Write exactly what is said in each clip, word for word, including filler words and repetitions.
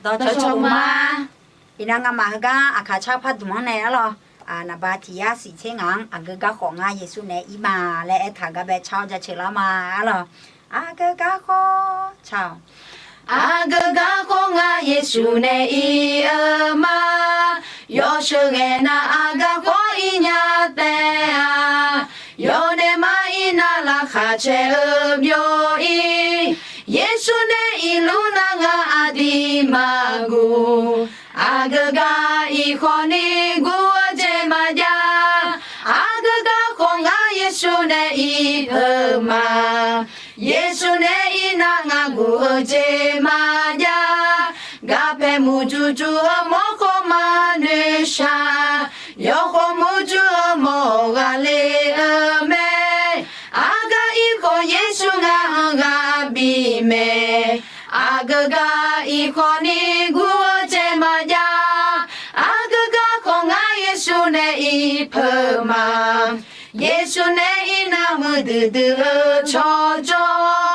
Dawqcawq cawq ma. Iqnan ngamaf heugar aqkaq car pardmq-anr nae arlawr, naqba tiq yar siq tser ngaq-anr aqgeu garkhawf ngar Yeqsur nae ir ma laer aertaq gar bae car-awr jaceuq lar ma arlawr. Aqgeu garkhawf car-awq. Aqgeu garkhawf ngar Yeqsur nae ir-eu ma. Yawsheuq ghae nar aqgeu garkhawf ir nya taef-a. Yawdaef mar ir nar laqkhaq caer-eu byov ir. Yeqsur nae irluf nar ngar aqdir maqguv. Aqgeu gar irkhawf ni guv-eu jeq maqjav. Aqgeu garkhawf ngar Yeqsur nae ir peuq ma. Yeqsur nae ir nar ngar guv-eu jeq maqjav. Garpae muiqjuq juq-eu mawrkhawf maqnoeq shaq. Yawkhawf muiqjuq-eu mawr ghaqle-eu mae. Aqgeu gar irkhawf Yeqsur ngar-anr ghaq bif mae. Aqgeu gar irkhawf ni guv-eu jeq maqjav. Aqgeu garkhawf ngar Yeqsur nae ir peuq ma. Yeqsur nae ir nar muiqdui dui-eu tsawrjawr.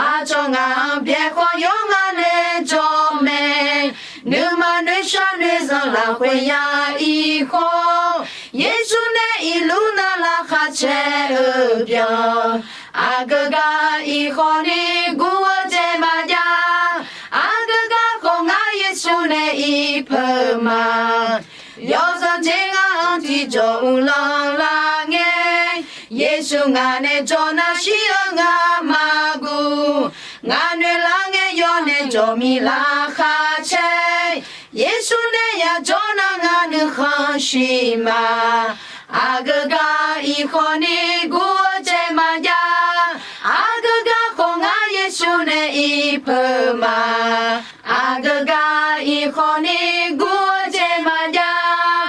Aqcawq ngaq-anr byaeq khawf yawr ngar nae jawr mae. Nuima noeqshaq noeqzanq lafkhoer ya ir khawf. Yeqsur nae irluf nar laqkhaq caer-eu byan. Aqgeu gar irkhawf ni guv-eu jeq maqjav. Aqgeu garkhawf ngar Yeqsur nae ir peuq ma. Yawzanr jeq ngar-anr tiqjawq uvlanr lar ngae. Yeqsur ngaq nae jawr nar shir-eu ngar maqguv. Ngaq noeq lar ngae yawr nae jawr mir laqkhaq caer. Yeqsur nae yajawr nar ngar nuikhanr shir ma. Aqgeu gar irkhawf ni guv-eu jeq maqjav. Aqgeu garkhawf ngar Yeqsur nae ir peuq ma. Aqgeu gar irkhawf ni guv-eu jeq maqjav.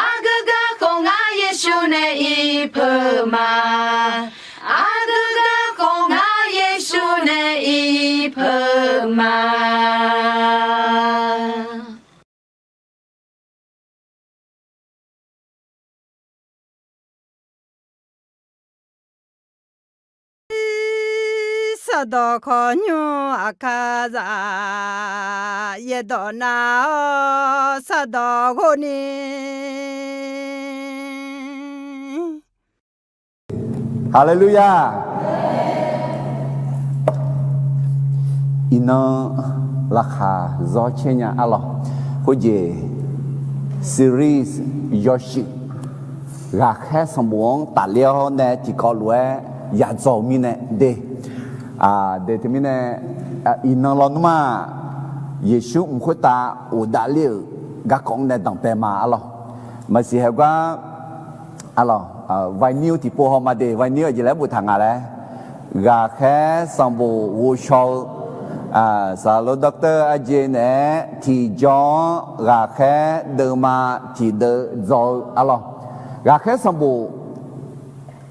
Aqgeu garkhawf ngar Yeqsur nae ir peuq ma. Aqgeu garkhawf ngar Yeqsur nae ir peuq ma. Sardawq khawqnymr aqkar zaf, yaerdawq nav-awr sardawq ghov ni. Haleluya! Iqnan laqkhaq zawr caer nya arlawq. Khoerjeq series yawshuif ghaqkhaer sanqbof-anr tafler-awr nae tiqkawv lof-aer yadzaw-eu mirnae de. De teumirnae, iqnan lawnmr-aq, Yeqsur mq khoertav ghofdav ler-euq garkawv-anr nae danqbae ma arlawq. Maqsiq haegar, arlawq, vinyl tiqpov haw ma de, vinyl aqjeq laer boftaq nga laer. Ghaqkhaer sanqbof ghovshaw-eu, saqlaq doctor Aqjeq naeq-aer tiqjawr-anr ghaqkhaer deuvma tiqdeuv dzaw-eu arlawq. Ghaqkhaer sanqbof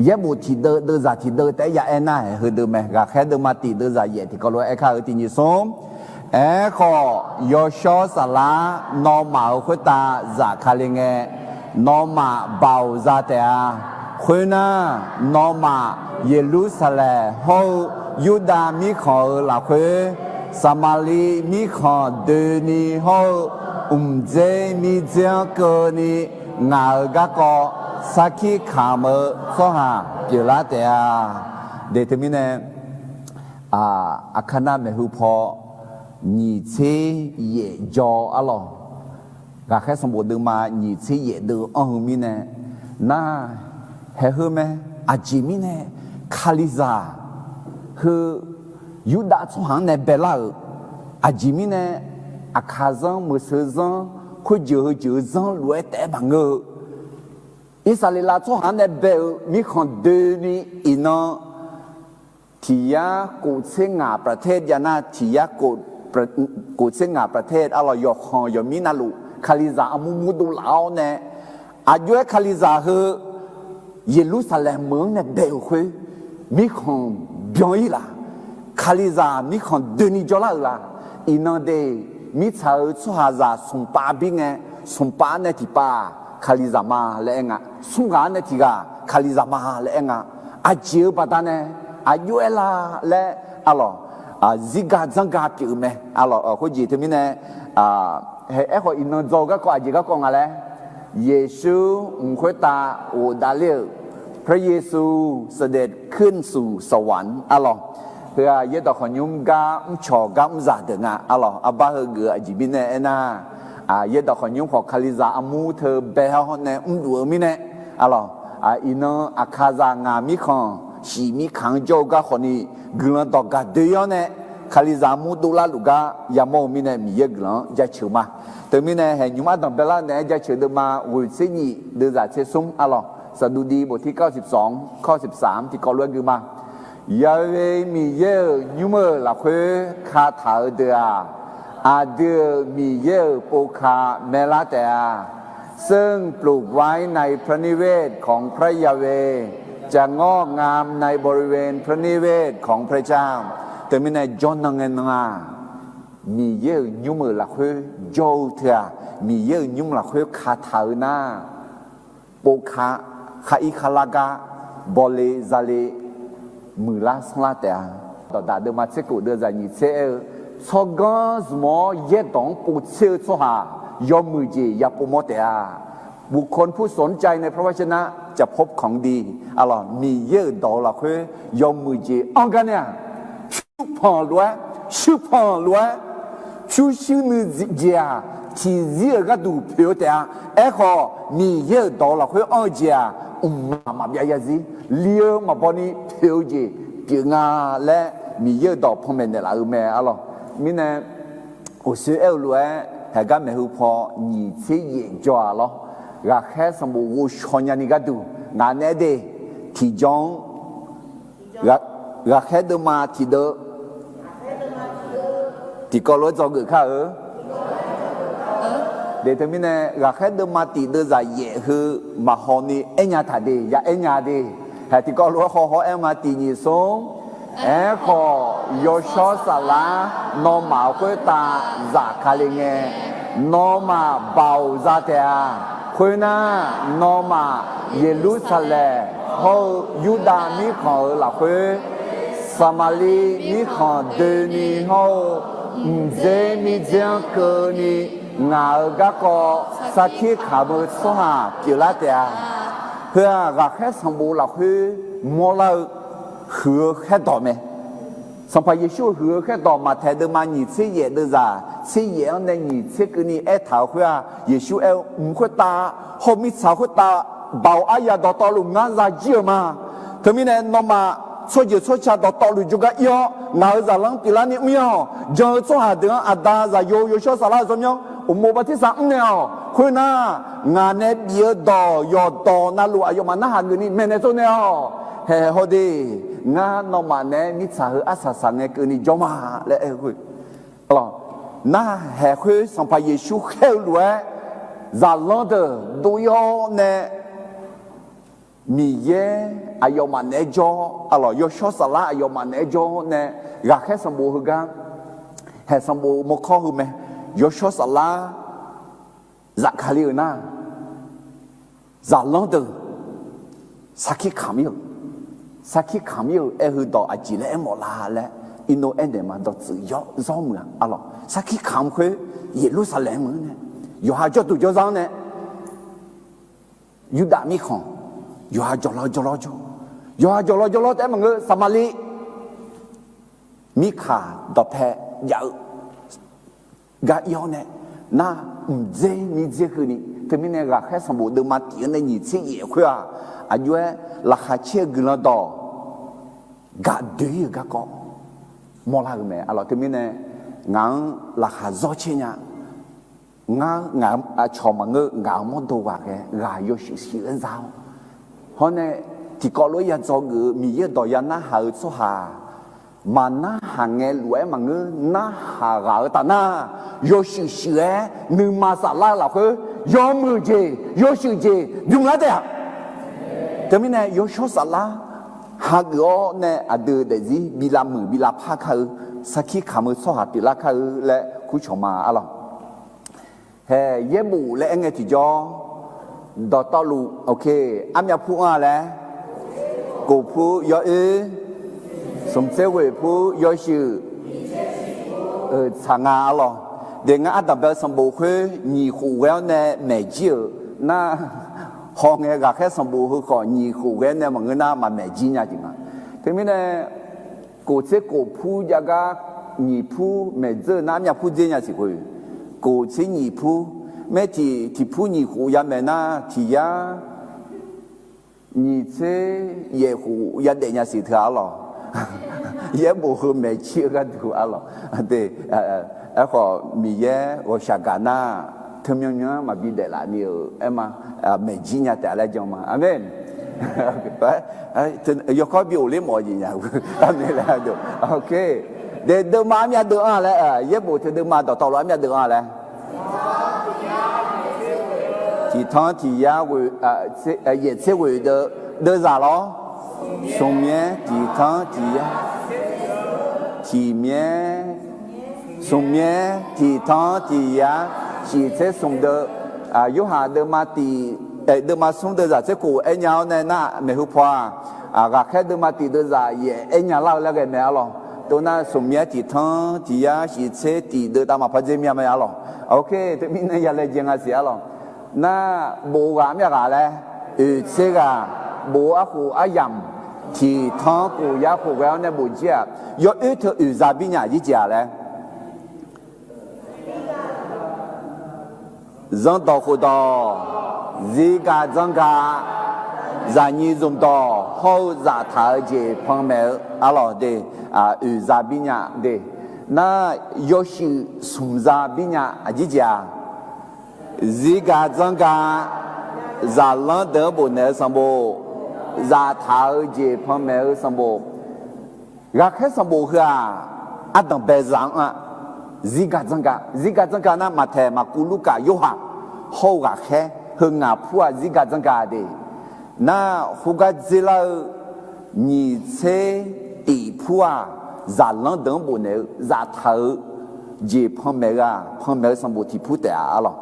yaerbof tiqdeuv deuvzaq tiqdeuv taef-aer ya aer nar-aeq heudeuv mae. Ghaqkhaer deuvma tiq deuvzaq yaef tiqkawv lof-aer aerkar-eu tiq nyiq smr. Aerkhawf, yawshawr saflar nawmaf-euq khoertav zafkale ngae, nawmaf baoq za taef-a. Khoernar, nawmaf Yeqlursaqlaeq hawr-eu Yurdav mirkhanq-euq lafkhoer, Saqmaqliv mirkhanq doeni hawr-eu mqdzer mirdzer-anr keuvni ngaq-euq garkawv sarkir kamq-eu tsawrhaq pyeuflar taef-a. De teumirnae, Aqkaqnav maeqhu paw nyiq tser yaef jaw arlawq. Ghaqkhaer sanqbof deuvma nyiq tser yaef deuv-eu anr-eu mirnae, nar, haeq heu mae. Aqjeq mirnae Kalizaq heu Yurdav tsawrhaq-anr nae baelar-euq, aqjeq mirnae Aqkaq zanr, Meuqseu zanr, khoerjeuq heu jeuq-eu zanr lof-aer taef-aer maqngeur-eu, Irsaqleqlav tsawrhaq-anr nae bae-euq mirkhanq doeni iqnan tiq yar kof tser ngaq ประเทศ jav nar, tiq yar kof tser ngaq ประเทศ arlawq, yawqkhanq yawqmir navluf Kalizaq armur murdov laf-awr nae, aqjox-aer Kalizaq heu Yeqlursaqlaeq meuq-anr nae bae-euq khoer, mirkhanq byan-ir laf? Kalizaq mirkhanq doeni jawrlar-euq laf? Iqnan de, mirtsaq-euq tsawrhaqzaq smqpav bir ngae, smqpav-anr nae tiqpav-aq Kalizaq ma laer aer nga. Smr ghaq-anr nae tiq ghaq Kalizaq ma laer aer nga. Aqjeq-eu baqdanae aqjox-aer la laer, arlawq, zirga dzanrga pyeuf-eu mae. Arlawq, khoerjeq teumirnae, aerkhawf iqnan dzaw-eu garkawv aqjeq garkawv nga laer, Yeqsur mq khoertav ghofdav ler-euq พระเยซูเสด็จขึ้นสู่สวรรค์ arlawq. Heu-aq yaerdawq khawqnymr gar mrcawq gar mrzaq deuq nga. Arlawq, arbar heugeuf-eu aqjeq mirnae aernar, yaerdawq khawqnymr khawf Kalizaq armur teu bae-awr nae mrluf-eu mirnae, arlawq, iqnan Aqkaqzaq ngaq mirkhanq shif mirkaq-anr jawr-eu gar khawfni guiqlanq dawq gaq doe-awr nae Kalizaq armur dovlar luf gar yamawr-eu mirnae Miqyaer-euq guiqlanq-anr jaceuq ma. Teumirnae haeq nymr ardanq baelar naeq-aer jaceuq deuvma ghoeq tser nyif deuvzaq tser smr, arlawq, Saqduqdiv boftir ข้อสิบสอง ข้อสิบสาม tiqkawv lof-aer gui ma. Ya'we Miqyaer-euq nymr-euq lafkhoer kataq-eu deuq-aq, aqdui-euq Miqyaer-euq povka maelar taef-a. ซึ่งปลูกไว้ในพระนิเวศของพระยาเวห์ จะงอกงามในบริเวณพระนิเวศของพระเจ้า Teumirnae jawrnan ngae nan-aq, Miqyaer-euq nymr-euq lafkhoer jawr-eu teu-aq, Miqyaer-euq nymr lafkhoer kataq-eu nar, povka khar ir khar lar gar bawle zale muiqlar sanrlar taef-a. Dawqdaq deuvma tser kof deuvzaq nyiq tser aer-eu, tsawrganr zmq-awr yaerdawq-anr povtser-eu tsawrhaq yawmuiq jeq ya povmawr taef-a. บุคคลผู้สนใจในพระวจนะจะพบของดี Arlawq, Miqyaer-euq dawq-eu lafkhoer yawmuiq jeq anr gar nae-aq, pyurpanq lof-aer, shuirpanq lof-aer, pyurshuir nuijeq-aq, tiqzir-euq gharduq poeq-eu taef-a. Aerkhawf, Miqyaer-euq dawq-eu lafkhoer anr-eu jeq-aq, mqmaq maqbyav zarzir li-eu maqbaw ni poeq-eu jeq pyeuf nga laer Miqyaer-euq dawq panmaeq naeqlaf-eu mae. Arlawq, mirnae, uqsoer aer-eu lof-aer haeqgar maeqhu paw nyiq tser yaef jawr-aq lawr. Ghaqkhaer sanqbof ghovshaw nyani gharduq ngaq naeq-aer de, tiqjawr-anr ghaqkhaer deuvma tiqdeuv tiqkawv lof-aer dzawgeuf kar-eu. De teumirnae ghaqkhaer deuvma tiqdeuv zaq yaef heu maqhaw ni aernya taq de, ya aernya de. Haeq tiqkawv lof-aer haw haw-aer ma tiq nyiq smr. Aerkhawf, yawshawr saflar nawmaf khoertav zafkale ngae, nawmaf baoq za taef-a. Khoernar, nawmaf Yeqlursaqlaeq hawr-eu Yurdav mirkhanq-euq lafkhoer, Saqmaqliv mirkhanq doeni hawr-eu mqdzer mirdzer-anr keuvni ngaq-euq garkawv sarkir kamq-eu tsawrhaq pyeuflar taef-a. Heu-aq, ghaqkhaer sanqbof lafkhoer mawrlar-eu huiq-eu khaerdawq mae. Sanqpaq Yeqsur-euq huiq-eu khaerdawq Maqtaeq deuvma nyiq tser yaef deuvzaq tser yaef-anr nae nyiq tser keuvni aertaq-euq khoer-aq, Yeqsur aer-eu, mq khoertav hawr-eu mirtsaq khoertav baoq aryaq dawqtawvluf ngar zajir-euq ma. Teumirnae nawmaf tsawrjeuq tsawrca dawqtawvluf jawrgar ir-awr, ngaq-euq zaqlanr pyeuflarni mr-ir-awq. Jan-eu tsawrhaq deuq-anr Aqda, Zaqyo, Yawshawr Saflar-eu tsawrmyanr uqmov bartirsaq mr naeq-awq. Khoernar, ngaq nae bif-eu dawq yawqdawq navluf aqyawfmaf narhaq geufni maeqnaeq tsovnaeq-awq. Haeq haeq haw de, ngar nawmaf naeq-aer mirtsaq heu arsaq saq ngae keuvni jawr ma laer aer-eu khoer. Narhaq haeq khoer Sanqpaq Yeqsur khaer-eu lof-aer, zaqlanr deuq dov-ir-awr nae, Miqyaer aqyawfmaf naeq-aer jawr, arlawq, Yawshawr Saflar aqyawfmaf naeq-aer jawr nae, ghaqkhaer sanqbof heugar, haeq sanqbof mawrkawr heu mae, Yawshawr Saflar zafkale-euq nar, zaqlanr deuq sarkir kamq-ir-euq, sarkir kamq-ir-euq aer heudawq aqjeq laer aermawf la laer, irnov aernaeq ma dawqtsuif yawr zawr muiq-a, arlawq. Sarkir kamq khoer Yeqlursaqlaeq meuq-anr nae, yawqha jawrduq jawrzar-anr nae, Yurdav mirkhanq, yawqha jawqlawr jawrlawr jawr, yawqha jawqlawr jawrlawr taef-aer maqngeur, Saqmaqliv mirkaq dawqpae jav-eu gar ir-awr nae, nar mqdzer mirdzer keuvni, teumirnae ghaqkhaer sanqbof deuvma tif-anr nae nyiq tser yaef khoer-aq, aqjox-aer laqkhaq caer-eu guiqlanq dawq gaq doe-ir-euq garkawv mawrlar-eu mae, arlawq. Teumirnae ngaq-anr laqkhaq zawr caer nya. Ngar ngaq-anr aqcawq maqngeur, ngaq-euq mawrdo ghaq ghae ghaq yawshuif shuif-aer za-awr, hawr nae tiqkawv lof-aer ya dzawgeuf-eu Miqyaer-euq dawq ya narhaq-eu tsawrhaq-aq, maqnarhaq ngae lof-aer maqngeur, narhaq ghaq-eu taf nar, yawshuif shuif-aer nuima saflar-eu lafkhoer yawmuiq jeq yawshuif jeq bymq lar taef-a. Teumirnae Yawshawr Saflar hageuf-awr nae aqdui daefzir bi lavmuiq bi lavpar kar-eu, sarkir kamq-eu tsawrhaq pyeuflar kar-eu laer kurcawq ma, arlawq. Haeq yaerbof laer aer ngae tiqjawr, dawqtawvluf, armyav pur anr-a laer, kof pur yawoer, smq tser ghoeq pur yawshuif, Euq tsaq nga arlawq. De ngar ardanqbae-eu sanqbof khoer nyiq khof ghae-awr nae maeq jir-euq nar, hawngae ghaqkhaer sanqbof heu khawf nyiq khof ghae-awr nae maqngeur nar maqmaeq jir nya jeq nga. Teumirnae, kof tser kof pur jav gar nyiq pur maeq dzeur-eu nar armyav pur dzer nya siq khof, kof tser nyiq pur, maer tiq tiq pur nyiq khof yamaeq nar tiq yar nyiq tser yaef khof yadaef nya siq teu-aq arlawq. Yaerbof heu maeq jir-eu gharduq arlawq. De, aerkhawf Miqyaer ghawqshaq gaq nar, teumyanr myanr maqbi daeflaf ni-euq aer ma, maeq jir nya taef laer jan ma. Aqmeq. Yawkawr bi of ler mawf-eu jeq nya. Aqmeq laer. De, deuvma armyav deuv-anr laer, yaerbof teu deuvma dawqtawvluf armyav deuv-anr laer. Tiqtanr tiq yar, yaef tser ghoeq deuv, deuvzaq lawr. Smq myaer tiqtanr tiq yar, tiq myaer, smq myaer tiqtanr tiq yar, shif tser smq deuv, Yorhaq deuvma tiq, deuvma smr deuvzaq tser kof aer nya-awr nae nar maeqhu paw-aq, ghaqkhaer deuvma tiq deuvzaq yaef aer nya lar-eu laer ghae mae arlawq. Tov nar smq myaer tiqtanr tiq yar shif tser tiq deuv tav maqpar dzer myav mae arlawq. Teumirnae ya laejae nga siq arlawq. Nar bof-eu ghaq myav ghaq laer, oeq tser ghaq, bof-eu arkhof aryamq, tiqtanr khof yar khof ghae-awr nae bof jir-aq, yawoer teu oeq za bir nya aqjir jeq-a laer. Zanrdawq khofdawq, zirgaq dzanrgaq, zaqnyiq zmqdawq hawr-eu zaftaq-eu jeq panmaeq-eu arlawq de, oeq za bir nya de, nar yawshuif smq za bir nya aqjir jeq-a. Zirgaq dzanrgaq, zaqlanr deuq-anr bofnaeq-eu sanqbof, zaftaq-eu jeq panmaeq-eu sanqbof, ghaqkhaer sanqbof heu-aq, ardanqbae za-anr-a. Zirgaq dzanrgaq, zirgaq dzanrgaq nar Maqtaeq, Maqkuv, Lurkaf, Yorhaq hawr-eu ghaqkhaer heu ngaq pur-aq zirgaq dzanrgaq de. Nar khoergar dzerlar-eu nyiq tser tif pur-aq, zaqlanr deuq-anr bofnaeq-eu zaftaq-eu jeq panmaeq-eu-aq, panmaeq-eu sanqbof tiq pur taef-a arlawq.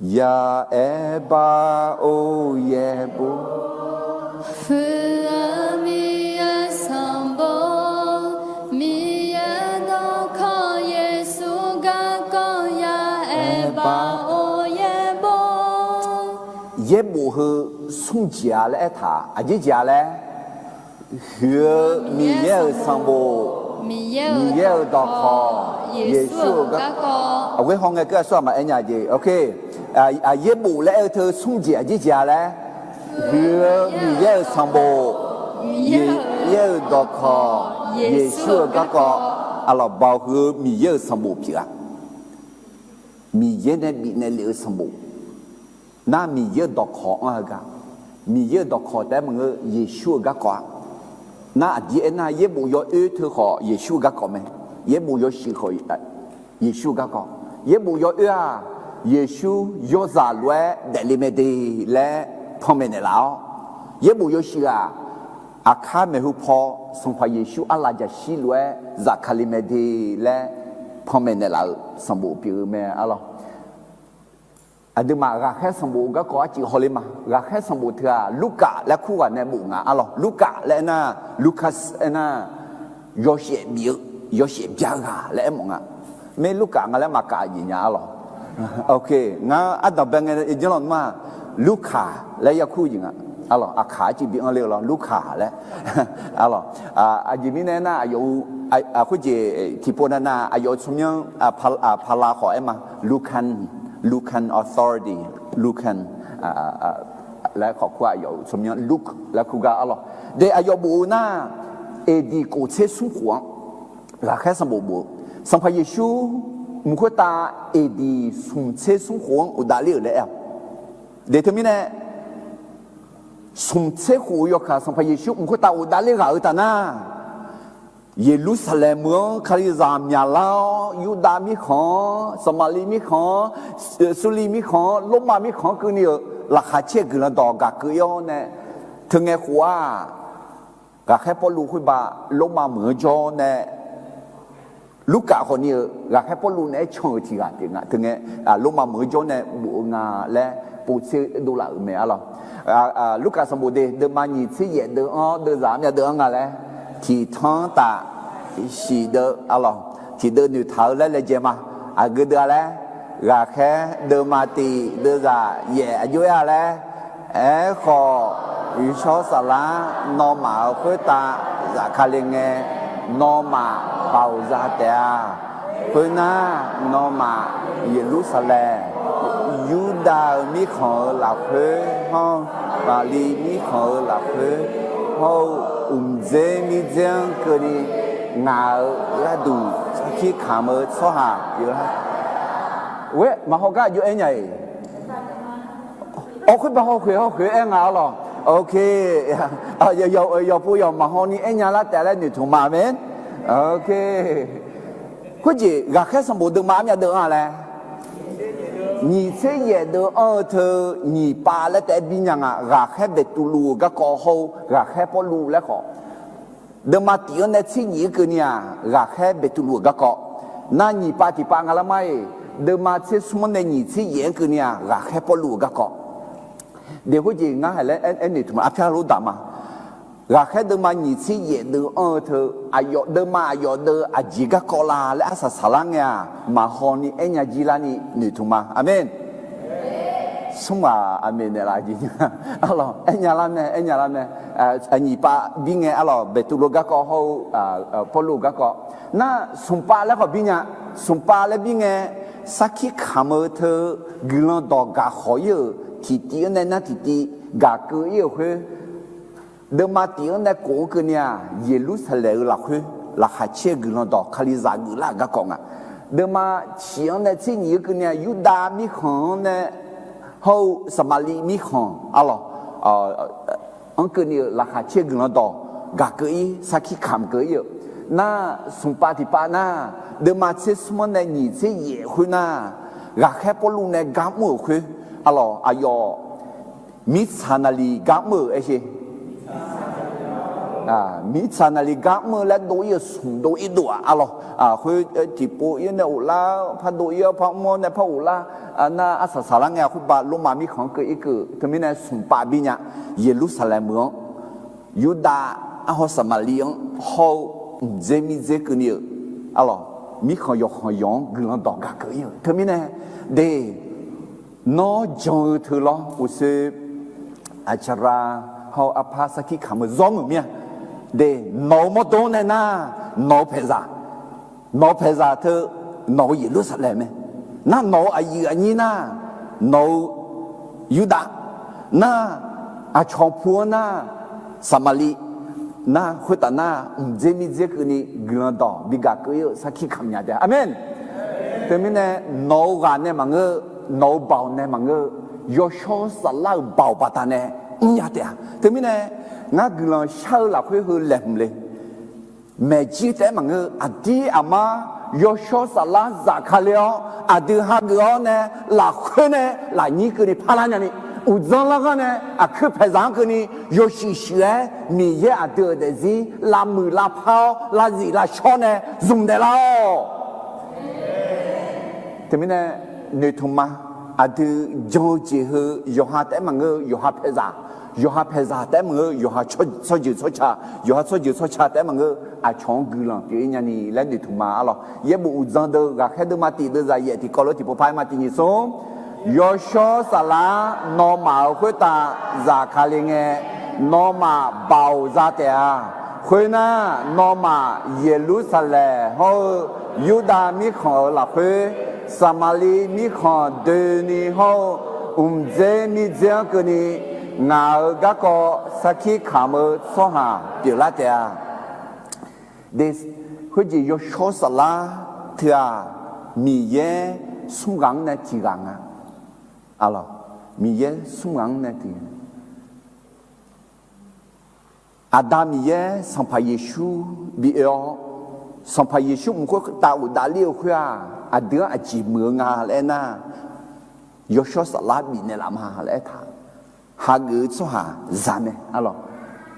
Yaaer bar or yaerbof, huiq-eu Miqyaer-euq sanqbof, Miqyaer-euq dawqkawq Yeqsur garkawv yaaer bar or yaerbof. Yaerbof heu smr jeq-a laer aertaq aqjeq jeq-a laer, huiq-eu Miqyaer-euq sanqbof, Miqyaer-euq dawqkawq, Yeqsur-euq garkawv. Aqghoer hawngae keuv aqsur aqma aer nya jeq. Yaerbof laer aer-eu teu smr jeq aqjeq jeq-a laer, huiq-eu Miqyaer-euq sanqbof, Miqyaer-euq dawqkawq, Yeqsur-euq garkawv. Arlawq, baoq huiq-eu Miqyaer-euq sanqbof pyeuf-a. Miqyaer nae bifnaeq lef-eu sanqbof. Nar Miqyaer-euq dawqkawq anr-eu gar, Miqyaer-euq dawqkawq taef-aer maqngeur, Yeqsur-euq garkawv-a. Nar aqdir aernar, yaerbof yawoer teu khawf Yeqsur-euq garkawv mae. Yaerbof yawshuif khawf Yeqsur-euq garkawv. Yaerbof yawoer-aq, Yeqsur yawzaq lof-aer daefle mae de laer panmaeq naeqlaf-awr, yaerbof yawshuif-aq, aqkar maeqhu paw Sanqpaq Yeqsur arlaf jaqshir lof-aer zafkale mae de laer panmaeq naeqlaf-euq sanqbof pyeuf-eu mae arlawq. Aqduimaf ghaqkhaer sanqbof garkawv arcuif hawler ma. Ghaqkhaer sanqbof teu-aq, Lurkaf laer kur ghaq nae bof nga arlawq. Lurkaf laer aernar, Lucas aernar, yawshaef bif-eu, yawshaef bya-eu ghaq laer aermawf nga. Maer Lurkaf nga laer maqkaq jeq nya arlawq. Ngar ardanqbae ngae janrlawq nmr-aq, Lurkaf laer yakur jeq nga arlawq. Aqkaq arcuif bi anr ler-eu lawr, Lurkaf laer arlawq. Aqjeq mirnae aernar, aqyawf-eu khoerjeq tiqpov nav nav aqyawf-eu tsawrmyanr pala khawf aer ma, Lucan, Lucan authority, Lucan laer khawf kur-aq, aqyawf-eu tsawrmyanr Luke laer kur gar arlawq. De aqyawf bof-eu nar, aqdiq kof tser smr khof-anr ghaqkhaer sanqbof bof-eu, Sanqpaq Yeqsur mq khoertav aqdiq smq tser smr khof-anr uqdav ler-euq laer aer-awq. De teumirnae, smq tser khof-eu yawkaq Sanqpaq Yeqsur mq khoertav uqdav ler ghaq-eu taf nar, Yeqlursaqlaeq meuq-anr Kalizaq myaqlar-awr, Yurdav mirkhanq-anr, Saqmaqliv mirkhanq-anr, Surliv mirkhanq-anr, Lormav mirkhanq-anr keuvni-euq laqkhaq caer-eu guiqlanq dawq gaq keuv-ir-awr nae, teungae khof-aq, ghaqkhaer Pawrluv khoerba Lormav meuq-anr jawr nae, Lurkaf khawfni-euq ghaqkhaer Pawrluv naeq-aer can-euq tiq ghaq pyeuf nga. Teungae, Lormav meuq-anr jawr nae bof-eu nga laer povtser dovlaf-euq mae arlawq. Lurkaf sanqbof de, deuvma nyiq tser yaef deuv-anr, deuvzaq armyav deuv-anr nga laer, tiqtanr taf, shif deuv arlawq. tiqdeuv noeqtaq-eu laer laejae ma. Aqgeu deuv-a laer, ghaqkhaer deuvma tiq deuvzaq yaef aqjox-aer-a laer, aerkhawf, Yawshawr Saflar nawmaf-euq khoertav zafkale ngae, nawmaf baoq za taef-a. Khoernar, nawmaf Yeqlursaqlaeq, Yurdav-euq mirkhanq-euq lafkhoer hawr-eu, Maqliv mirkhanq-euq lafkhoer hawr-eu, mqdzer mirdzer-anr keuvni ngaq-euq gharduq sarkir kamq-eu tsawrhaq pyeuflar. Ghoer maqhaw gar aqjox aer nya-iq. Awq, khoer ba hawkhoeq hawkhoeq aer nga arlawq. Ok. Yawqpov yawq maqhaw ni aer nya lar taef laer noeqtmq ma, aqmen. Ok. Khoerjeq ghaqkhaer sanqbof deuvma armyav deuv-anr-a laer, nyiq tser yaef deuv-anr-eu teu nyiq pav laer taef-aer bir nya nga. Ghaqkhaer Beqtuvluv-euq garkawv hawr-eu ghaqkhaer Pawrluv laer khawf, deuvma tiq-anr nae tser nyiq-anr keuvni-aq, ghaqkhaer Beqtuvluv-euq garkawv. Nar nyiq pav tiq pav nga lar mar-iq, deuvma tser smr-anr nae nyiq tser yaef-anr keuvni-aq, ghaqkhaer Pawrluv-euq garkawv. Deq khoerjeq ngar haiq laer aer noeqtmq aqpyar lof daq ma. Ghaqkhaer deuvma nyiq tser yaef deuv-anr-eu teu, aqyawf deuvma aqyawf deuv aqjeq garkawv la laer arsaq saqlar ngae-aq, maqhaw ni aer nya jir larni noeqtmq ma. Aqmen. Smr ghaq aqmen naeqlaf jeq nya. Arlawq, aer nya lar mae, aer nya lar mae. Nyiq pav bir ngae arlawq, Beqtuvluv garkawv hawr-eu Pawrluv garkawv. Nar smq pav laer khawf bir nya. Smq pav laer bir ngae, sarkir kamq-eu teu guiqlanq dawq gaq khawq ir-euq tiqtiv-anr nae nar tiqtiv gaq keuv ir-euq khoer, deuvma tiq-anr nae kof-anr keuvni-aq, Yeqlursaqlaeq-euq lafkhoer laqkhaq caer-eu guiqlanq dawq Kalizaq geuflar-euq garkawv nga. Deuvma ciq-anr nae tser nyiq-anr keuvni-aq, Yurdav mirkhanq-anr nae hawr-eu Saqmaqliv mirkhanq arlawq, anr keuvni-euq laqkhaq caer-eu guiqlanq dawq gaq keuv ir, sarkir kamq keuv ir-euq. Nar smq pav tiq pav nar, deuvma tser smr-anr nae nyiq tser yaef khoernar, ghaqkhaer Pawrluv nae gar mr-euq khoer, arlawq, aqyawf mirtsaq naqliq gar mr-euq aer sher. Mirtsaq naqliq gar mr-eu laer dov ir-euq smq dov ir dov-aq arlawq. Khoer tiqpov ir-awr nae ghoflar, par dov ir-awr par mr-awr nae par ghoflar. Nar arsaq saqlar ngae-aq khoerbav Lormav mirkhanq-anr keuv ir keuv. Teumirnae smq pav bir nya. Yeqlursaqlaeq meuq-anr, Yurdav, arhaw Saqmaqliv-anr hawr-eu mqdzer mirdzer keuvni-euq arlawq, mirkhanq yawqkhanq yawq-anr guiqlanq dawq gaq keuv ir-euq. Teumirnae de, nawr jan-eu teu lawr uqshoe aqcaqra hawr-eu arpar sarkir kamq-eu zawr meuq mir-a. De, nawq-eu mawrdo-anr nae nar, nawq-eu paeqzaq, nawq-eu paeqzaq teu, nawq-eu Yeqlursaqlaeq mae. Nar nawq-eu aqyuif aqnyir nar, nawq-eu Yurdav nar, aqcawq pu-anr nar, Saqmaqliv nar, khoertaf nar mqdzer mirdzer keuvni guiqlanq dawq bi gaq keuv ir-eu sarkir kamq nya taef-a. Aqmen. Teumirnae nawq-eu ghaq nae maqngeur, nawq-eu baoq nae maqngeur, Yawshawr Saflar-euq baoq baqdanae mrnya taef-a. Teumirnae ngar guiqlanq shar-eu lafkhoer heu laeqhmq le. Maeqjir taef-aer maqngeur, aqdir aqmar Yawshawr Saflar zafkale-awr aqdui hageuf-awr nae lafkhoer nae lafnyir keuvni parlar nyani, uqdzan lar ghanr nae aqkuir paeqzaq-anr keuvni yawshuif shuif-aer Miqyaer aqdui-euq daefzir lavmuiq lavpar-awr lavzif lavshawr nae zmq daeflar-awq. Teumirnae noeqtmq ma. Aqdui jan-eu jeq heu yawqha taef-aer maqngeur-eu yawqha paeqzaq, yawqha paeqzaq taef-aer maqngeur-eu yawqha tsawrjeuq tsawrca, yawqha tsawrjeuq tsawrca taef-aer maqngeur-eu aqcawq-anr guiqlanq pyeuf-ir nyani laer noeqtmq ma arlawq. Yaerbof uqdzan deuq ghaqkhaer deuvma tiq deuvzaq yaef tiqkawv lof tiqpov par-aer ma tiq nyiq smr. Yawshawr Saflar nawmaf-euq khoertav zafkale ngae, nawmaf baoq za taef-a. Khoernar, nawmaf Yeqlursaqlaeq hawr-eu Yurdav mirkhanq-euq lafkhoer, Saqmaqliv mirkhanq doeni hawr-eu mqdzer mirdzer-anr keuvni, ngaq-euq garkawv sarkir kamq-eu tsawrhaq pyeuflar taef-a. Khoerjeq Yawshawr Saflar teu-aq, Miqyaer smr ghaq-anr nae tiq ghaq nga. Miqyaer smr ghaq-anr nae tiq Aqda Miqyaer Sanqpaq Yeqsur bi oe-awr, Sanqpaq Yeqsur mq khoertav ghofdav ler-eu khoer-aq, aqdui-anr aqjeq muiq-eu nga laer aernar, Yawshawr Saflar bifnaeq laf ma laer aertaq. Hageuf-eu tsawrhaq za mae arlawq.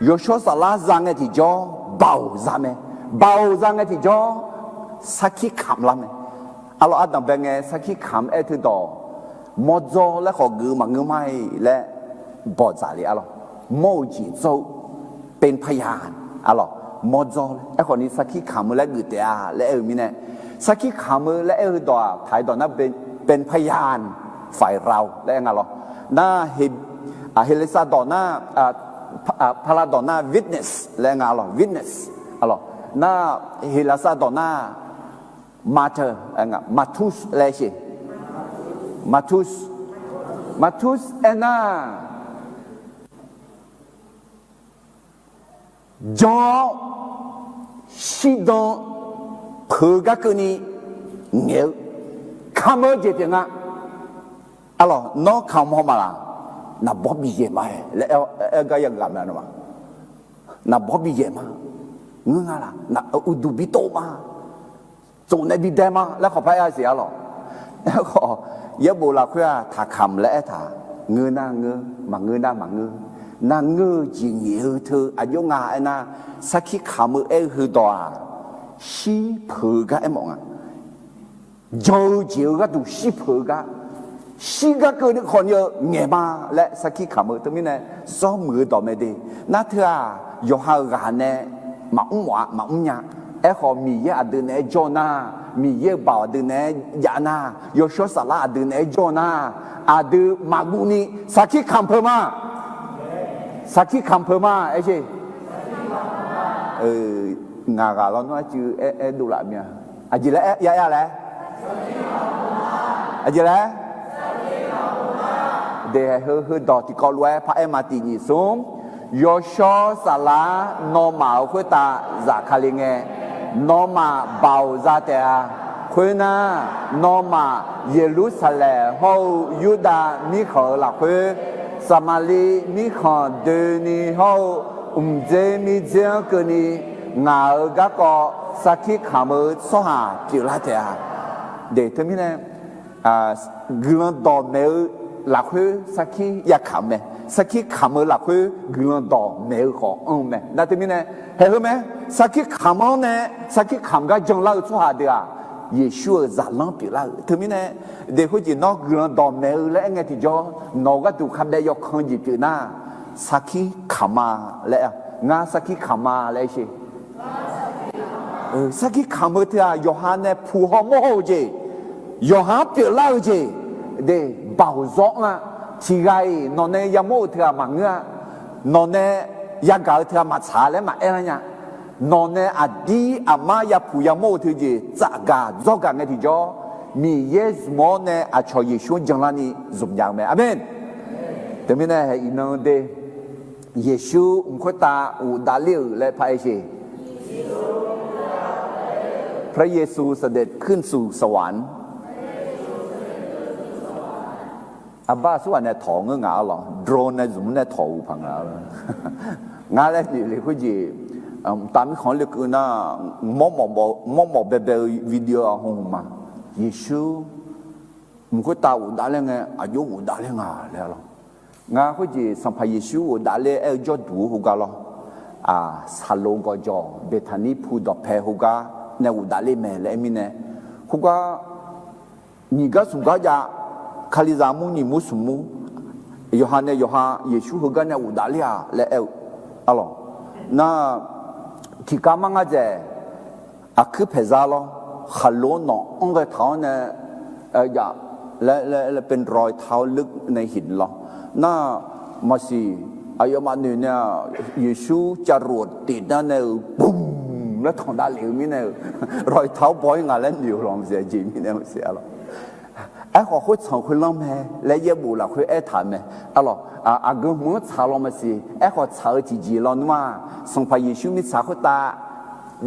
Yawshawr Saflar za ngae tiqjawr, baoq za mae. Baoq za ngae tiqjawr, sarkir kamq lar mae. Arlawq, ardanq bae ngae sarkir kamq aer teudawq, mawrdzaw laer khawf geuf maqngeur ma-iq laer bawqdzaq le arlawq. Mawr-eu jeq dzawr-eu, เป็นพยาน arlawq, mawrdzaw laer aerkhawf ni sarkir kamq-eu laer geuf taef-a laer aer-eu mirnae, Sarkir kamq-eu laer aer-eu dawq-aq, ไทย dawq nar เป็นพยานฝ่ายเรา laer aer nga lawr. Nar, Heqleqsav dawq nar, พาลา dawq nar witness laer aer nga lawr, witness. Nar, Heqleqsav dawq nar martyr, martus laer aer-eu, martus, martus aernar, jan-awr shirdan peuq-eu gar keuvni ngaeq-eu, kamq-eu jeq pyeuf nga. Arlawq, nawr kamq haw maqlaq, naqbawr biyaeq ma-ae laer aer-eu gar yaghaq mae. Naqbawr biyaeq ma, ngeur nga laq, uqduq bitov ma, tsof nae bidae ma laer khawf par aer-a siq arlawq. Aerkhawf, yaerbof lafkhoer-aq, taqkamq laer aertaq, ngeur nar ngeur, maqngeur nar maqngeur. Nar ngeur-eu jeq ngaeq-eu teu aqjox nga aernar, sarkir kamq-eu aer-eu heudawq-aq, shir peuq-eu gar aermawf nga. Jan-eu jeq-eu gharduq shir peuq-eu gar, shir gar keuvni khawfni-eu ngaeq ma laer sarkir kamq-eu teumirnae, zawr muiq-eu dawq mae de. Nar teu-aq, yawqha-euq ghaq nae maqmr mawf-a, maqmr nya. Aerkhawf, Miqyaer aqdui naeq-aer jawr nar, Miqyaer-euq baoq aqdui naeq-aer jav nar, Yawshawr Saflar aqdui naeq-aer jawr nar, aqdui maqguvni sarkir kamq peuq ma. Sarkir kamq peuq ma aer jeq. Ngaq ghaq lawnmr arcuiv aer dovlaf mir-a. Aqjeq laer aer ya aer-a laer? Aqjeq laer? Deq, heu heudawq tiqkawv lof-aer paraer ma. Tiq nyiq smr, Yawshawr Saflar nawmaf-euq khoertav zafkale ngae, nawmaf baoq za taef-a. Khoernar, nawmaf Yeqlursaqlaeq hawr-eu Yurdav mirkhanq-euq lafkhoer, Saqmaqliv mirkhanq doeni hawr-eu mqdzer mirdzer-anr keuvni ngaq-euq garkawv sarkir kamq-eu tsawrhaq pyeuflar taef-a. Deq, teumirnae, guiqlanq dawqmaeq-eu lafkhoer sarkir yakamq mae. Sarkir kamq-eu lafkhoer guiqlanq dawqmaeq-eu khawf anr-eu mae. Nar teumirnae, haeq heu mae, sarkir kamq-anr nae sarkir kamq gar janlar-eu tsawrhaq deuq-aq, Yeqsur-euq zaqlanr pyeuflar-euq teumirnae, deq khoerjeq nawr guiqlanq dawqmaeq-eu laer aer ngae tiqjawr, nawq-euq gharduq kadaev yawkan jeq pyeuf nar, sarkir kamq ma laer, ngar sarkir kamq ma laer aer sher. Sarkir kamq-eu teu-aq, yawqha nae puq haw mawr haw-eu jeq, yawqha-anr pyeuflar-eu jeq, deq, baoq zawr anr-a. Tiqghaq-iq nawq nae yamawr-eu teu-aq maqngeur-a. Nawq nae yagaq-eu teu-aq maqtsaq laer maqaer lar nya. Nawq nae aqdir aqmar yapuq yamawr-eu teu jeq tsafgaq dzawrgaq ngae tiqjawr, Miqyaer zmq-awr nae aqcawq Yeqsur-anr janlarni zmq nya-eu mae. Aqmen. Teumirnae haeq iqnan de, Yeqsur mq khoertav ghofdav ler-euq laer paraer sher. พระเยซูเสด็จขึ้นสู่สวรรค์ Aqbar aqsurghaq nae tawq ngeur ngaq arlawq, drone nae zmq nae tawq-euq paq nga. Ngar laer noeq le khoerjeq, mqtav mirkhanq-anr lekeuv nar, mawrmawf baebae-eu video-aq hmq ma. Yeqsur mq khoertav ghofdav ler ngae aqjox ghofdav ler nga laer arlawq. Ngar khoerjeq Sanqpaq Yeqsur ghofdav ler aer-eu jawrduq-eu heugar lawr, saqlo gawqjawq Beqtaqnir pu dawqpae heugar nae ghofdav ler mae laer aer mirnae, khoergar nyiq gar smq gar jav, Kalizaq mur nyiq mur smq mur, yawqha nae yawqha Yeqsur heugar nae ghofdav ler-aq laer aer-eu arlawq. Nar, tiqkar mar ngar dzaeq, aqkuir paeqzar lawr, khaqlo-anr nawq-anr ghae taq-awr nae, jav, laer เป็นรอยเท้าลึก nae hiq lawr. Nar, maqsiq, aqyawfmaf noeq nae-aq, Yeqsur จรวดติด nar nae-euq bumq laer tanqdav lef-eu mirnae-euq รอยเท้าบอย ngaq laer noeq-eu lawq maqsiq, aqjeq mirnae maqsiq arlawq. Aerkhawf khoertsanq khoerlanr mae laer yaerbof lafkhoer aertaq-euq mae arlawq. Aqgeu hmq-anr tsaq lawr maqsiq, aerkhawf tsaq-eu tiqjeq lawnmr-aq, Sanqpaq Yeqsur mirtsaq khoertav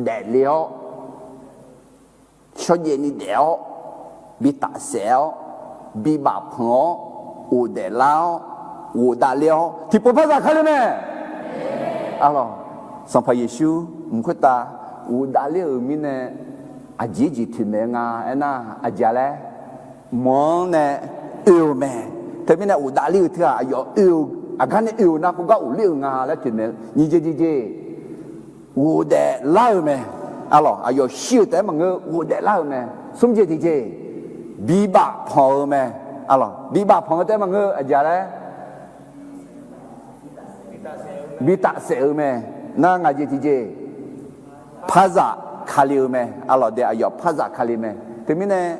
daefle-awr, shawrjaev ni daef-awr, bi tafsaef-awr, bi bafpanq-awr, ghofdaef lar-awr, ghofdav ler-awr tiqpov par zafkale mae. Arlawq, Sanqpaq Yeqsur mq khoertav ghofdav ler-euq mirnae, aqjeq jeq toeqmaeq-eu nga aernar, aqjeq laer, mq-anr nae oe-eu mae. Teumirnae ghofdav ler-eu teu-aq, aqyawf oe-eu, aqgar nae oe-eu nar khoergar ghofler-euq nga laer toeqmaeq-eu nyiq jeq tiqjeq, ghofdaef lar-euq mae. Arlawq, aqyawf shir-euq taef-aer maqngeur, ghofdaef lar-euq mae. Smr jeq tiqjeq, bi bafpanq-eu mae. Arlawq, bi bafpanq-eu taef-aer maqngeur, aqjeq laer, bi tafsaef-eu mae. Nar ngaq jeq tiqjeq, par zaf Kali-eu mae. Arlawq de, aqyawf parzaq Kali mae. Teumirnae,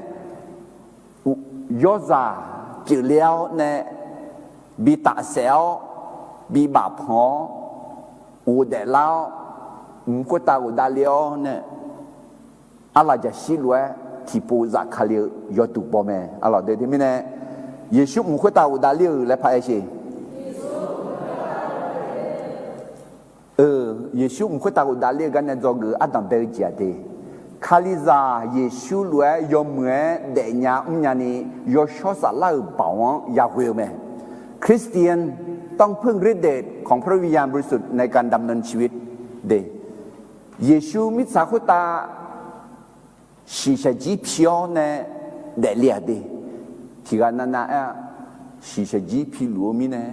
yawzaq pyeufle-awr nae bi tafsaef-awr, bi bafpanq-awr, ghofdaef lar-awr, mq khoertav ghofdav le-awr nae, arlaqjaqshir lof-aer tiqpov zafkale-eu yawduq baw mae. Arlawq de, teumirnae, Yeqsur mq khoertav ghofdav ler-euq laer paraer sher. Yeqsur mq khoertav ghofdav ler-eu gar nae dzawgeuf-eu ardanq bae-eu jeq-aq de, Kalizaq Yeqsur lof-aer yawmuiq-aer daefnya mrnya ni, yawshawr saflar-euq baoq-anr yaghoe-eu mae. Christian, ต้องพึ่งฤทธิ์เดชของพระวิญญาณบริสุทธิ์ในการดำเนินชีวิต de, Yeqsur mirtsaq khoertav shiqshaq jir pi-awr nae daefle-aq de. Tiqghaq navnav aer-a, shiqshaq jir piluf-eu mirnae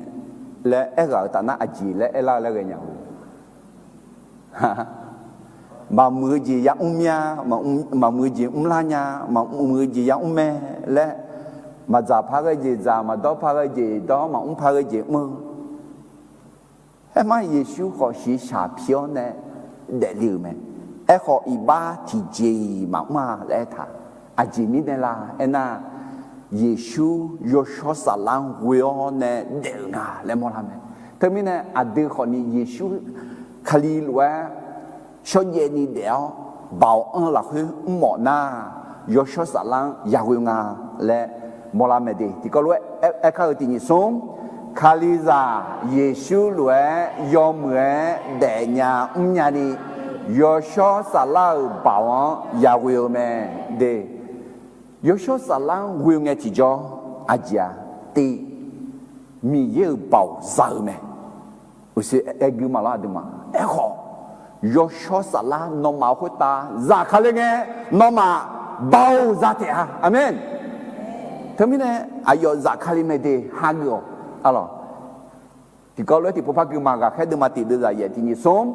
laer aerghaq-euq taf nar aqjeq laer aerlar-eu laer ghae nya-eu Maqmuiq-eu jeq yamr mir-a, maqmuiq-eu jeq mrlar nya, maqmuiq-eu jeq yamr mae laer, maqdzaq par ghae jeq dzaq, maqdawr par ghae jeq dawr, maqmr par ghae jeq mr-eu. Aermar Yeqsur khawf shiqshaq pi-awr nae daefle-euq mae. Aerkhawf iqbax tiqjeq-iq maqmr-a laer aertaq. Aqjeq mirnae la aernar, Yeqsur yawshawr saflar-anr ghoe-awr nae daef-euq nga laer mawrlar mae. Teumirnae aqdui khawfni Yeqsur Kali lof-aer shawrjaev ni daef-awr, baoq-anr lafkhoer mrmawf nar, yawshawr saflar-anr yaghoe nga laer mawrlar mae de. Tiqkawv lof-aer aer kar-eu tiq nyiq smr, Kalizaq Yeqsur lof-aer yawmuiq-aer daefnya mrnya ni, yawshawr saflar-euq baoq-anr yaghoe-eu mae de. Yawshawr saflar-anr ghoe-eu ngae tiqjawr, aqjeq-aq, tiq, Miqyaer-euq baoq za-eu mae. Uqshoe aer gui ma lawr aqduimaf. Aerkhawf, yawshawr saflar nawmaf-euq khoertav zafkale ngae, nawmaf baoq za taef-a. Aqmeq. Teumirnae aqyawf zafkale mae de hageuf-awq. Arlawq, tiqkawv lof-aer tiqpov par gui ma. Ghaqkhaer deuvma tiq deuvzaq yaef tiq nyiq smr,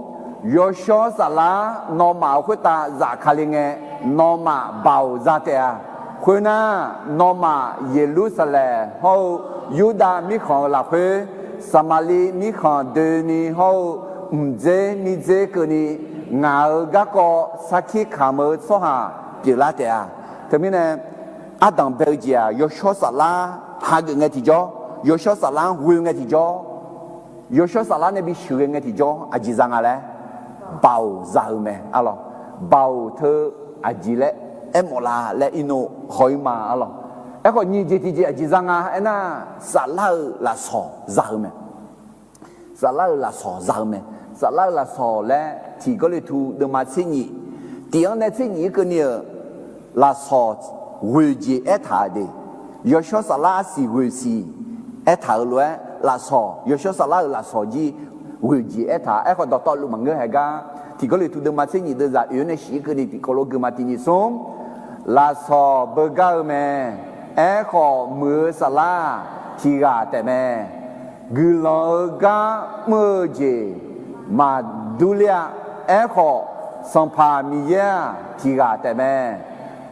yawshawr saflar nawmaf-euq khoertav zafkale ngae, nawmaf baoq za taef-a. Khoernar, nawmaf Yeqlursaqlaeq hawr-eu Yurdav mirkhanq-euq lafkhoer, Saqmaqliv mirkhanq doeni hawr-eu mqdzer mirdzer keuvni, ngaq-euq garkawv sarkir kamq-eu tsawrhaq pyeuflar taef-a. Teumirnae, ardanq bae-eu jeq-aq, yawshawr saflar hageuf ngae tiqjawr, yawshawr saflar-anr ghoe-eu ngae tiqjawr, yawshawr saflar nae bisheuq ghae ngae tiqjawr, aqjeq za nga laer, baoq za-eu mae. Arlawq, baoq teu aqjeq laer aermawf la laer irnov haw-ir ma. Arlawq, aerkhawf nyiq jeq tiqjeq aqjeq za nga aernar, saflar-euq lafsawq za-eu mae. Saflar-euq lafsawq za-eu mae. Saflar-euq lafsawq laer tiq Gawrliqtu deuvma tser nyif, tiq-anr nae tser nyif-ir keuvni-euq lafsawq ghoeq jeq aertaq-euq de. Yawshawr saflar arsiq ghoeq siq aertaq-euq lof-aer, lafsawq, yawshawr saflar-euq lafsawq jir ghoeq jeq aertaq. Aerkhawf, dawqtawvluf maqngeur haeq gar, tiq Gawrliqtu deuvma tser nyif deuvzaq oeq-anr nae shif-ir keuvni tiqkawv lof gui ma tiq nyiq smr, lafsawq beugar-eu mae. Aerkhawf, muiq-eu saflar-aq, tiq ghaq taefmae. Guiqlanq-eu gar mr-eu jeq maqdur ler-a. Aerkhawf, Sanqpaq Miqyaer-aq, tiq ghaq taefmae.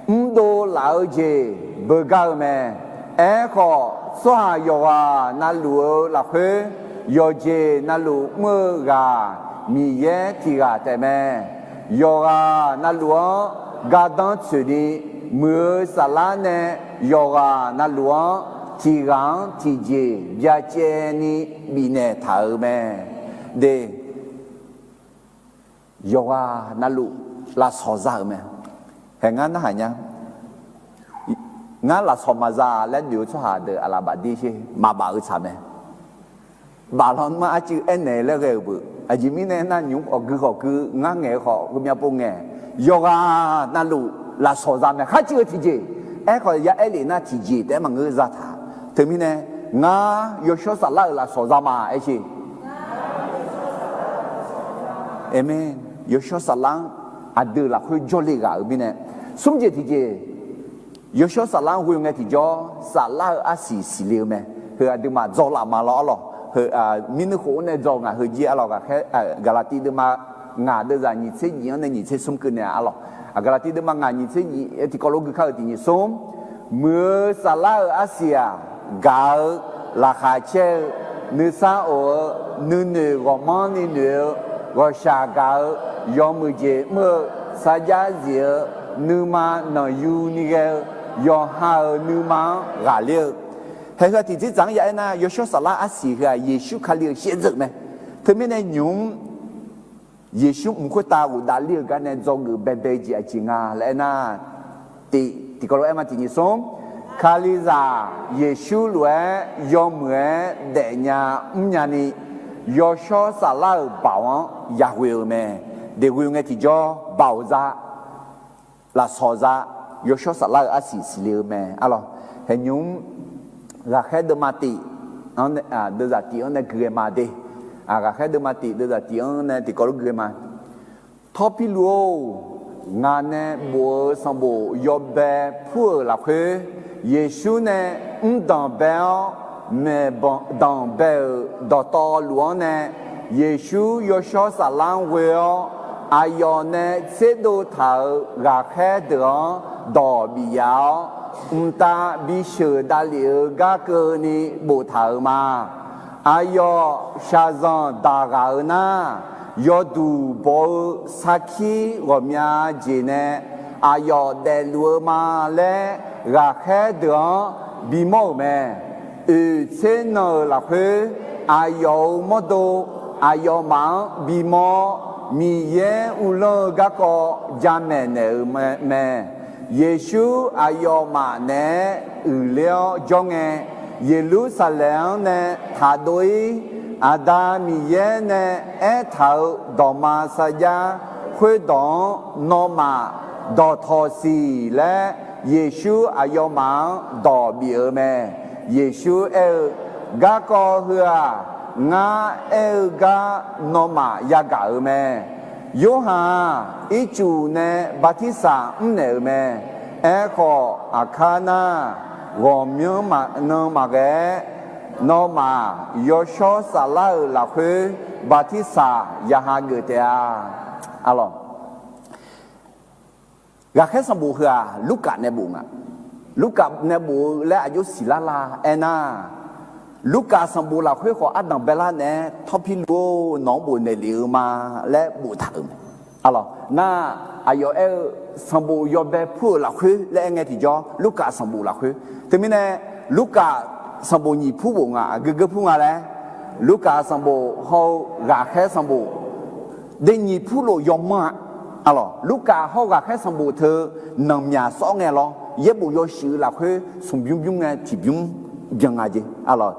Mrdov laf-eu jeq beugar-eu mae. Aerkhawf, tsawrhaq yawqghaq na luf-eu lafkhoer, yawqjeq na luf mr-eu ghaq Miqyaer tiq ghaq taefmae. Yawqghaq na luf-anr gardanr tsoeqni, muiq-eu saflar nae yawqghaq na luf-anr tiq ghaq-anr tiqjeq byacaevni bifnaeq taq-euq mae. De, yawqghaq na luf lafsawq za-euq mae. Haeq ngar narhaq nya. Ngar lafsawq maqza laer noeq-eu tsawrhaq deuq aqlaf bafdir sher, maqbaf-eu tsaq mae. Baflanr mar arcuiv aernaeq laer ghae-euq beuq. Aqjeq mirnae aernar, nymq-mr khawf gui khawf gui, ngar ngaeq-eu khawf heumyav pov ngaeq. Yawqghaq na luf lafsawq za mae. Kharcuiv-eu tiqjeq. Aerkhawf, ya aer lef nar tiqjeq taef-aer maqngeur zataq. Teumirnae, ngar yawshawr saflar-euq lafsawq za ma aer sher. Aqmeq. Yawshawr saflar-anr aqdui lafkhoer jawrle ghaq-euq mirnae, smr jeq tiqjeq, yawshawr saflar-anr ghoe ngae tiqjawr, saflar-eu arsiq siqle-eu mae. Heu aqduimaf dzaw laf ma lawr arlawq. Heu, mirnuir khof-anr nae dzaw ngaq heujir arlawq. Ghaqkhaer, Gaqlaqtiv deuvma ngaq deuvzaq nyiq tser nyiq-anr nae nyiq tser smr keuvni arlawq. Gaqlaqtiv deuvma ngaq nyiq tser nyiq, tiqkawv lof gui kar-euq tiq nyiq smr, muiq-eu saflar-euq arsiq-aq, gaq-eu, laqkhaq caer-eu, nuisar of-eu, nuinoeq ghawqmanrni noeq-eu, ghawqshaq gaq-eu, yawmuiq jeq mr-eu, sarjax zif-eu nuima nanqyuni ghae-eu yawqha-euq nuima-anr ghaqler-eu. Haeq heu-aq tiqdzerdzaq-anr ya aernar, yawshawr saflar arsiq heu-aq Yeqsur Kali-euq shaevdzeuf mae. Teumirnae nymq-mr Yeqsur mq khoertav ghofdav ler-eu gar nae dzawgeuf baebae-eu jeq aqjeq nga laer aernar, tiq, tiqkawv lof-aer ma tiq nyiq smr, Kalizaq Yeqsur lof-aer yawmuiq-aer daefnya mrnya ni, yawshawr saflar-euq baoq-anr yaghoe-eu mae. Daeqghoe ngae tiqjawr, baoq za, lafsawq za, yawshawr saflar-euq arsiq siqle-eu mae. Arlawq, haeqnymr-mr ghaqkhaer deuvma tiq, deuvzaq tiq-anr nae guiqghae ma de. Ghaqkhaer deuvma tiq deuvzaq tiq-anr nae tiqkawv lof guiqghae ma. Tawrpirluv-or, ngaq nae bof-eu sanqbof yawbae pur-euq lafkhoer, Yeqsur nae mrdanq bae-awr, maeqdanq bae-euq dawqtawvluf-anr nae, Yeqsur yawshawr saflar-anr ghoe-awr, aqyawf nae tserdov taq-euq ghaqkhaer deuq-anr dawq bif yaf-awr, mqtav bisheuq davlef-eu gar keuvni boftaq-euq ma. Aqyawf shaqzanq daq ghaq-eu nar, yawduq baw-eu sarkir ghawqmya jeq nae aqyawf daefluf-eu ma laer, ghaqkhaer deuq-anr bimawr-euq mae. Oeq tser nan-euq lafkhoer, aqyawf-euq mawrdo aqyawfmaf-anr bimawr-awr, Miqyaer uvlanr-eu garkawv jamaeq naeq-euq mae. Yeqsur aqyawfmaf naeq-aer uiqler-awr jawr ngae, Yeqlursaqlaeq-anr nae taqdov-ir. Aqda Miqyaer nae aertaq-euq dawqma sarjax khoerdawq-anr nawmaf dawqtawq siq laer, Yeqsur aqyawfmaf-anr dawq bif-eu mae. Yeqsur aer-eu, Garkawv heu-aq, ngar aer-eu gar nawmaf yagaq-euq mae. Yorhaq-aq, ircuf nae bartirsaq mrnaeq-euq mae. Aerkhawf, aqkar nar, ghawqmyanr nan maqghae-aer, nawmaf yawshawr saflar-euq lafkhoer bartirsaq ya hageuf taef-a. Arlawq, ghaqkhaer sanqbof heu-aq Lurkaf nae bof nga. Lurkaf nae bof-eu laer aqjox siqlar la aernar, Lurkaf sanqbof lafkhoer khawf ardanq baelar naeq-aer, Tawrpirluv-or, nawq-anr bofnaeq lef-eu ma laer boftaq-euq mae. Arlawq, nar, aqyawf aer-eu sanqbof yawbae pur-euq lafkhoer laer aer ngae tiqjawr, Lurkaf sanqbof lafkhoer. Teumirnae, Lurkaf sanqbof nyiq pur bof nga, aqgeu geu pur nga laer. Lurkaf sanqbof hawr-eu ghaqkhaer sanqbof de nyiq pur lof yawmanr-a. Arlawq, Lurkaf hawr-eu ghaqkhaer sanqbof teu nanqmyaq sawr ngae lawr, yaerbof yawshuif-eu lafkhoer smq bymr bymr ngae tiqbymr byan nga jeq. Arlawq,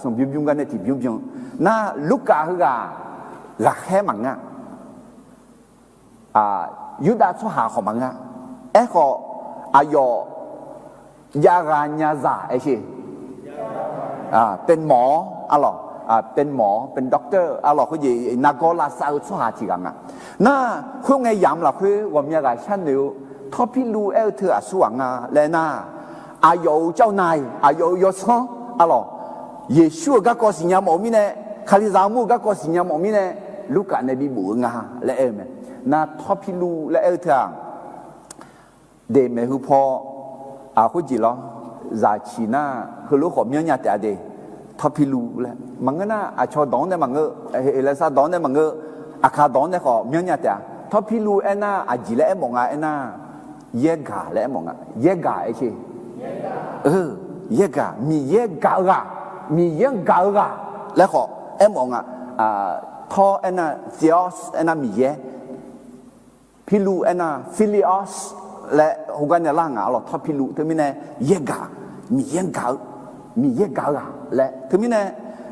smq bymr bymr gar nae tiqbymr byan. Nar, Lurkaf heughaq ghaqkhaer maqngeur-a. Yurdav tsawrhaq khawf maqngeur-a. Aerkhawf, aqyawf jav ghaq nyazaq aer sher. เป็นหมอ-awr, arlawq, เป็นหมอ, เป็นด็อกเตอร์ arlawq, khoerjeq nargawr lavsav-eu tsawrhaq tiq ghaq nga. Nar, khoerngae yamq lafkhoer ghawqmya ghaq sharnoeq-eu, Tawrpirluv aer-eu teu aqsur ghaq nga laer nar, aqyawf-euq cawv nav-iq, aqyawf-euq yawsanr, arlawq, Yeqsur-euq garkawv siqnya mawf-eu mirnae, Kalizaq armur-eu garkawv siqnya mawf-eu mirnae, Lurkaf nae bibof-eu nga laer aer-eu mae. Nar, Tawrpirluv laer aer-eu teu-aq, de maeqhu paw, aq, khoerjeq lawr, zaqciq nar, heulof khawf myanrnya taef-a de. Tawrpirluv laer maqngeur nar, aqcawq dawq-anr nae maqngeur, Heqlaqsar dawq-anr nae maqngeur, Aqkaq dawq-anr nae khawf myanrnya taef-a. Tawrpirluv aernar, aqjeq laer aermawf nga aernar, yaergaq laer aermawf nga. Yaergaq aer sher. Yaergaq, Miqyaer gaq-eu ghaq, Miqyaer-anr gaq-eu ghaq laer khawf aermawf nga. Tawr aernar, theos aernar Miqyaer, pirluv aernar, phileos laer heugar nae lar nga. Arlawq, Tawrpirluv teumirnae yaergaq, Miqyaer-anr gaq-eu, Miqyaer gaq-eu ghaq laer. Teumirnae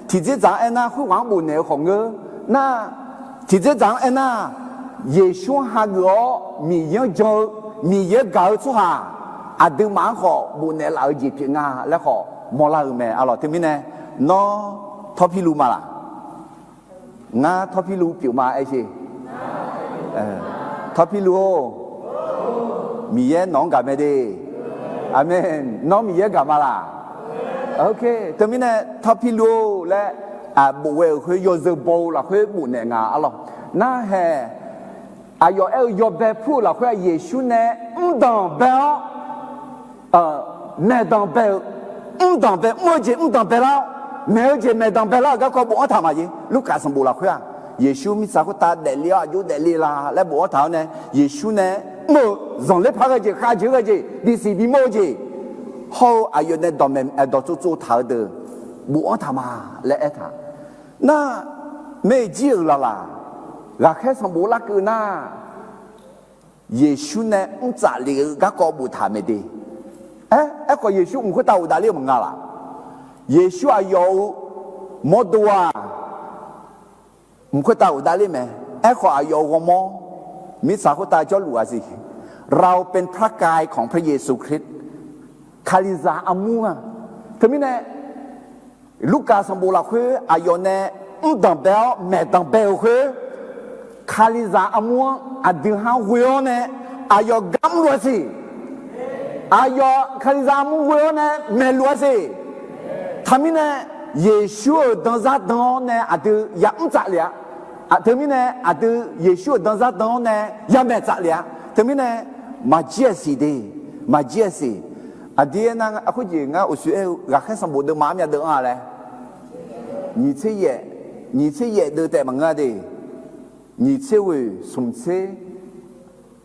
tiqdzerdzaq-anr aernar, khoerghaq-anr bofnaeq-eu khawf ngeur nar, tiqdzerdzaq-anr aernar, Yeqsur-anr hageuf-awr Miqyaer-anr jan-eu, Miqyaer gaq-eu tsawrhaq aqduimaf-anr khawf bofnaeq laf-eu jeq pyeuf nga laer khawf mawrlar-eu mae. Arlawq, teumirnae nawr Tawrpirluv ma laq? Ngar Tawrpirluv pyeuf ma aer sher. Tawrpirluv-or, Miqyaer nawq-anr gaq mae de. Aqmeq. Nawr Miqyaer gaq ma laq? Teumirnae Tawrpirluv-or laer bof ghae-euq khoer yawzeu baw-eu lafkhoer bofnaeq nga. Arlawq, narhae aqyawf aer-eu yawbae pur-eu lafkhoer-aq, Yeqsur nae mrdanq bae-awr, maeqdanq bae-eu, mrdanq bae, mr-eu jeq mrdanq baelar-awr, maeq-eu jeq maeqdanq baelar-euq garkawv bofanr taq maqjeq. Lurkaf sanqbof lafkhoer-aq, Yeqsur mirtsaq khoertav daefle-awr aqjox daefle la laer bofanr taq-awr nae, Yeqsur nae mr-eu zanqler paq ghae jeq, khavjeq ghae jeq, bisiq bimawr-eu jeq hawr-eu aqyawf nae dawqmaeq dawqtsov tsov taq-eu deuq bofanr taq ma laer aertaq. Nar, maeq jir-euq laqlaq, ghaqkhaer sanqbof larkeuv nar, Yeqsur nae mr tsaf lef-eu garkawv boftaq mae de. Aer, aerkhawf Yeqsur mq khoertav ghofdav ler-eu maqnga laf. Yeqsur aqyawf-euq mawrdo-aq, mq khoertav ghofdav ler mae. Aerkhawf aqyawf-euq ghawrmawr mirtsaq khoertav jawrluf-a siq. เราเป็นพระกายของพระเยซูคริสต์ Kalizaq armur-a. Teumirnae Lurkaf sanqbof lafkhoer aqyawf nae mr danqbae-awr maeq danqbae-euq khoer, Kalizaq armur-anr aqdui ha-anr ghoe-awr nae aqyawf gar mrluf-a siq. Aqyawf Kalizaq armur ghoe-awr nae maeqluf-a siq. Teumirnae Yeqsur-euq danzar dan-awr nae aqdui ya mr tsaf lef-a. Teumirnae aqdui Yeqsur-euq danzar dan-awr nae ya maeq tsaf lef-a. Teumirnae maqjir-a siq de, maqjir-a siq. Aqdui aernar, khoerjeq ngar uqshoe aer-eu ghaqkhaer sanqbof deuvma armyav deuv-anr-a laer, nyiq tser yaef, nyiq tser yaef deuv taef maqngeur-a de. Nyiq tser ghoeq smq tser,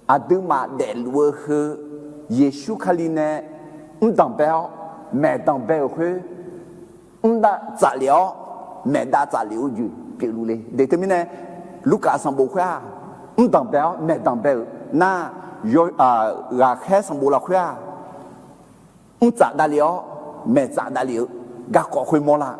aqduimaf daefluf-eu heu, Yeqsur Kali nae mr danqbae-awr maeq danqbae-euq khoer, mr dav tsaf lef-awr maeq dav tsaf lef-eu jeq pyeufluf le de. Teumirnae Lurkaf sanqbof khoer-aq, mr danqbae-awr maeq danqbae-euq nar, ghaqkhaer sanqbof lafkhoer-aq, mr tsaf davlef-awr maeq tsaf davlef-eu garkawv khoer mawrlar.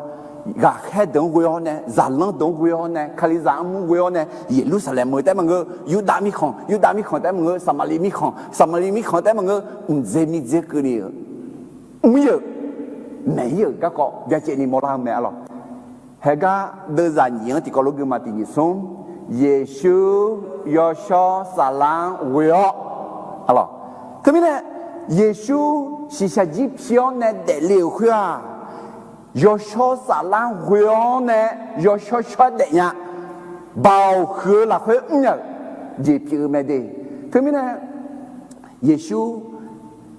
Ghaqkhaer deuq-anr ghoe-awr nae, zaqlanr deuq-anr ghoe-awr nae, Kalizaq armur ghoe-awr nae, Yeqlursaqlaeq meuq taef maqngeur, Yurdav mirkhanq, Yurdav mirkhanq taef maqngeur, Saqmaqliv mirkhanq, Saqmaqliv mirkhanq taef maqngeur, mqdzer mirdzer keuvni-euq, mr-ir-euq, maeq-ir-euq garkawv byacaevni mawrlar-eu mae arlawq. Haegar deuvzaq nyiq-anr tiqkawv lof gui ma. Tiq nyiq smr, Yeqsur yawshawr saflar-anr ghoe-awr, arlawq. Teumirnae Yeqsur shiqshaq jir pi-awr nae daefle-euq khoer-aq, yawshawr saflar ghoe-awr nae yawshawr shawr-aer daefnya, baoq huiq-eu lafkhoer mrnya-euq jeq pyeuf-eu mae de. Teumirnae Yeqsur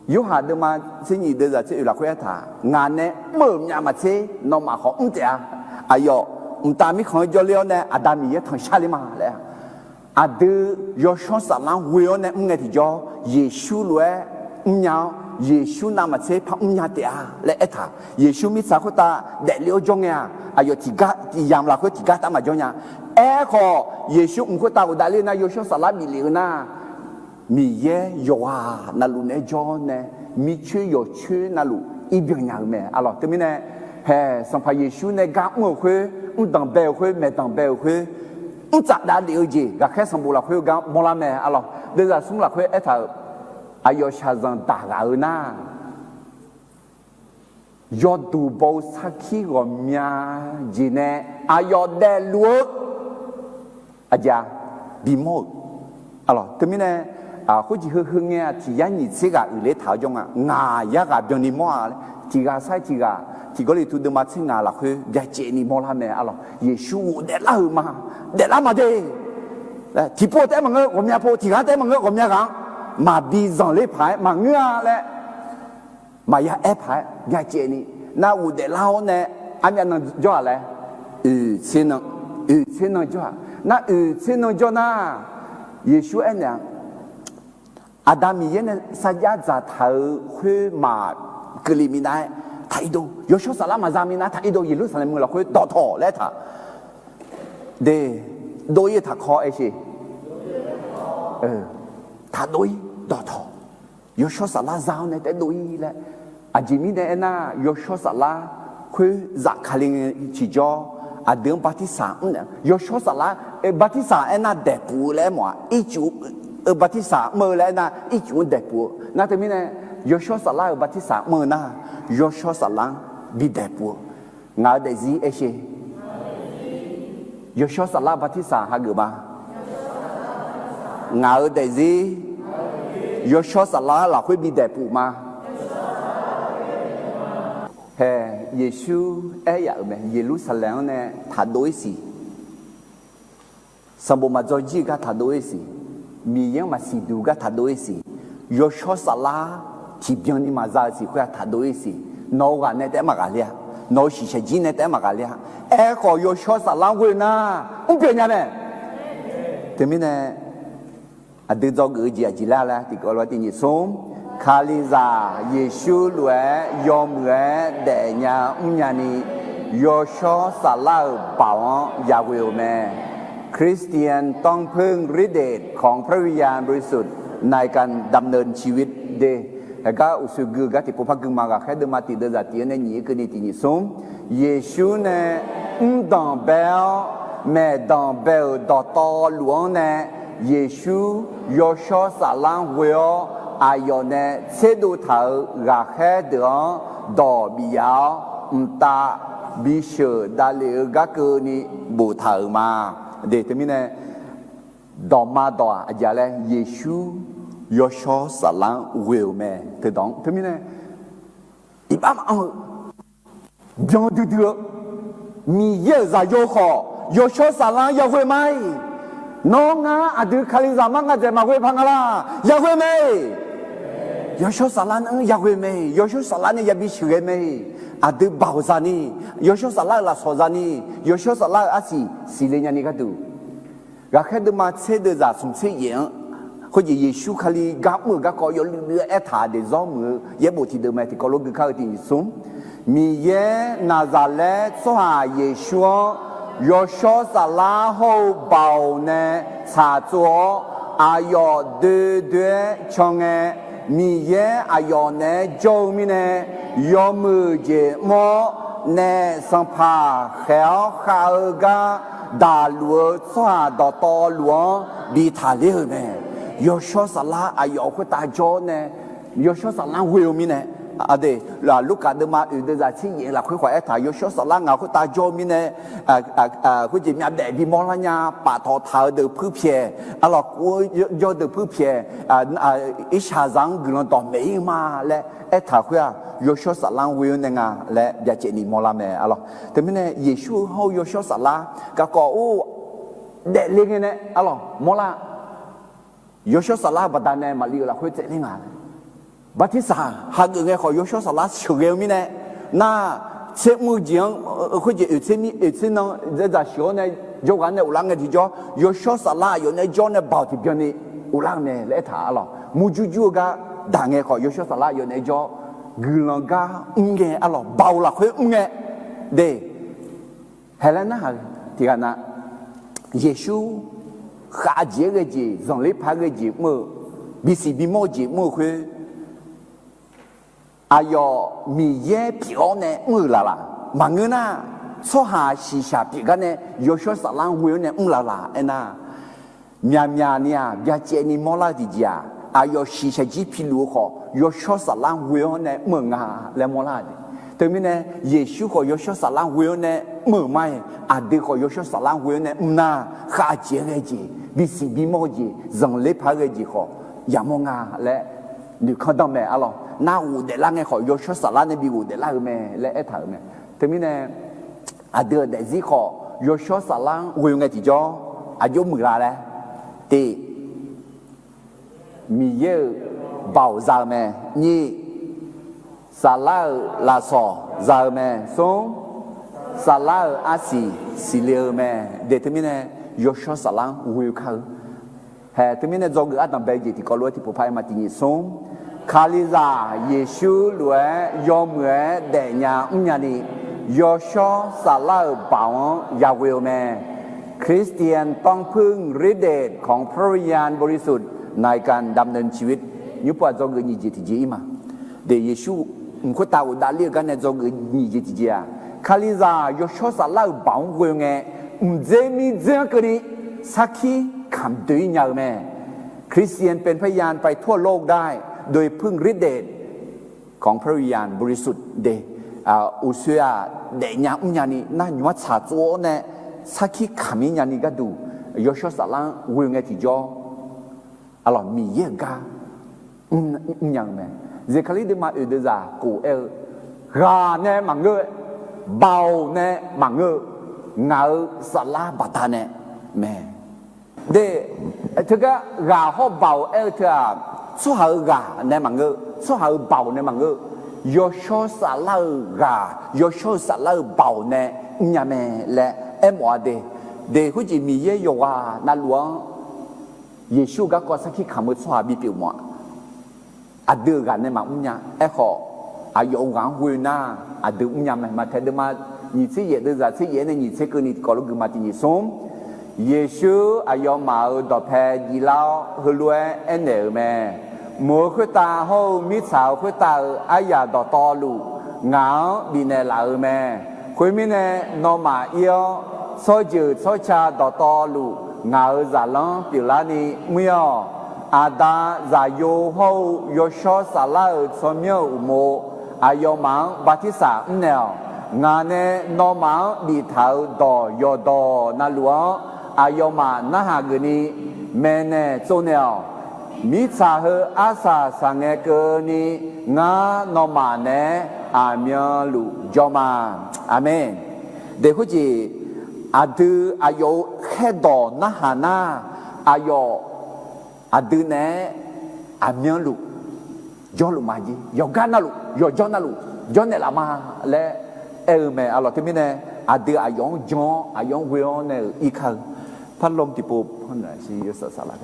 Yorhaq deuvma tser nyiq deuvzaq tser oeq lafkhoer aertaq, ngaq nae mr-euq myavmaqtser nawmaf khawf mr taef-a. Aqyawf mqtav mirkhanq-anr jawrler-awr nae Aqda Miqyaer tanqshar le ma laer-a. Aqdui yawshawr saflar ghoe-awr nae mr ngae tiqjawr, Yeqsur lof-aer mrnya-awr, Yeqsur navmaqtser par mrnya taef-a laer aertaq. Yeqsur mirtsaq khoertav daefle-awr jawr ngae-aq, aqyawf tiqgar tiqyamq lafkhoer tiqgar taf maqjawr nya. Aerkhawf Yeqsur mq khoertav ghofdav ler nar, yawshawr saflar bif lef-eu nar, Miqyaer yawqghaq navluf naeq-aer jawr nae, mircoer yawqcoer navluf ir byan nya-eu mae arlawq. Teumirnae hae, Sanqpaq Yeqsur nae gar mr-euq khoer, mr danqbae-euq khoer, maeq danqbae-euq khoer, mr tsaf davlef-eu jeq ghaqkhaer sanqbof lafkhoer gar mawrlar mae arlawq. Deuvzaq smr lafkhoer aertaq-euq, aqyawf shaqzanq daq ghaq-eu nar, yawduq baw-eu sarkir ghawqmya jeq nae aqyawf daefluf-eu aqjeq-a, bimawr-euq arlawq. Teumirnae khoerjeq heu heu ngae-aq, tiq yar nyiq tser ghaq uiqler taq-awr jawr nga. Ngaq yar ghaq byanni mawr-a laer, tiq ghaq sar-aer tiq ghaq, Tiq Gawrliqtu deuvma tser ngaq lafkhoer byacaevni mawrlar mae arlawq. Yeqsur ghof daeflar-euq ma. Daeflar ma de. Tiqpov taef-aer maqngeur ghawqmya pov, tiq ghaq taef-aer maqngeur ghawqmya ghaq-anr maqbi zanqler paq-aer maqngeur-a laer, maqya aer paq-aer byacaevni, nar ghof daeflar-awr nae armyav nan jawr-aq laer, oeq tser nan, oeq tser nan jawr-aq. Nar oeq tser nan jawr nar, Yeqsur aernaeq-a, Aqda Miqyaer nae sarjax dzaqtaq-euq khoer maqkeuvle minav-aer taq-ir dov, yawshawr saflar maqza minav-aer taq-ir dov, Yeqlursaqlaeq meuq lafkhoer dawqtawq laer taq de. Dov-ir-eu taqkawv aer sheq. Taqdov-ir dawqtawq. Yawshawr saflar za-awr nae taef-aer dov-ir laer. Aqjeq mirnae aernar, yawshawr saflar khoer zafkale ngae tiqjawr, aqdui-anr bartirsaq mr naeq, yawshawr saflar, bartirsaq aernar daeqpuf-eu laer aermawf-a. Ircuf-eu bartirsaq mr-eu laer aernar, ircuf-anr daeqpuf-eu nar, teumirnae yawshawr saflar-euq bartirsaq mr-eu nar, yawshawr saflar-anr bi daeqpuf-eu. Ngaq-euq daefzir aer sheq. Yawshawr saflar bartirsaq hageuf ma. Ngaq-euq daefzir yawshawr saflar lafkhoer bi daeqpuf ma. Hae, Yeqsur aer yaf-euq mae, Yeqlursaqlaeq-anr nae taqdov-ir siq. Sanqbof maqdzaw jir-eu gar taqdov-ir siq. Miqyaer-anr maqsiq duq gar taqdov-ir siq. Yawshawr saflar tiqbyan ni maqza-eu siq khoer-aq taqdov-ir siq. Nawq-eu ghaq nae taef-aer maqghaqler-a. Nawq-euq shiqshaq jir nae taef-aer maqghaq ler-a. Aerkhawf, yawshawr saflar ghoe-eu nar, mrpyeuf nya mae. Teumirnae, aqdui dzawgeuf-eu jeq aqjeq lar laer tiqkawv lof-aer tiq nyiq smr, Kalizaq Yeqsur lof-aer yawmuiq-aer daefnya mrnya ni, yawshawr saflar-euq baoq-anr yaghoe-euq mae. Kristian ต้องพึ่งฤทธิ์เดชของพระวิญญาณบริสุทธิ์ในการดำเนินชีวิต de. Heugar uqshoe gui-eu gar tiqpov par gui ma. Ghaqkhaer deuvma tiq deuvzaq tiq-anr nae nyiq-aer keuvni tiq nyiq smr, Yeqsur nae mrdanq bae-awr, maeqdanq bae-euq dawqtawvluf-anr nae, Yeqsur yawshawr saflar ghoe-awr, aqyawf nae tserdov taq-euq ghaqkhaer deuq-anr dawq bif yaf-awr, mqtav bisheuq davlef-eu gar keuvni boftaq-euq ma. De, teumirnae, dawqma dawq-aq aqjeq laer, Yeqsur yawshawr saflar-anr ghoe-euq mae. Teudawq-anr teumirnae, iqbax maqanr-eu byan duidui-eu Miqyaer-euq zaqyo khawf, yawshawr saflar-anr yaghoe ma-iq. Nawr ngar aqdui Kalizaq mar nga dzaeq maqghoe paq nga laq? Yaghoe mae. Yawshawr saflar-anr yaghoe mae. Yawshawr saflar nae yabi sheuqghae mae. Aqdui baoq zaq ni, yawshawr saflar-euq lafsawq zaq ni, yawshawr saflar-euq arsiq siqle nyani gharduq, Ghaqkhaer deuvma tser deuvzaq smq tser yaef-anr, khoerjeq Yeqsur Kali gar mr-euq garkawv yawluiv luiv-aer aertaq daefzawr muiq-eu yaerbof tiqdeuq mae. Tiqkawv lof gui kar-eu tiq nyiq smr, Miqyaer Naqzaqlaer tsawrhaq Yeqsur-anr yawshawr saflar hawr-eu baoq nae tsaqtsov-awr, aqyawf doe doe-aer can ngae, Miqyaer aqyawf naeq-aer jawr-eu mirnae, yawmuiq jeq mr-awr, naef sanqpaq khaeq-awr khav-eu gar daqluf-eu tsawrhaq dawqtawvluf-anr bi taqler-euq mae. Yawshawr saflar aqyawf khoertav jawr-awr nae, yawshawr saflar ghoe-eu mirnae, aqdui, Lurkaf deuvma oeq deuvzaq tser yaef lafkhoer khawf aertaq, yawshawr saflar ngaq khoertav jawr-eu mirnae, khoerjeq myavbaef bimawr lar nya, paftawf taq-eu deuq puirpyaeq, arlawq kov-eu jawr deuq puirpyaeq, irshaqzaq-anr guiqlanq dawqmaeq ir ma laer aertaq khoer-aq, yawshawr saflar-anr ghoe-awr nae nga laer byacaevni mawrlar mae, arlawq. Teumirnae Yeqsur-eu hawr-eu yawshawr saflar garkawv or daefle ngae nae, arlawq, mawrlar. Yawshawr saflar baqdanae Maqli-euq lafkhoer tsaevler nga. Bartirsaq hageuf ngae khawf, yawshawr saflar sheuqghae-eu mirnae, nar, tser mr-eu jeq-anr, khoerjeq oeq tser mir oeq tser nan dzaqsheuq-awr nae jawrghaq nae ghoflar ngae tiqjawr, yawshawr saflar aqyawf nae jawr nae baoq tiqbyan ni ghoflar-eu mae laer aertaq, arlawq. Murjur jur-eu gar daq ngae khawf, yawshawr saflar aqyawf nae jawr, guiqlanq gar mr ngae, arlawq, baoq lafkhoer mr ngae, de. Haeq laer narhaq-eu tiqghaq na, Yeqsur khavjeq-aer ghae jeq, zanqler paq-aer ghae jeq mr-eu, bisiq bimawr-eu jeq mr-eu khoer, aqyawf Miqyaer pyeuf-awr nae mr-euq laf laq? Maqngeur nar, tsawrhaq shiqshaq pyeuf gar nae yawshawr saflar-anr ghoe-awr nae mr laf laq aernar, myaqmyaq ni-aq, byacaevni mawrlar-eu tiqjeq-aq, aqyawf shiqshaq jir piluf-eu khawf, yawshawr saflar ghoe-awr nae mr-euq nga laer mawrlar-euq de. Teumirnae, Yeqsur khawf yawshawr saflar ghoe-awr nae mr-euq ma-iq, aqdui khawf yawshawr saflar ghoe-awr nae mr nar, khavjeq-aer ghae jeq, bisiq bimawr-eu jeq, zanqler paq-aer ghae jeq khawf yamawr nga laer noeqkanr danr mae, arlawq. Nar ghofdaef lar ngae khawf, yawshawr saflar nae bi ghofdaef lar-eu mae laer aertaq-euq mae. Teumirnae, aqdui-euq daefzir khawf, yawshawr saflar-anr ghoe ngae tiqjawr, aqjox muiqlar laer, tiq, Miqyaer-euq baoq za-eu mae. Nyiq, saflar-euq lafsawq za-eu mae. Smr, saflar-euq arsiq siqle-eu mae. De teumirnae, yawshawr saflar-anr ghoe kar-eu. Haeq teumirnae dzawgeuf ardanq bae jeq tiqkawv lof-aer tiqpov par-aer ma. Tiq nyiq smr, Kalizaq Yeqsur lof-aer yawmuiq-aer daefnya mrnya ni, yawshawr saflar-euq baoq-anr yaghoe-eu mae. คริสเตียนต้องพึ่งฤทธิ์เดชของพระวิญญาณบริสุทธิ์ในการดำเนินชีวิต Nymrpov-aq dzawgeuf nyiq jeq tiqjeq ir ma. De, Yeqsur mq khoertav ghofdav ler-eu gar nae dzawgeuf nyiq jeq tiqjeq-aq, Kalizaq yawshawr saflar-euq baoq-anr ghoe ngae, mqdzer mirdzer-anr keuvni sarkir kamq doe-ir nya-eu mae. คริสเตียนเป็นพยานไปทั่วโลกได้โดยพึ่งฤทธิ์เดชของพระวิญญาณบริสุทธิ์ de. Uqshoe-aq daefnya mrnya ni nar, nymq-mr tsaqtsov-awr nae sarkir kamq-ir nya ni gharduq, yawshawr saflar-anr ghoe ngae tiqjawr, arlawq, Miqyaer-euq gar mrnya-eu mae. Zeqkaqlir deuvma oeq deuvzaq kof aer-eu, ghaq nae maqngeur-eu, baoq nae maqngeur-eu, ngaq-euq saflar baqdanae mae. De, teugar ghaq hawr baoq aer-eu teu-aq, tsawrhaq-euq ghaq nae maqngeur, tsawrhaq-euq baoq nae maqngeur. yawshawr saflar-euq ghaq, yawshawr-eu saflar-euq baoq nae mrnya mae laer aermawf-a de. De khoerjeq Miqyaer yawqghaq navluf-anr Yeqsur-eu garkawv sarkir kamq-eu tsawrhaq bipyeuf mawf-a. Aqdui-euq ghaq nae maqmr nya. Aerkhawf, aqyawf-euq ghaq-anr ghoe nar, aqdui mrnya mae. Maqtaeq deuvma nyiq tser yaef deuvzaq tser yaef-aer nae nyiq tser keuvni tiqkawv lof guiqma tiq nyiq smr. Yeqsur aqyawfmaf-euq dawqpae jivlar-awr, heulof-aer aernaeq-euq mae. Mq-euq khoertav hawr-eu mirtsaq-euq khoertav-euq aryaq dawqtawvluf, ngaq-anr bifnaeq laf-euq mae. Khoermirnae, nawmaf ir-awr, tsawrjeuq tsawrca dawqtawvluf, ngaq-euq zaqlanr pyeuflarni mr-ir-awq. Aqda, Zaqyo hawr-eu Yawshawr Saflar-euq tsawrmyanr-euq uqmov, aqyawfmaf-anr bartirsaq mrnaeq-awq. Ngaq nae nawmaf-anr biftaq-euq dawq yawqdawq navluf-anr, aqyawfmaf narhaq geufni maeqnaeq tsovnaeq-awq. Mirtsaq heu arsaq saqngae keuvni, ngar nawmaf naeq-aer aqmyanluf jawr ma. Aqmeq. Deq khoerjeq, aqdui aqyawf-euq khaerdawq narhaq nar, aqyawf aqdui naeq-aer aqmyanluf jawrluf ma jeq, yawqgar navluf, yawqjawr navluf jawrnaeq laf ma laer aer-eu mae. Aqlawq teumirnae, aqdui aqyawf-anr jan-awr, aqyawf-anr ghoe-awr nae-euq irkar-eu parlawm tiqpov, yawsaf saflar.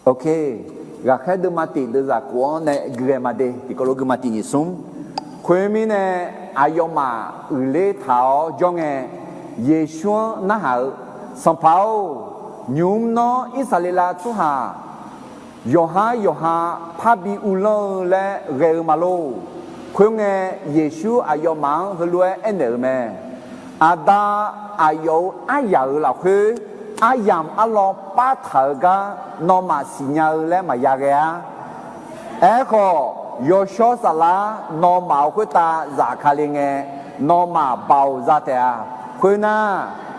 Ok, ghaqkhaer deuvma tiq deuvzaq kof-anr nae guighae ma de, tiqkawv lof guiqma tiq nyiq smr. Khoermirnae, aqyawfmaf uiqler taq-awr jawr ngae, Yeqsur-anr narhaq-eu, Sanqpaq-or, nymq mr nawr Irsaqleqlav tsawrhaq yawqhar yawqha parbi uvlanr-eu laer ghae-eu ma lor. Khoerngae, Yeqsur aqyawfmaf-anr heulof-aer aernaeq-euq mae. Aqda, aqyawf-euq aryaq-euq lafkhoer aryamq arlawr partaq-eu gar nawmaf siqnya-eu laer maqya ghae-ar. Aerkhawf, Yawshawr Saflar nawmaf-euq khoertav zafkale ngae, nawmaf baoq za taef-a. Khoernar,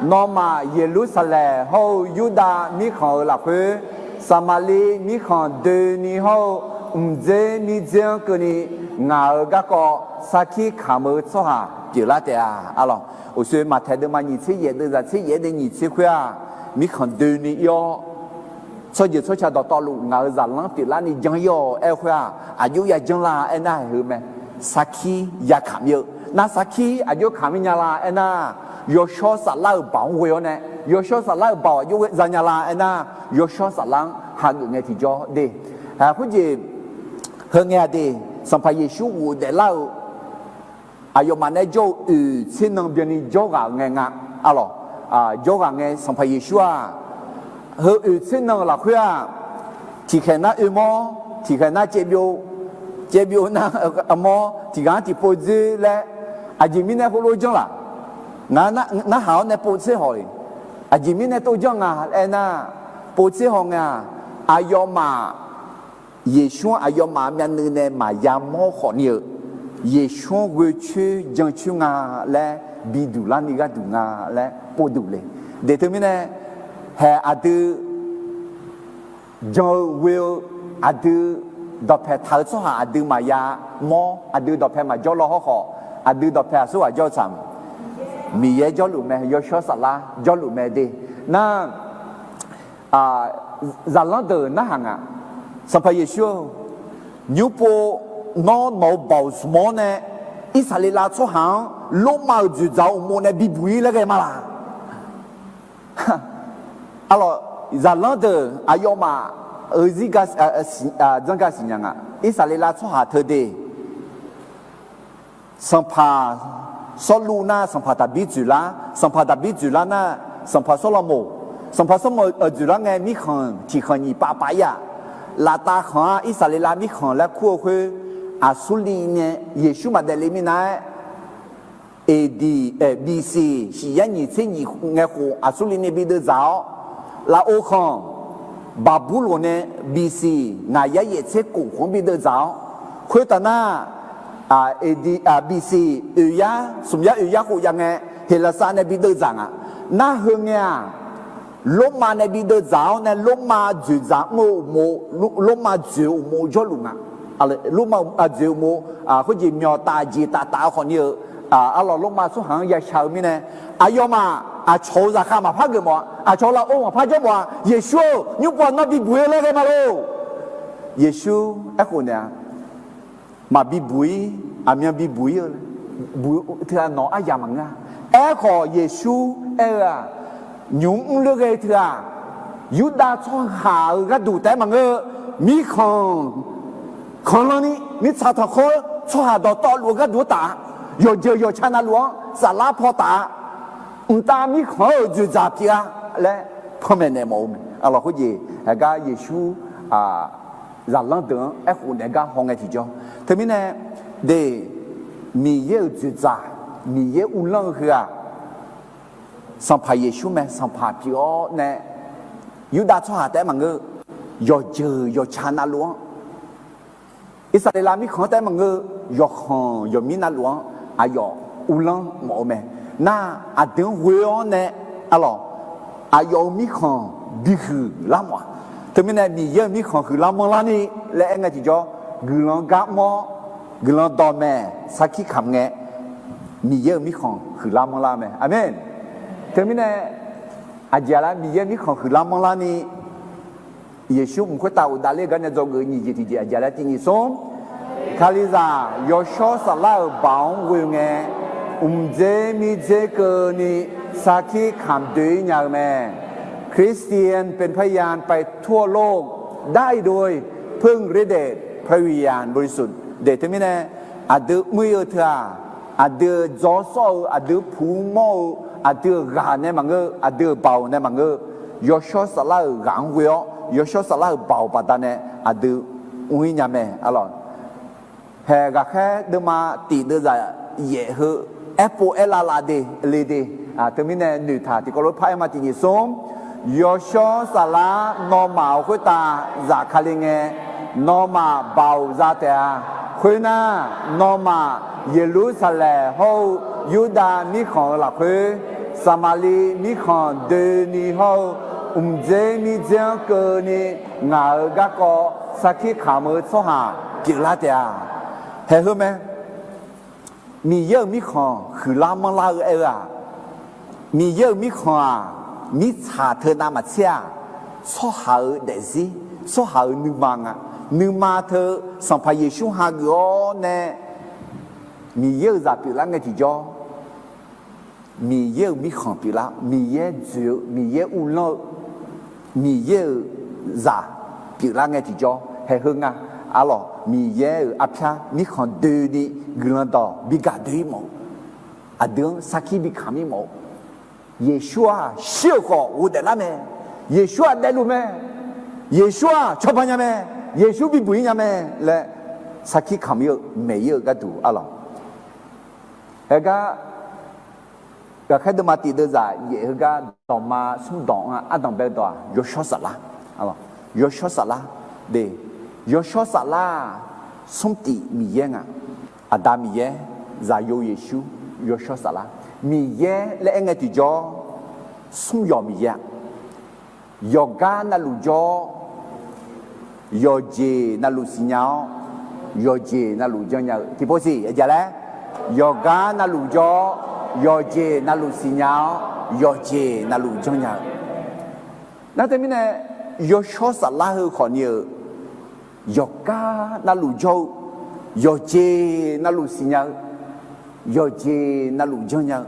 nawmaf Yeqlursaqlaeq hawr-eu Yurdav mirkhanq-euq lafkhoer, Saqmaqliv mirkhanq doeni hawr-eu mqdzer mirdzer-anr keuvni, ngaq-euq garkawv sarkir kamq-eu tsawrhaq pyeuflar taef-a. Aqlawq, uqshoe Maqtaeq deuvma nyiq tser yaef deuvzaq tser yaef-aer nae nyiq tser khoer-aq, mirkhanq doeni ir-awr, tsawrjeuq tsawrca dawqtawvluf ngaq-euq zaqlanr pyeuflarni jan ir-awq aer-eu khoer-aq, aqjox ya janr la aernar-aq heu mae. Sarkir ya kamq mir-eu nar, sarkir aqjox kamq mir nya la aernar, Yawshawr Saflar-euq baoq-anr ghoe-awr nae, Yawshawr Saflar-euq baoq aqjox za nya la aernar, Yawshawr Saflar-anr hageuf ngae tiqjawr de. Khoerjeq, heu ngae-aq de, Sanqpaq Yeqsur ghofdaef lar-eu aqyawfmaf nae jawr-eu oeq tser nan byanni jawrghaq ngae nga. Aqlawq, jawrghaq ngae Sanqpaq Yeqsur-aq, heu oeq tser nan-euq lafkhoer-aq, tiqkhaeq nar oermawr, tiqkhaeq nar caevbyov, caevbyov nar armawr, tiqghaq-anr tiqpov dzoer laer, aqjeq mirnae heulof janr laq? Ngar narhaq-awr nae pov tser hawq-iq, aqjeq mirnae tov janr nga aernar, pov tser hawq ngae-aq, aqyawfmaf Yeqsur-anr aqyawfmaf myavnuiv nae maqya mawr khawf ni-eu, Yeqsur-anr ghoe coer jan coer nga laer biduq larni gharduq nga laer povduq le. Deq teumirnae, haeq aqdui jan-eu ghoe-eu, aqdui dawqpae taq-eu tsawrhaq aqdui maqya mawr, aqdui dawqpae maqjawr law hawrkhawf, aqdui dawqpae aqsurghaq jawr-eu tsaq, Miqyaer jawrluf mae, Yawshawr Saflar jawrluf mae de. Nar, zaqlanr deuq narhaq nga. Sanqpaq Yeqsur-or, nymrpov nawr nawq-euq baoq zmq-awr nae, Irsaqleqlav tsawrhaq-anr Lormav-euq dzoeqdzaq-eu uqmov nae bibuq-ir laer ghae ma laq? Aqlawq, zaqlanr deuq aqyawfmaf-euq zirga, janrga siqnya nga. Irsaqleqlav tsawrhaq teu de, sanqpaq Sawrluv nar, sanqpaq Daqbir dzoeqlar, sanqpaq Daqbir dzoeqlar nar, sanqpaq Sawrlaqmoq, sanqpaq Sawrlaqmoq dzoeqlar ngae, mirkhanq tiqkhanq nyiq pav pav-ir-aq, laftav khanq-anr Irsaqleqlav mirkhanq laer kur-eu khoer, Aqsurli nae Yeqsur maqdaef le minav-aer, AD, BC, shiq yar nyiq tser nyiq ngae khof Aqsurli nae bi deuvdzaq-awr, lafov khanq Baqburloq nae BC ngaq yar yaef tser kof khof-anr bi deuvdzaq-awr, khoertav nar, AD, BC oeq yar smq yar oeq yar khof ya ngae, Heqlaqsar nae bi deuvdzaq nga. Nar heu ngae-aq, Lormav nae bi deuvdzaq-awr nae, Lormav dzoeqdzaq mr-eu uqmov, Lormav dzoeq uqmov jawrluf nga. Lormav dzoeq uqmov, khoerjeq myawq taf jeq taf taf-eu khawf ni-eu, arlawq Lormav tsawrhaq-anr ya shaq-eu mirnae, aqyawfmaf aqcawq-euq zaqkhav maqpar geufmawf-a, aqcawq lafov maqpar jawr mawf-a. Yeqsur-or, nymrpov nawr bibuq-ir laer ghae ma lor. Yeqsur aerkhof naeq-a, maqbi buq-ir, aqmyan bi buq-ir-eu, buq teu-aq nawq aryamq maqngeur-a. Aerkhawf Yeqsur aer-eu-aq, nymq mr leur ghae teu-aq, Yurdav tsawrhaq-euq gharduq taef-aer maqngeur-eu, mirkhanq khanqlanni mirtsaq tanqkhawr tsawrhaq dawqtawvluf-eu gharduq-anr taf-a. Yawqjeuq yawqca navluf-anr saflar paw taf-a. Mqtav mirkhanq-euq dzoeqdzaq pyeuf-a laer panmaeq naeq mawf-eu mae. Aqlawq khoerjeq heugar Yeqsur zaqlanr deuq-anr aerkhof naeq gar hawngae tiqjawr. Teumirnae de, Miqyaer-euq dzoeqdzaq, Miqyaer uvlanr-eu heu-aq, Sanqpaq Yeqsur mae. Sanqpaq pyeuf-awr nae, Yurdav tsawrhaq taef-aer maqngeur, yawqjeuq yawqca navluf-anr, Irsaqleqlav mirkhanq-anr taef-aer maqngeur, yawqkhanq yawqmir navluf-anr aqyawf uvlanr mawf-eu mae. Nar, aqdui-anr ghoe-awr nae, aqlawq, aqyawf-euq mirkhanq bihuiq lar mawf-a. Teumirnae Miqyaer-euq mirkhanq huiqlar manrlarni laer aer ngae tiqjawr, guiqlanq gar mr-awr, guiqlanq dawqmaeq sarkir kamq ngae, Miqyaer-euq mirkhanq huiqlar manrlar-eu mae. Aqmeq. Teumirnae aqjeq lar Miqyaer mirkhanq huiqlar manrlarni, Yeqsur mq khoertav uqdav ler gar nae dzawgeuf nyiq jeq tiqjeq aqjeq lar tiq nyiq smr. Kalizaq yawshawr saflar-euq baoq-anr ghoe ngae, mqdzer mirdzer keuvni sarkir kamq doe-ir nya-eu mae. คริสเตียนเป็นพยานไปทั่วโลกได้ด้วยพระฤทธิ์เดชพระวิญญาณบริสุทธิ์ de. Teumirnae aqdui mr-ir-eu teu-aq, aqdui-euq dzaw sawr-eu, aqdui puq mawr-eu, aqdui-euq ghaq nae maqngeur, aqdui-euq baoq nae maqngeur, yawshawr saflar-euq ghaq-anr ghoe-awr, yawshawr saflar-euq baoq baqdanae aqdui mr-ir nya mae. Aqlawq, haeq ghaqkhaer deuvma tiq deuvzaq yaef heu aerpov aerlav lav de le de. Teumirnae noeqtaq tiqkawv lof par aer ma tiq nyiq smr. Yawshawr saflar nawmaf-euq khoertav zafkale ngae, nawmaf baoq za taef-a. Khoernar, nawmaf Yeqlursaqlaeq hawr-eu Yurdav mirkhanq-euq lafkhoer, Saqmaqliv mirkhanq doeni hawr-eu mqdzer mirdzer-anr keuvni ngaq-euq garkawv sarkir kamq-eu tsawrhaq pyeuflar taef-a. Haeq heu mae. Miqyaer-euq mirkhanq huiqlar manrlar-eu aer-eu-aq, Miqyaer-euq mirkhanq-aq, mirtsaq teu navmaqtser-aq, tsawrhaq-euq daefzir, tsawrhaq-euq nuima nga. Nuima teu Sanqpaq Yeqsur hageuf-awr nae Miqyaer-euq zaq pyeuflar ngae tiqjawr, Miqyaer-euq mirkhanq pyeuflar, Miqyaer dzoeq-eu, Miqyaer uvlanr-eu, Miqyaer-euq zaq pyeuflar ngae tiqjawr haeq heu nga. Aqlawq, Miqyaer-euq arpyar mirkhanq doeni guiqlanq dawq bi gaq doe-ir mawf-eu, aqdui-anr sarkir bi kamq-ir mawf-eu, Yeqsur-aq shir-euq khawf ghofdaef lar mae, Yeqsur-aq daefluf mae, Yeqsur-aq cawba nya mae, Yeqsur bibuq-ir nya mae laer sarkir kamq-ir-eu maeq-ir-eu gharduq aqlawq. Haegar ghaqkhaer deuvma tiq deuvzaq yaef heugar dawqma smr dawq-anr ardanq bae dawq-aq, yawshawr saflar. Yawshawr saflar de, yawshawr saflar-aq, smr tif Miqyaer nga. Aqda Miqyaer, Zaqyo Yeqsur, yawshawr saflar. Miqyaer laer aer ngae tiqjawr, smr yawq Miqyaer-a. Yawqgar navluf jawr-awr, yawqjeq navluf siqnya-awr, yawqjeq navluf janrnya-eu tiqpov siq aqjeq laer, yawqgar navluf jawr-awr, yawqjeq navluf siqnya-awr, yawqjeq navluf janrnya-eu. Nar teumirnae, yawshawr saflar heu khawfni-euq, yawqgar navluf jawr-eu, yawqjeq navluf siqnya-eu, yawqjeq navluf janrnya-eu,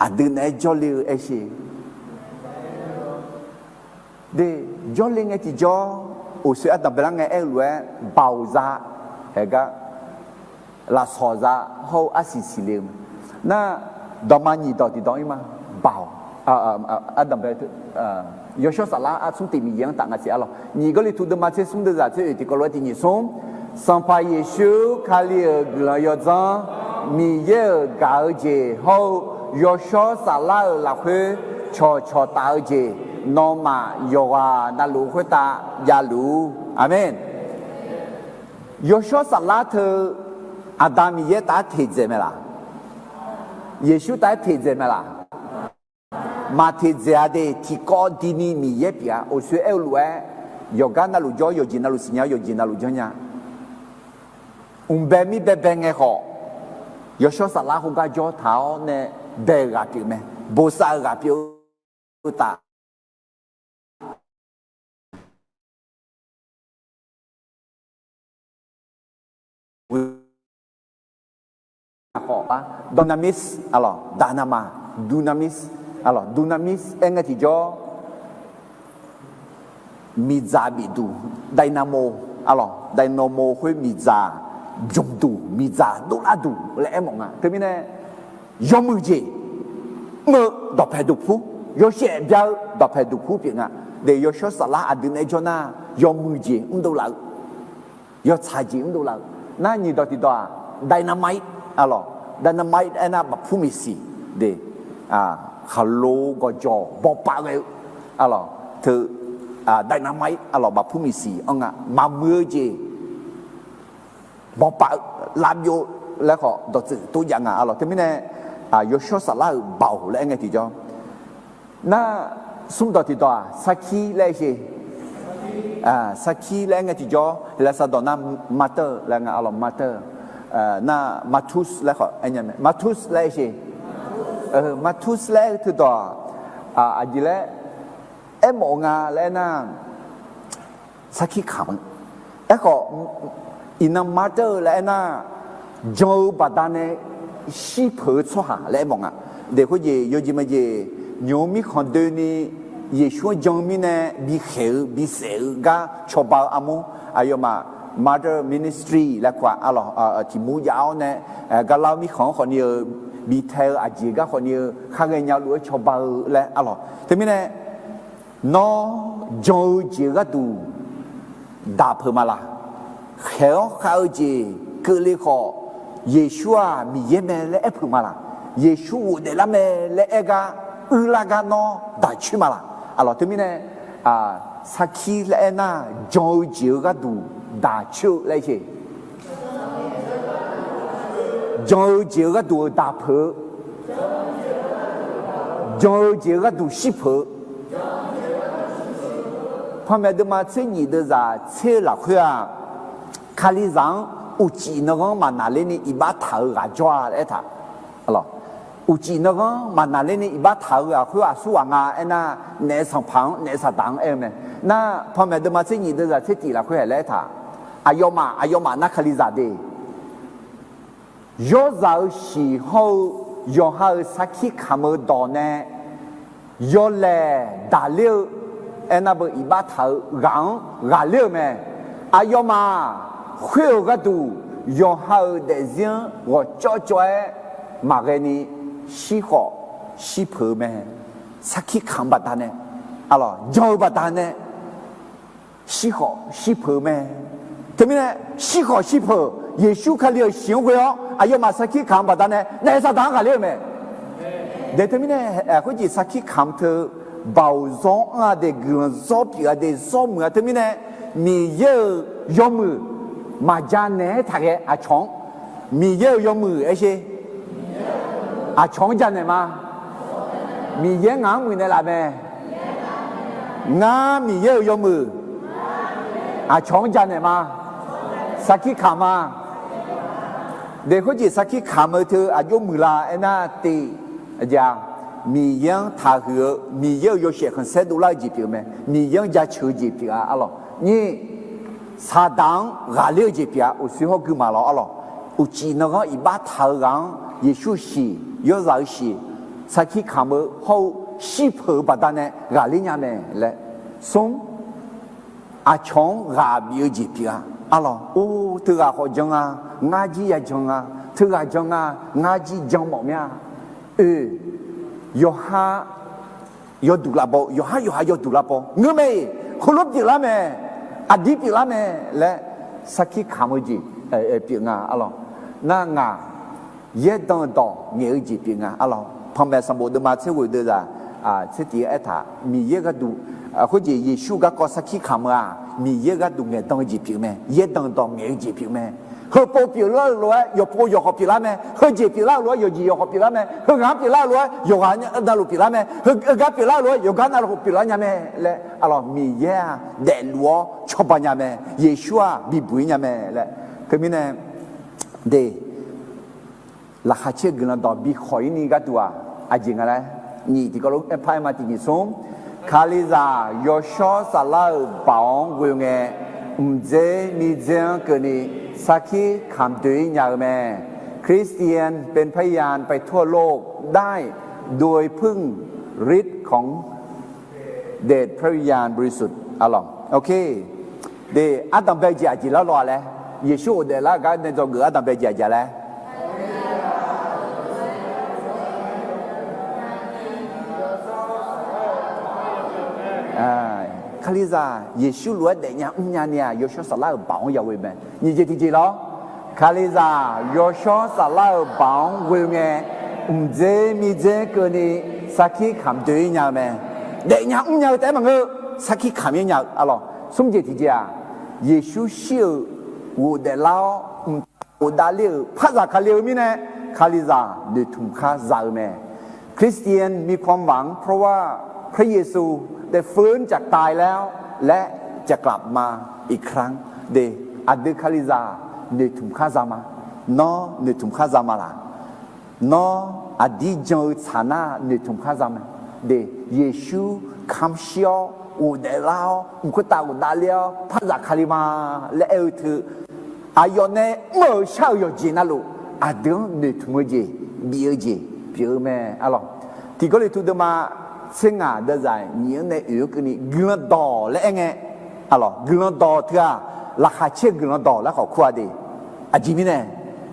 aqdui naeq-aer jawrle-eu aershe de, jawrle ngae tiqjawr, uqshoe ardanq baelar ngae aer-eu lof-aer, baoq za, haegar lafsawq za, hawr-eu arsiq siqle-eu mae. Nar, dawqma nyiq dawq tiqdawq-ir ma. Baoq, ardanq bae, yawshawr saflar-ar, smr tif Miqyaer-anr taf nga siq arlawq. Nyiq Gawrliqtu deuvma tser smr deuvzaq tser oeq tiqkawv lof-aer tiq nyiq smr. Sanqpaq Yeqsur Kali-euq guiqlanq yawdzanr, Miqyaer-euq gaq-eu jeq hawr-eu yawshawr saflar-euq lafkhoer cawqcawq taf-eu jeq, nawmaf yawqghaq navluf khoertav javluf-ur. Aqmeq. Yawshawr saflar teu Aqda Miqyaer taf-aer teqdzaeq mae laq? Yeqsur taf-aer teqdzaeq mae laq? Maq teqdzaeq-a de, tiqkawv dini Miqyaer pyeuf-a. Uqshoe aer-eu lof-aer, yawqgar navluf jawr, yawqjeq navluf siqnya, yawqjeq navluf janrnya. Mqbae mir baebae ngae khawf, yawshawr saflar khoergar jawr taq-awr nae bae-eu ghaq pyeuf mae. Bosav-eu ghaq pyeuf-eu taf. khawf, dunamis, arlawq, dynama, dunamis, arlawq, dunamis aer ngae tiqjawr, miqdzaq bifduq, dynamo, arlawq, dynamo khoer miqdzaq bymqduq, miqdzaq dovlar duq laer aermawf nga. Teumirnae, yawmuiq jeq mr-eu dawqpae duqpur, yawshaef bya-eu dawqpae duqpur pyeuf nga. De, yawshawr saflar aqdui nae jawr nar, yawmuiq jeq mrdov laf-eu, yawtsaq jeq mrdov laf-eu. Nar nyiq dawq tiqdawq-aq, dynamite, arlawq, dynamite aernar bafpur miqsiq, de, khaqlo gawqjawq bawpav ghae-eu, arlawq, teu, dynamite, arlawq, bafpur miqsiq anr nga, maqmuiq-eu jeq bawpav-eu, lavbyov-eu laer khawf dawqtsuif tov jav nga, arlawq. Teumirnae, yawshawr saflar-euq baoq laer aer ngae tiqjawr, nar, smr dawq tiqdawq-aq, sarkir laer aer sheq. Sarkir laer aer ngae tiqjawr, Heqlaqsaq dawq nar martyr laer nga, arlawq, martyr. Nar martus laer khawf aer nya mae, martus laer aer sheq. Martus laer aer-eu teudawq-aq, aqjeq laer aermawf-eu nga laer aernar, sarkir kamq-eu. Aerkhawf, iqnan martyr laer aernar, jan-eu baqdanae shirpeuq-eu tsawrhaq laer aermawf nga. De, khoerjeq yawjeq majeq, nymq-mr mirkhanq doeni Yeqsur-anr jan-eu mirnae bikhaeq-eu bisaef-eu gar cawba-eu armur, aqyawfmaf martyr ministry laer kur-aq, arlawq, tiqmur jav-awr nae, garlar-eu mirkhanq-anr khawfni-eu, bitae-eu aqjeq gar khawfni-eu khar ghaenya luf-aer cawba-eu laer, arlawq. Teumirnae, nawr jan-eu jeq-eu gharduq daq peuq ma laq? Khaeq-awr khav-eu jeq keuvle khawf, Yeqsur-aq Miqyaer mae laer aer peuq ma laq? Yeqsur ghofdaef lar mae laer aer gar, uirlar gar nawr daq coer ma laq? Arlawq, teumirnae, sarkir laer aernar, jan-eu jeq-eu gharduq daq coer-eu laer aer sheq. Jan-eu jeq-eu gharduq-eu daq peuq-eu, jan-eu jeq-eu gharduq shir peuq-eu. Panmaeq deuvma tser nyif deuvzaq tser-eu lafkhoer-aq, Kalizaq-anr uqcif nanghanr maqnaqlerni iqbax taq-eu ghaq jawr-a laer aertaq. Uqcif nanghanr maqnaqlerni iqbax taq-eu ghaq khoer aqsur ghaq nga aernar, naef sanqpaq-anr naef saqdaq-anr aer-eu mae. Nar, panmaeq deuvma tser nyif deuvzaq tser tif lafkhoer-aq laer aertaq. Aqyawfmaf aqyawfmaf nar Kalizaq de, yawrzaq-eu shiq hawr-eu yawqha-euq sarkir kamq-eu dawq nae yawlaeq daqler-eu, aernar beu iqbax taq-eu ghaq-anr ghaqler-euq mae. Aqyawfmaf khoer-euq gharduq yawqha-euq daefzir-anr ghawqcawv cawv-aer maqghae ni shir khawf shir peuq-eu mae. Sarkir kamq-eu baqdanae, arlawq, jan-eu baqdanae shir khawf shir peuq-eu mae. Teumirnae, shir khawf shir peuq, Yeqsur Kali-euq shiq-anr ghoe-awr aqyawfmaf sarkir kamq-eu baqdanae naef saqdaq-anr ghaqler-euq mae. De, teumirnae, khoerjeq sarkir kamq teu, baoq zawr anr-a de, guiqlanq zawr pyeuf-a de, zawr muiq-a. Teumirnae, Miqyaer-euq yawmuiq maqja naeq-aer taqghae aqcawq-anr. Miqyaer-euq yawmuiq aer sher. Aqcawq-anr ja naeq ma. Miqyaer ngaq-anr muiqnaeq laf mae. Ngar Miqyaer-euq yawmuiq aqcawq-anr ja naeq ma. Sarkir kamq ma. De, khoerjeq sarkir kamq-eu teu aqjox muiqlar aernar, tiq, aqjeq-aq, Miqyaer-anr taqhuiq-eu, Miqyaer-euq yawshaef khanqsaer dovlar-eu jeq pyeuf mae. Miqyaer-anr jaceuq-eu jeq pyeuf-a, arlawq. Nyiq, saqdaq-anr ghaqler-eu jeq pyeuf-a. Uqshoe hawr gui maqlawr, arlawq. Uqcif nanghanr iqbax taq-eu ghaq-anr Yeqsur shiq, yawrzaq-eu shiq, sarkir kamq-eu hawr-eu shir peuq-eu baqdanae ghaqler nya mae laer. Smr, aqcawq-anr ghaq bif-eu jeq pyeuf-a, arlawq. Or, teughaq khawf jan nga, ngar jir ya jan nga, teughaq jan nga, ngar jir jan mawf mir-a. Oe, yawqha yawduq lavbaw, yawqha yawqha yawduq lavbaw ngeur mae-iq, heulof pyeuflar mae, aqdir pyeuflar mae laer sarkir kamq-eu jeq pyeuf nga, arlawq. Nar ngaq yaerdan-eu dawq ngaeq-eu jeq pyeuf nga, arlawq. Panmaeq sanqbof deuvma tser ghoeq deuvzaq tser tif-anr aertaq, Miqyaer gharduq, khoerjeq Yeqsur garkawv sarkir kamq-eu-aq, Miqyaer gharduq ngaeqdan-eu jeq pyeuf mae, yaerdan dawq ngaeq-eu jeq pyeuf mae. Heupov pyeuflar-eu lof-aer yawqpov yawqkhawf pyeuflar mae. Heujeq pyeuflar-eu lof-aer yawqjeq yawqkhawf pyeuflar mae. Heughaq-anr pyeuflar-eu lof-aer yawqghaq navluf pyeuflar mae. Heugar pyeuflar-eu lof-aer yawqgar navluf pyeuflar nya mae laer, arlawq, Miqyaer-aq daefluf-awr cawba nya mae. Yeqsur-aq bibuq-ir nya mae laer. Teumirnae, de, laqkhaq caer-eu guiqlanq dawq bikhawf-ir ni gharduq-aq, aqjeq nga laer, nyiq tiqkawv lof-aer par-aer ma, tiq nyiq smr, Kalizaq yawshawr saflar-euq baoq-anr ghoe ngae, mqdzer mirdzer-anr keuvni sarkir kamq doe-ir nya-eu mae. คริสเตียนเป็นพยานไปทั่วโลกได้โดยพึ่งฤทธิ์ของเดชพระวิญญาณบริสุทธิ์ อะลอ โอเค de, ardanq bae-eu jeq aqjeq lar law-a laer, Yeqsur ghofdaef lar-eu gar nae dzawgeuf ardanq bae-eu jeq aqjeq laer, Kalizaq Yeqsur lof-aer daefnya mrnya ni-aq, yawshawr saflar-euq baoq-anr ya ghoe mae. Nyiq jeq tiqjeq lawr, Kalizaq yawshawr saflar-euq baoq-anr ghoe ngae, mqdzer miqdzer keuvni sarkir kamq doe-ir nya-eu mae. Daefnya mrnya-eu taef-aer maqngeur, sarkir kamq-ir nya-eu, a lawq. Smr jeq tiqjeq-aq, Yeqsur shir-euq ghofdaef lar-awr mqtav ghofdav ler-euq par zaq Kali-eu mirnae, Kalizaq noeqtmq khar za-eu mae. คริสเตียนมีความหวัง เพราะว่าพระเยซูได้ฟื้นจากตายแล้ว และจะกลับมาอีกครั้ง de, aqdui Kalizaq noeqtmq khar za ma. Nawr noeqtmq khar za ma laq? Nawr aqdir jan-eu tsaq nar noeqtmq khar za mae. De, Yeqsur kamq shir-awr ghofdaef lar-awr mq khoertav ghofdav ler-awr par zaq Kali ma laer aer-eu teu, aqyawf nae mr-euq shar-euq yawqjeq navluf aqdui-anr noeqtmq-eu jeq, bif-eu jeq pyeuf-eu mae, a lawq. Tiq Gawrliqtu deuvma tser ngaq deuvzaq nyiq-anr nae oeq-anr keuvni guiqlanq dawq laer aer ngae, a lawq, guiqlanq dawq teu-aq, laqkhaq caer-eu guiqlanq dawq laer khawf kur-a de. Aqjeq mirnae,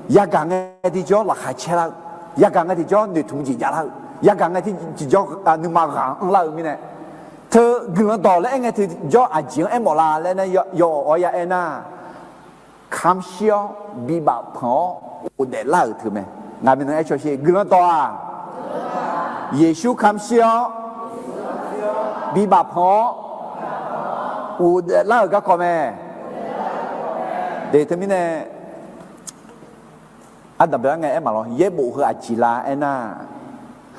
yagaq ngae tiqjawr laqkhaq caer lar-eu, yagaq ngae tiqjawr noeqtmq jeq jav lar-eu, yagaq ngae tiqjawr nuima ghaq anrlar-eu mirnae, teu guiqlanq dawq laer aer ngae tiqjawr aqjeq-anr aermawf la laer nar, yaw-awq-awr ya aer nar, kamq shir-awr bibaf panq-awr ghofdaef lar-euq teu mae. Ngaq maeqnan aer caw sher, guiqlanq dawq-aq, Yeqsur kamq shir-awr bibaf panq-awr ghofdaef lar-euq garkawv mae. De, teumirnae ardanq bae-awr ngae aer maqlawr, yaerbof heu aqjeq la aernar,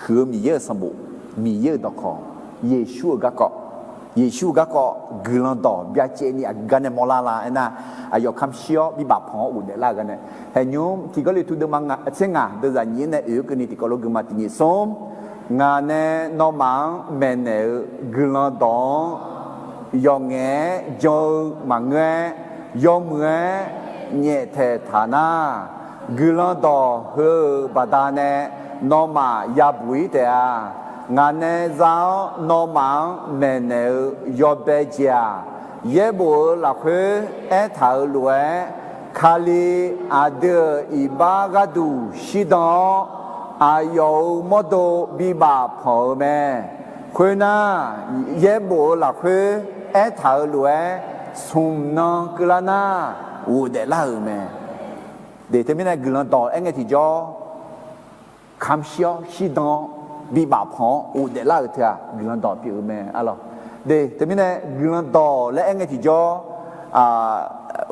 huiq-eu Miqyaer-euq sanqbof, Miqyaer-euq dawqkawq, Yeqsur-euq garkawv, Yeqsur-euq garkawv guiqlanq dawq byacaev ni aqgeu gar nae mawrlar la aernar, aqyawf kamq shir-awr bibaf panq-awr ghofdaef lar-euq gar nae. Haeqnymr tiq Gawrliqtu deuvma tser ngaq deuvzaq nyiq-anr nae oeq-anr keuvni tiqkawv lof geufma tiqnyif smr, ngaq nae nawmaf-anr maeqnaeq-eu guiqlanq dawq-anr yawqngaef-aer jan-eu maqngeur-aer, yawmuiq-aer nyaeftaeq taq nar, guiqlanq dawq heu-euq baqdanae nawmaf yabuq-ir taef-a. Ngaq nae za-awr nawmaf-anr maeqnaeq-eu yawbae jeq-aq, yaerbof-eu lafkhoer aertaq-euq lof-aer, Kali aqdui-euq iqbax gharduq shirdan-awr, aqyawf-euq mawrdo bibaf panq-eu mae. Khoernar, yaerbof-eu lafkhoer aertaq-euq lof-aer, smq nan keuvlar nar, ghofdaef lar-euq mae. De, teumirnae guiqlanq dawq aer ngae tiqjawr, kamq shir-awr shirdan-awr bibaf panq-awr ghofdaef lar-euq teu-aq, guiqlanq dawq pyeuf-eu mae, a lawq. De, teumirnae guiqlanq dawq laer aer ngae tiqjawr,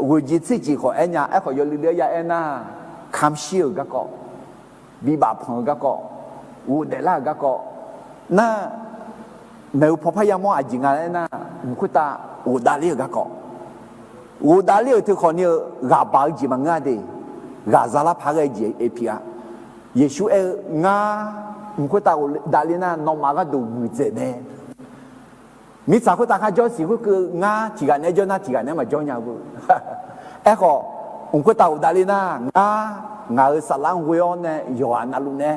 ghoeqjeq tserjeq khawf aer nya. Aerkhawf yawluiv luiv-aer ya aer nar, kamq shir-euq garkawv, bibaf panq-eu garkawv, ghofdaef lar-euq garkawv nar, maeq-eu pawqpar yamawr aqjeq nga laer aer nar, mq khoertav ghofdav ler-euq garkawv, ghofdav ler-euq teu khawf ni-eu ghaq baq-eu jeq maqngeur-a de. Ghaq zalar paq ghae jeq aer pyeuf-a. Yeqsur aer-eu, ngar mq khoertav ghofdav ler nar nawmaf gharduq muiqdzaeq mae. Mirtsaq khoertav kharjawr siq khoerkeuv ngar tiq ghaq naeq-aer jawr nar tiq ghaq naeq-aer maqjawr nya-eu. Aerkhawf, mq khoertav ghofdav ler nar ngar, ngaq-euq saflar-anr ghoe-awr nae yawqghaq navluf nae,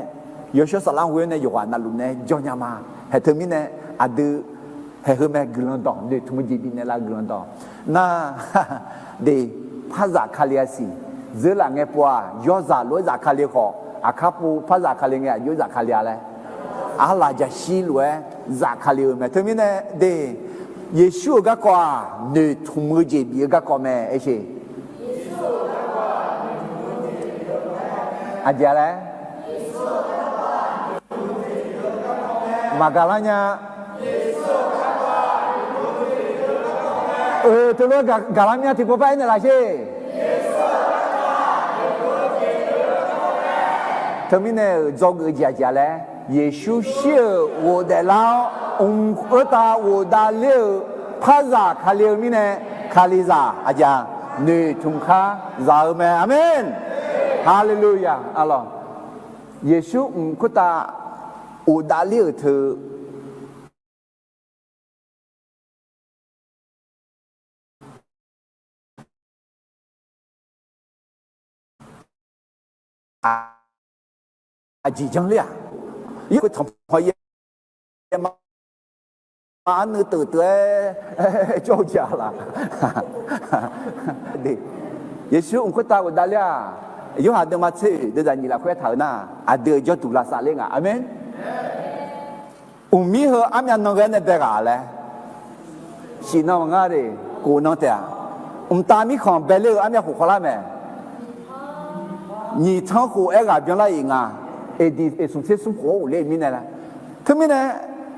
yawshawr saflar-anr ghoe-awr nae yawqghaq navluf nae jawr nya ma. Haeq teumirnae aqdui haeq heu mae guiqlanq dawq, noeqtmq-eu jeq bifnaeq lar-eu guiqlanq dawq nar, de, par zaq Kali-a siq. Dzeurlaf ngae pov-aq, yawzaq lof-aer zaf Kali khawf, aqkar pov par zaq Kali ngae aqjox zaf Kali-a laer, arlaq jaqshir lof-aer zaf Kali-eu mae. Teumirnae de, Yeqsur-euq garkawv-aq noeqtmq-eu jeq bif-eu garkawv mae, aer sheq. Aqjeq-a laer maqgaq lar nya. Oe, teulof-aer gaq, gaq lar mya tiqpov par aernaeq laf sher. Teumirnae-euq dzawgeuf jeq aqjeq-a laer, Yeqsur shir-euq ghofdaef lar-awr, mq khoertav ghofdav ler-euq par zaq Kali-eu mirnae, Kalizaq aqjeq-a noeqtmq khar zaq-eu mae. Aqmeq. Haleluya. Arlawq, Yeqsur mq khoertav ghofdav ler-euq teu aqjeq janr ler-aq, yawkeuv tanqpanq yaer ma, ma arnuiv teuv teuv-aer jawr-eu jeq-a laq. Yeqsur mq khoertav ghofdav ler-aq, Yorhaq deuvma tser oeq deuvzaq nyiq lafkhoer aertaq-euq nar, aqdui-euq jawrduq lavsav ler nga. Aqmeq. Mqmir heu armyav nan ghae-aer nae bae ghaq laer, shif nan maqngeur de, kof nan taef-aq, mqtav mirkhanq baeler-eu armyav khof khawvlar mae. Nyiq tsanr khof-aer ghaq byanlar-iq nga, eqdiq eqsmq tser smr khof-anr ghofler-eu mirnae laer. Teumirnae,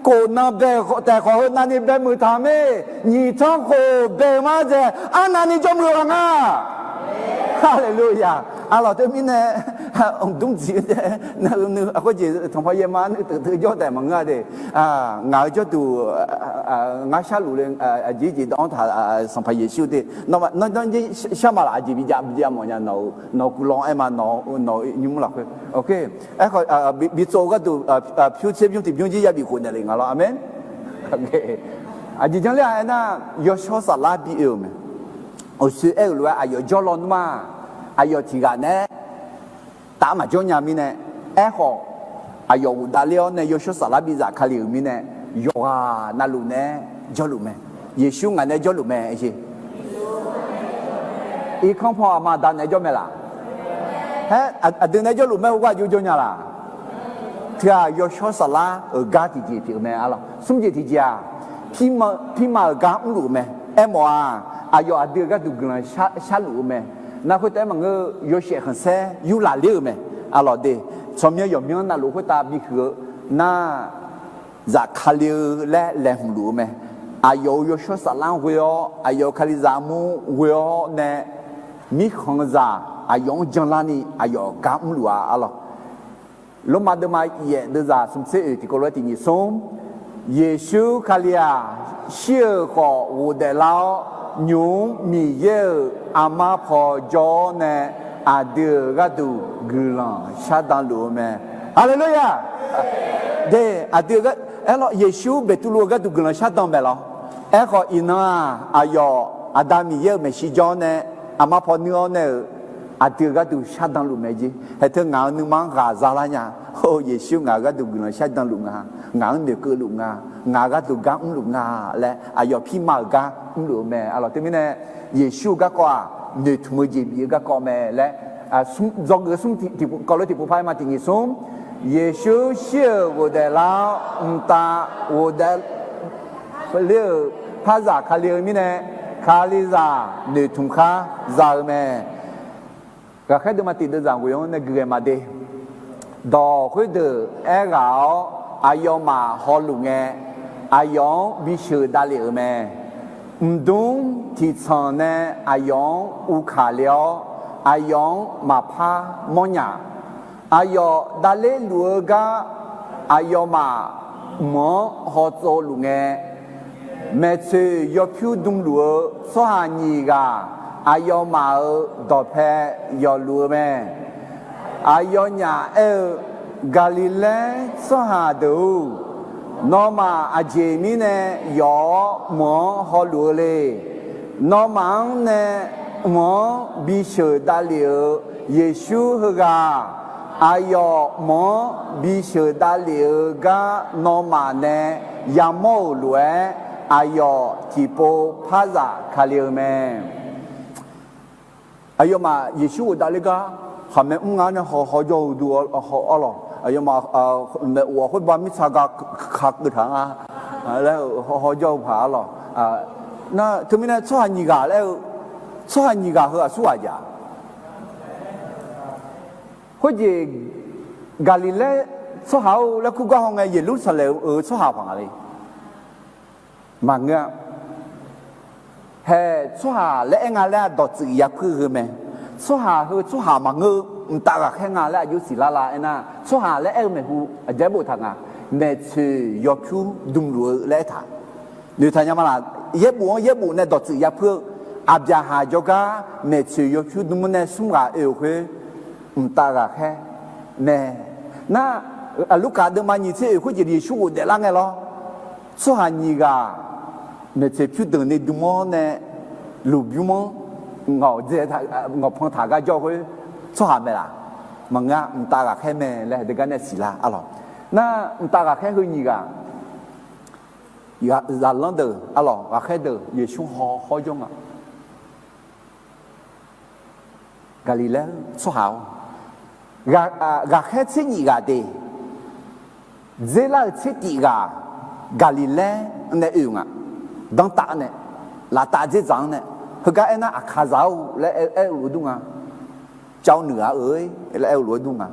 kof nan bae taef khawf heu navni baemuiq taq-eu mae. Nyiq tsanr khof bae-eu mar dzae, arnavni jawrmuiq-eu ghaq nga. Haleluya. Arlawq teumirnae, mqdmr dziq-eu nae, khoerjeq tanqpanq yaer ma nuiv teuv teuv jawr taef maqngeur-a de. Ngaq-euq jawrduq ngar sharluf le, aqjeq jeq dawv-anr taq, Sanqpaq Yeqsur te, nawr, nawr, nawr, shar ma laf, aqjeq bijav bijav mawf nya, nawq-euq guiqlanq aer ma, nawq, nawq-euq nymr lafkhoer. Aerkhawf, bi tsov-eu gharduq, pyur tser bymr tiqbymr jir yabif khof naeq le nga lawr. Aqmeq. Aqjeq janr ler-aq aernar, yawshawr saflar bi oe-euq mae. Uqshoe aer-euq lof-aer aqyawf jawrlaw nmr-aq, aqyawf tiq ghaq nae-aer taf maqjawr nya mirnae, aerkhawf, aqyawf ghofdav ler-awr nae yawshawr saflar bi zaf Kali-euq mirnae, yawqghaq navluf nae-aer jawrluf mae. Yeqsur ngaq nae jawrluf mae. Irkanr paw aqma aqda naeq-aer jawr mae laq? Aer, aqdui nae jawrluf mae, heugar aqjox jawr nya laq? Teu-aq, yawshawr saflar-euq gar tiqjeq pyeuf-eu mae. Arlawq smr jeq tiqjeq-aq, pirma, pirma-euq gar mrluf-eu mae. Aermawf-aq, aqyawf aqdui-euq gharduq guiqlanq sharluf-eu mae. Nar khoertav-aer maqngeur, yawshaef khanqsaer yurlaf ler-euq mae. Arlawq de, tsawrmyanr yawqmyanr navluf khoertav bihuiq-eu nar, zafkale-eu laer laeqhmq luf-eu mae. Aqyawf-euq yawshawr saflar-anr ghoe-awr, aqyawf-euq Kalizaq armur ghoe-awr nae, mirkhanqzaq aqyawf-anr janlarni aqyawf gar mrluf-a. Arlawq, Lormav deuvma yaef deuvzaq smq tser oeq tiqkawv lof-aer tiq nyiq smr, Yeqsur Kali-aq, shir-euq khawf ghofdaef lar-awr, nymq-mr Miqyaer-euq aqma paw jawr-awr nae, aqdui-euq gharduq guiqlanq shardan luf-eu mae. Haleluya! De, aqdui-euq gar, aerlawr Yeqsur beqtuvluv-eu gharduq guiqlanq shardan maeq lawr. Aerkhawf iqnan-aq, aqyawf Aqda Miqyaer-euq maeqshi jawr-awr nae, aqma paw nuir-awr nae-euq, aqdui-euq gharduq shardan luf mae jer. Haeq teu ngaq-euq nuima-anr ghaq zalar nya. Or, Yeqsur ngaq-euq gharduq guiqlanq shardan luf nga. Ngaq-anr noeqkeuv luf nga. Ngaq-euq gharduq gar mrluf nga laer aqyawf pirma-euq gar mrluf-eu mae. Arlawq teumirnae, Yeqsur-eu garkawv-aq, noeqtmq-eu jeq bif-eu garkawv mae laer, dzawgeuf smr tiqkawv lof-aer tiqpov par-aer ma tiq nyiq smr, Yeqsur shir-euq ghofdaef lar-awr mqtav ghofdaef ler-euq parzaq Kali-eu mirnae, Kalizaq noeqtmq khar za-eu mae. Ghaqkhaer deuvma tiq deuvzaq ghoe-anr nae guiqghae ma de. Dawq khoerdeuq aerghaq-awr aqyawfmaf hawluf ngae, aqyawf-anr bisheuq davlef-euq mae. Mqdmr tiqtsanq nae aqyawf-anr uvkaq le-awr, aqyawf-anr maqpar mawrnya. Aqyawf davler luf-eu gar aqyawfmaf mq-anr hawtsov luf ngae, maeqtsoeq yawpyur dm luf-eu tsawrhaq nyiq ghaq aqyawfmaf-euq dawqpae yawfluf-eu mae. Aqyawfnyaf aer-eu, Gaqliqlaer tsawrhaq deuq-or, nawmaf aqjeq mirnae yawf-awr mq-anr hawluf-eu le? Nawmaf-anr nae mq-anr bisheuq davlef-euq Yeqsur heughaq-aq, aqyawf mq-anr bisheuq davlef-eu gar nawmaf nae yamawr-euq lof-aer, aqyawf tiqpov parzaq kale-eu mae. Aqyawfmaf Yeqsur ghofdav ler gar khaqmae mr nga nae haw haw jawr-eu du, arlawq. Aqyawfmaf maeqof-awq khoerba mirtsaq ga kakeuv taq nga laer haw haw jawr-eu paq arlawq. Nar teumirnae tsawrhaq nyiq ghaq laer-eu, tsawrhaq nyiq ghaq heu aqsur ghaq jav. Khoerjeq Gaqliqlaer tsawrhaq-or laer kur gar haw ngae, Yeqlursaqlaeq-euq tsawrhaq paq nga le. Maqngeur-a. Haeq tsawrhaq laer aer nga laer-aq dawqtsuif yapui-eu mae. Tsawrhaq heu tsawrhaq maqngeur-eu mqtav ghaqkhaer nga laer aqjox siqlar la aernar, tsawrhaq laer aer-eu maeqhu aqjeq boftaq nga. Maeqtsoeq yawpyur dmluf-eu laer aertaq. Noeqtaq nya ma laq? Yaerbof-anr yaerbof nae dawqtsuif yapui-eu Aqbyaqhaq jawrgar maeqtsoeq yawpyur dm-anr nae smr ghaq oe-euq khoer, mqtav ghaqkhaer mae. Nar, Lurkaf deuvma nyiq tser oeq khoerjeq Yeqsur ghofdaef lar ngae lawr. Tsawrhaq nyiq ghaq maeqtsoeq pyur danqni dm-awr nae lmqbymr-anr ngawqdzae, ngawqpan taq gar jawr khoer tsawrhaq mae laq? Maqngeur-a, mqtav ghaqkhaer mae laer haeq deuq gar nae siqlar arlawq. Nar mqtav ghaqkhaer heu nyiq ghaq, zaqlanr deuq arlawq, ghaqkhaer deuq Yeqsur haw hawr jawr nga. Gaqliqlaer tsawrhaq-awr, ghaqkhaer tser nyif ghaq de, dzer lar-eu tser tif ghaq Gaqliqlaer nae oe-eu nga. Danrtav nae, laftav dzerdzaq-anr nae, heugar aernar, Aqkaqzaq-or laer aer-eu lof-aer dur nga. Cav nuiq-a-eu laer aer-eu lof-aer dur nga.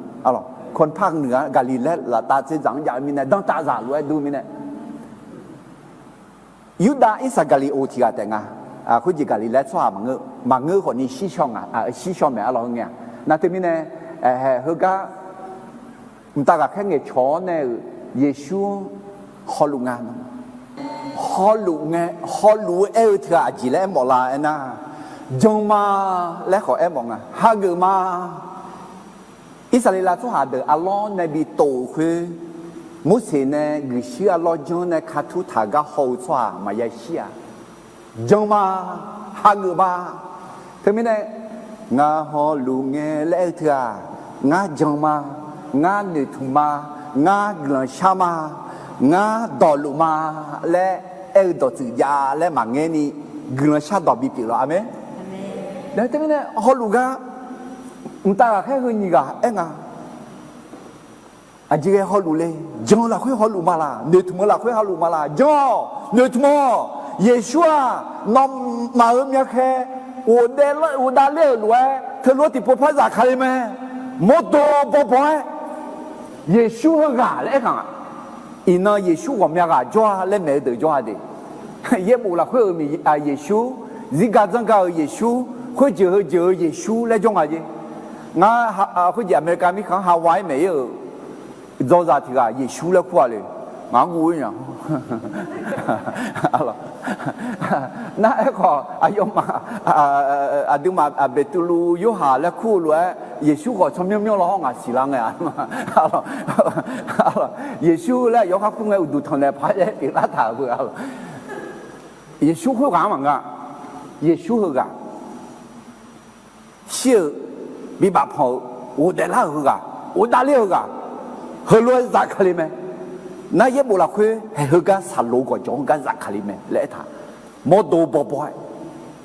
Kawqpaq nuiq-a, Gaqliqlaer laftav dzerdzaq-anr jav-eu mirnae, danrtav zaq lof-aer dur mirnae, Yurdav Irsaqgaqliqoq tiq ghaq taef nga. Khoerjeq Gaqliqlaer tsawrhaq maqngeur khawfni shir shaw nga, shir shaw maeq arlawq heu ngae-aq. Nar teumirnae, heugar mqtav ghaqkhaer ngaeqcawq-awr nae-euq Yeqsur-anr hawluf nga. Hawluf ngae, hawluf-eu aer-eu teughaq aqjeq laer aermawf la aernar, jan ma laer khawf aermawf nga. Hageuf ma. Irsaqleqlav tsawrhaq deuq arlawr nae bi tof-euq khoer, Morseq nae guiqshuir arlawr janr nae katur taq gar haw-eu tsawrhaq maqya shir-a. Jan ma, hageuf ma. Teumirnae, ngar hawluf ngae laer aer-eu teughaq, ngar jan ma, ngar noeqtmq ma, ngar guiqlanq shar ma, ngar dawqluf ma laer aer-eu dawqtsuif jav laer maqngaer ni, guiqlanq shardawq bipyeuf lawq. Aqmeq. Teumirnae hawluf gar mqtav ghaqkhaer heu nyiq ghaq aer nga. Aqjeq ghae hawluf le. Jan-eu lafkhoer hawluf ma laq, noeqtmq-eu lafkhoer hawluf ma laq. Jan-awq, noeqtmq-awq. Yeqsur-aq, nawmaf-euq myavkhae ghofdaef ler-euq lof-aer teulof-aer tiqpov par zafkale mae. Mawrdo bawbaw-aer Yeqsur heughaq laer aerkaq nga. Iqnan Yeqsur ghawqmya ghaq jawr-a laer maeq-eu deuq jawr-a de. Yaerbof lafkhoer-euq Yeqsur, zirgar dzanrgar-eu Yeqsur, khoerjeuq heujeuq-eu Yeqsur laer jawr nga jeq. Ngar khoerjeq America mirkhanq-anr Hawaii maeq-ir-euq dzawzaq tiq ghaq Yeqsur laer kur-a le. Ngaq-anr guv-ir nya. Nar aerkhawf aqyawfmaf aqduimaf Beqtuvluv Yorhaq laer kur-eu lof-aer Yeqsur khawf tsawrmyanr myanr law hawr ngaq siqlar ngae-a. Yeqsur laer aqyawf khar kur ngae uqduq tanqnaeq paq-aer pyeuflar taq-euq beu-a. Yeqsur khoerghaq-anr maqngeur-a. Yeqsur heughaq shir-euq, bibaf panq-eu, ghofdaef lar-euq heughaq, ghofdaef ler-eu heughaq, heulof-aer zafkale mae. Nar yaerbof lafkhoer haeq heugar saqloq gawqjawq-anr gar zafkale mae laer aertaq. Mawrdo bawbaw-aer,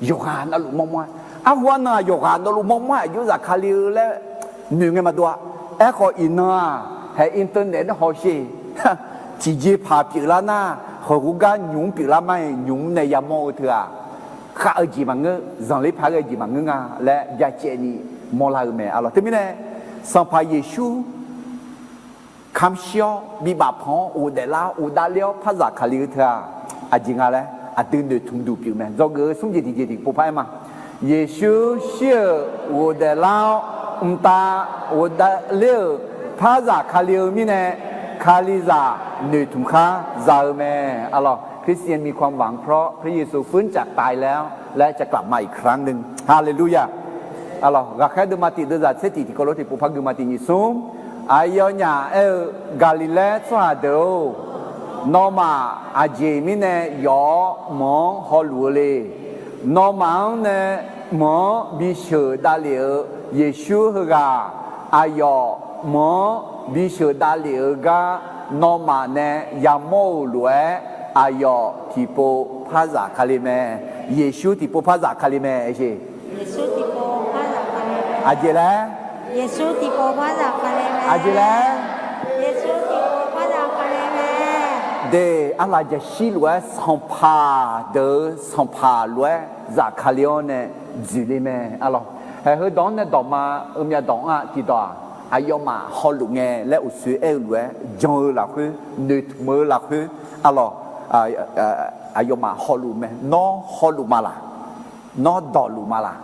yawqghaq navluf mawrmawr-aer, arhu arnan-aq yawqghaq navluf mawrmawr-aer aqjox zafkale-eu laer noeq ngae maqdov-a. Aerkhawf iqnan-aq haeq internet nae hawsher, tiqjeqpaq pyeuflar nar, heughaq gar nymq-mr pyeuflar mar-iq nymq-mr nae yamawr-eu teughaq, khav-eu jeq maqngeur, zanqler paq-aer ghae-eu jeq maqngeur nga laer byacaevni mawrlar-eu mae arlawq. Teumirnae Sanqpaq Yeqsur kamq shir-awr bibaf panq-awr ghofdaef lar-awr ghofdaef ler-awr par zafkale-eu teughaq aqjeq nga laer aqdui noeqtmq duq pyeuf mae. Dzawgeuf-eu smr jeq tiq jeq tiqpov par-aer ma. Yeqsur shir-euq ghofdaef lar-awr mqtav ghofdaef ler-euq par zafkale-eu mirnae, kalizaq noeqtmq khar za-eu mae arlawq. คริสเตียนมีความหวังเพราะพระเยซูฟื้นจากตายแล้ว และจะกลับมาอีกครั้งหนึ่ง ฮาเลลูยา Arlawq, ghaqkhaer deuvma tiq deuvzaq tser tiq tiqkawv lof tiqpov par guima tiq nyiq smr. Aqyawfnyaf aer-eu, Gaqliqlaer tsawrhaq deuq-or, nawmaf aqjeq mirnae yawf-awr mq-anr hawluf-eu le. Nawmaf-anr nae mq-anr bisheuq davlef-eu Yeqsur heughaq, aqyawf mq-anr bisheuq davlef-eu gar nawmaf nae yamawr-euq lof-aer, aqyawf tiqpov par zafkale mae. Yeqsur tiqpov par zafkale mae. Aqjeq laer? Aqjeq laer? De, arlaqjaqshir lof-aer sanqpaq deuq-eu sanqpaq lof-aer zafkale-awr nae dzoeqle mae arlawq. Haeq heudawq-anr nae dawqma-eu myavdawq-anr-aq tiqdawq-aq, aqyawfmaf hawluf ngae laer uqshoe aer-eu lof-aer jan-eu lafkhoer, noeqtmq-eu lafkhoer arlawq, aqyawfmaf hawluf mae. Nawr hawluf ma laq? Nawr dawqluf ma laq?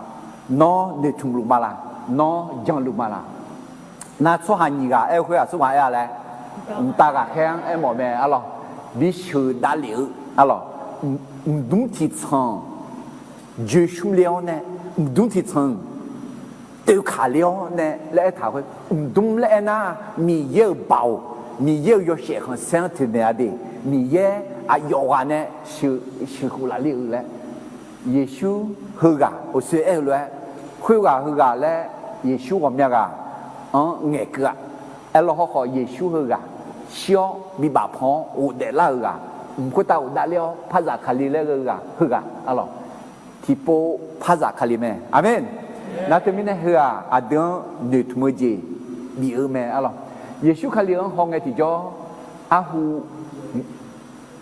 Nawr noeqtmq luf ma laq? Nawr janluf ma laq? Nar tsawrhaq nyiq ghaq aer-eu khoer aqsurghaq aer-a laer, mqtav ghaqkhaer-anr aermawf mae arlawq. Bisheuq davlef-eu arlawq, mqdmr tiqtsanq joeqshmr le-awr nae, mqdmr tiqtsanq toeqkaq le-awr nae laer aertaq khoer, mqdmr laer aernar, Miqyaer-euq baoq, Miqyaer-euq yawshaef khanqsaer-anr toeqmaeq-a de. Miqyaer aqyawf ghaq nae sheuq, sheuqkhof laf ler-eu laer. Yeqsur heughaq uqshoe aer-eu lof-aer, khoerghaq heughaq laer Yeqsur ghawqmya ghaq anr ngaeqkeuv-a. Aerlawr hawrkhawf, Yeqsur heughaq shir-awr bibaf pan-awr ghofdaef lar-eu ghaq, mq khoertav ghofdav ler-awr par zaf Kali laer ghae-eu ghaq heughaq arlawq, tiqpov par zaf Kali mae. Aqmeq. Nar teumirnae heughaq aqdui-anr noeqtmq-eu jeq bif-eu mae arlawq. Yeqsur Kali-anr hawngae tiqjawr, arhu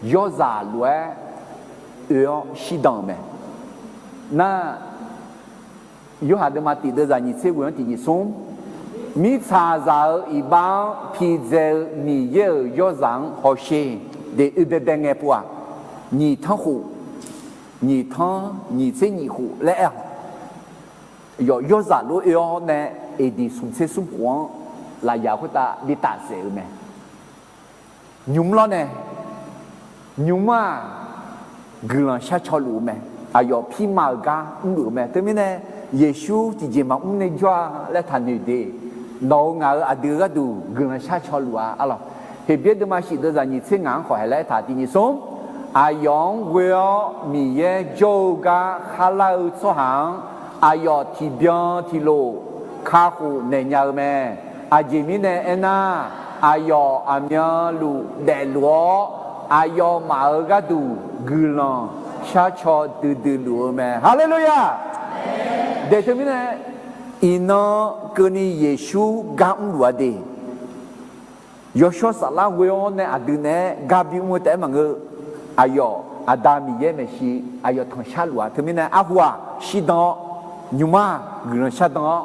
yawrzaq lof-aer oe-awr shirdan-euq mae. Nar, Yorhaq deuvma tiq deuvzaq nyiq tser ghoeq-anr tiq nyiq smr, mirtsaqzaq-euq iqbax-anr pidzae-eu Miqyaer-euq yawrzaq-anr hawsher, de oe baebae ngae pov-aq, nyiq tanr khof, nyiq tanr nyiq tser nyiq khof laer aer-awq. Yawf yawrzaq lof oe-awr nae, eqdiq smq tser smr khof-anr lafyaq khoertav bi tafsaef-eu mae. Nymq mr lawr nae, nymq mr-aq, guiqlanq shar caw luf-eu mae. Aqyawf pirma-euq gar mrluf-eu mae. Teumirnae, Yeqsur tiqjeq maqmr ni jawr-a laer taqnoeq de. Nawq-euq ngaq-euq aqdui-eu gharduq guiqlanq shar caw luf-a arlawq. Heqbyaer deuvma shif deuvzaq nyiq tser ngaq-anr khawf haeq laer aertaq tiq nyiq smr, aqyawf-anr ghoe-awr Miqyaer jawr-eu gar kharlar-eu tsawrhaq-anr, aqyawf tiqbyan tiqlof kakhof naeq nya-eu mae. Aqjeq mirnae aernar, aqyawf aqmyanluf daefluf-awr, aqyawfmaf-euq gharduq guiqlanq shar caw duidui luf-eu mae. Haleluya! De teumirnae, iqnan keuvni Yeqsur gar mrluf-a de. Yawshawr saflar ghoe-awr nae aqdui naeq-aer gar bimr-eu taef-aer maqngeur. Aqyawf Aqda Miqyaer maeqshi aqyawf tanqshar luf-a. Teumirnae arhu-aq shirdan-awr, nymq mr-aq guiqlanq shardan-awr,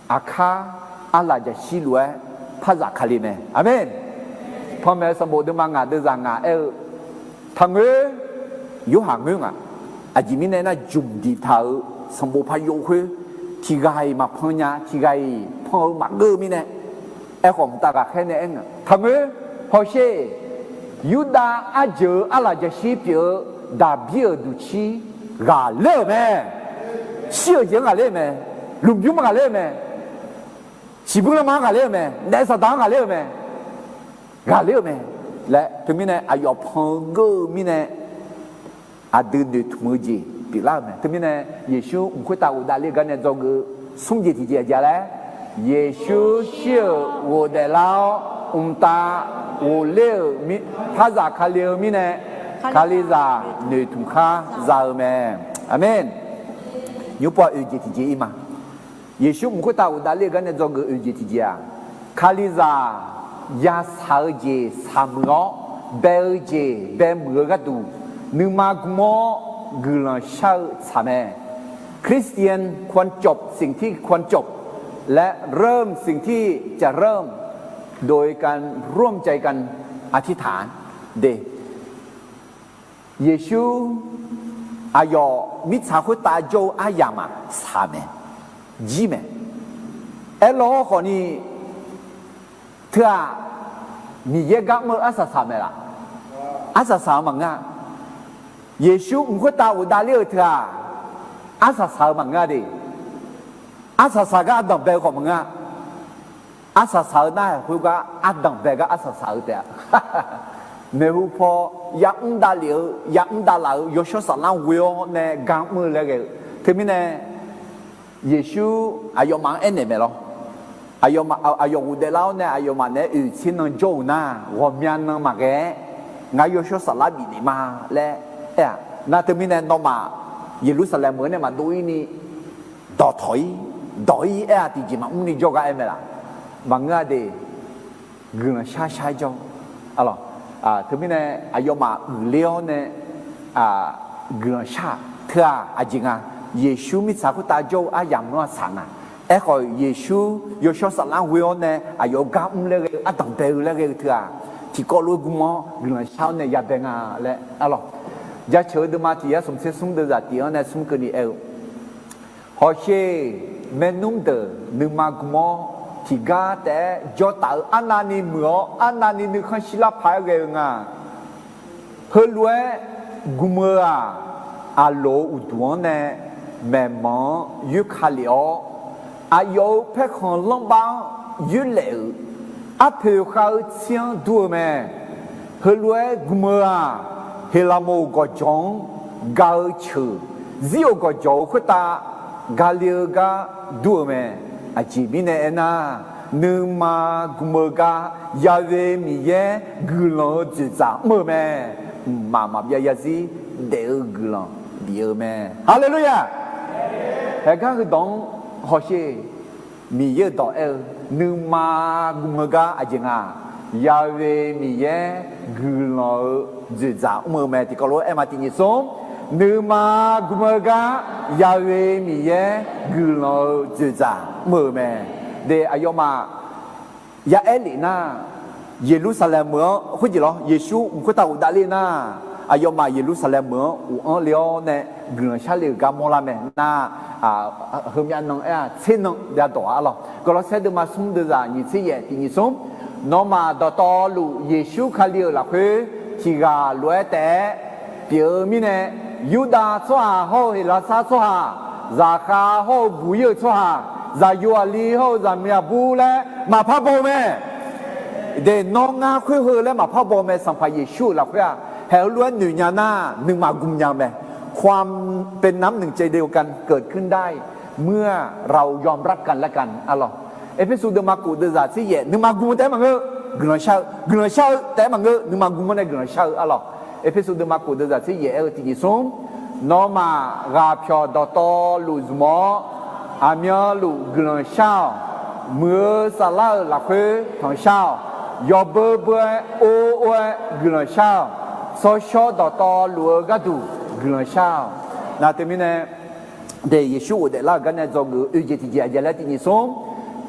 aqkar arlaq jaqshir lof-aer par zaf Kali mae. Aqmeq. Panmaeq-eu sanqbof deuvma ngaq deuvzaq ngaq aer-eu, taqngoer, Yorhaq ngoer ngaq. Aqjeq mirnae aernar, jmq diqtaq-euq sanqbof par yov khoer, tiqghaq-iq maqpan nya, tiqghaq-iq pan-eu maqgeur-eu mirnae, aerkhawf mqtav ghaqkhaer nae aer nga, taqngoer, hawsher, Yurdav arjeuq-eu arlaq jaqshir pyeuf-eu Daqbir-euq duqcir ghaqler-euq mae. Shir-euq jeq-anr ghaqler-eu mae. Lmqbymr ghaqler-eu mae. Siqbymr lanma-anr ghaqler-eu mae. Naef saqdaq-anr ghaqler-eu mae. Ghaqler-eu mae laer teumirnae aqyawf pan-eu geur-eu mirnae, aqdui noeqtmq-eu jeq pyeuflar-euq mae. Teumirnae Yeqsur mq khoertav ghofdav ler-eu gar nae dzawgeuf-eu smr jeq tiqjeq aqjeq laer, Yeqsur shir-euq ghofdaef lar-awr, mqtav ghofler-euq, parzaq Kali-eu mirnae, Kalizaq noeqtmq khar za-eu mae. Aqmeq. Nymrpov-aq oeq jeq tiqjeq ir ma. Yeqsur mq khoertav ghofdav ler-eu gar nae dzawgeuf oeq jeq tiqjeq-aq, Kalizaq yashaq-eu jeq shaqmuiq-awr, bae-eu jeq baemuiq-eu gharduq, nuima gm-awr guiqlanq shar-eu tsaq mae. คริสเตียนควรจบสิ่งที่ควรจบ และเริ่มสิ่งที่จะเริ่ม โดยการร่วมใจกันอธิษฐาน de. Yeqsur aqyawf mirtsaq khoertav jawr-eu aryamq-aq shaq mae, jir mae. Aerlawr khawfni, teu-aq, Miqyaer gar mr-eu arsaq saq mae laf? Arsaq saq-eu maqngeur-a. Yeqsur mq khoertav ghofdav ler-eu teu-aq, arsaq saq-eu maqngeur-a de. Arsaq saq gar ardanqbae-eu khawf maqngeur-a. Arsaq saq-eu nar-aq, khoergar ardanqbae gar arsaq saq-eu taef-a. Maeqhu paw ya'mr davlef-eu, ya'mr davlaf-eu yawshawr saflar ghoe-awr nae gar mr-eu laer ghae-eu. Teumirnae, Yeqsur aqyawfmaf-anr aernaeq maeq lawr. Aqyawf ghofdaef lar-awr nae aqyawfmaf naeq-aer oeq tser nan jawr-euq nar, ghawqmya nan maqghae-aer, ngar yawshawr saflar bifnaeq ma laer aer-aq. Nar teumirnae nawmaf Yeqlursaqlaeq meuq-anr nae maqdov ir ni, dawqtawq ir, dawq ir aer-aq tiqjeq maqmr ni jawrgar aer mae laf? Maqngeur-a de. Guiqlanq shar shar-aer jawr. Teumirnae aqyawfmaf uiqler-awr nae guiqlanq shar-aq teu-aq, aqjeq nga. Yeqsur mirtsaq khoertav jawr-eu aryamq-anr aqsaq nga. Aerkhawf, Yeqsur yawshawr saflar ghoe-awr nae aqyawf-eu gar mr laer ghae-eu, ardanqbae-eu laer ghae-eu teu-aq, tiqkawv lof-aer gm-awr guiqlanq shar-awr nae yabae nga laer arlawq. Jaceuq-eu deuvma tiq yar smq tser smr deuvzaq tiq-anr nae smr keuvni aer-eu, hawsher, maernmr deuq nuima gm-awr tiqgar taef-aer jawr taf-eu arnavni muiq-awr, arnavni nuikhanr shirlar paq-aer ghae-eu nga. Heulof-aer gm-eu-aq, aqloq-eu uqduq-anr nae maeqmanq-anr yoerka lef-awr, aqyawf-euq paerkhanq lanrbar-anr yoerlaef-euq, arpoeq khav-eu tsir-anr dur-eu mae. Heulof-aer gm-eu-aq, Heqlaqmoq gawqjawq-anr ga-eu ceuq, zir-euq gawqjawq-eu khoertav ga le-eu gar dur-eu mae. Aqjeq mirnae aernar, nuima gm-eu gar Ya'we Miqyaer guiqlanq-eu dzoeqdzaq mr-eu mae. Mqmaq maqbyav zarzir daef-eu guiqlanq bif-eu mae. Haleluya! Haegar heudawq-anr hawsher. Miqyaer-euq dawq aer-eu, nuima gm-eu gar aqjeq nga, Ya'we Miqyaer guiqlanq-eu dzoeqdzaq mr-eu mae. Tiqkawv lof-aer aer ma, tiq nyiq smr, nuima gm-eu gar Ya'we Miqyaer guiqlanq-eu dzoeqdzaq mr-eu mae. De, aqyawfmaf ya'aer lef nar, Yeqlursaqlaeq meuq-anr khoerjeq lawr, Yeqsur mq khoertav ghofdav ler nar, aqyawfmaf Yeqlursaqlaeq meuq-anr uq-anr le-awr nae guiqlanq sharle-euq gar mawrlar mae. Nar, heumyav nan aer-aq, tser nan byadawq-a arlawq. Gawqlawrsaer deuvma smr deuvzaq nyiq tser yaef tiq nyiq smr, nawmaf dawqtawvluf Yeqsur Kali-euq lafkhoer tiq ghaq lof-aer taef-aer pyeuf-eu mirnae, Yurdav tsawrhaq hawr-eu Heqlaqsar tsawrhaq, zaqkhav hawr-eu buq-ir-euq tsawrhaq, zaqyo aqli hawr-eu zaqmiq aqbur laer maqpar baw-eu mae. De, nawr ngar khoer heu laer maqpar baw-eu mae. Sanqpaq Yeqsur-euq lafkhoer-aq, haeq heulof-aer noeq nya nar, nuima gm nya-eu mae. ความเป็นน้ำหนึ่งใจเดียวกันเกิดขึ้นได้เมื่อเรายอมรับกันและกัน arlawq. Erpersu deuvma khof deuvzaq tser yaef, nuima gm-eu taef-aer maqngeur, guiqlanq shar-eu, guiqlanq shar-eu taef-aer maqngeur, nuima gm-anr nae guiqlanq shar-eu arlawq. Erpersu deuvma khof deuvzaq tser yaef aer-eu tiq nyiq smr, nawmaf ghaqpyawq dawqtawvluf zmq-awr, aqmyanluf guiqlanq shar-awq. Muiq-eu saflar-euq lafkhoer tanqshar-awq. Yawbeu beu-aer or or-aer guiqlanq shar-awq. Tsawrshawr dawqtawvluf-eu gharduq guiqlanq shar-awq. Nar teumirnae, de, Yeqsur ghofdaef lar-euq gar nae dzawgeuf-eu oeq jeq tiq jeq aqjeq laer tiq nyiq smr,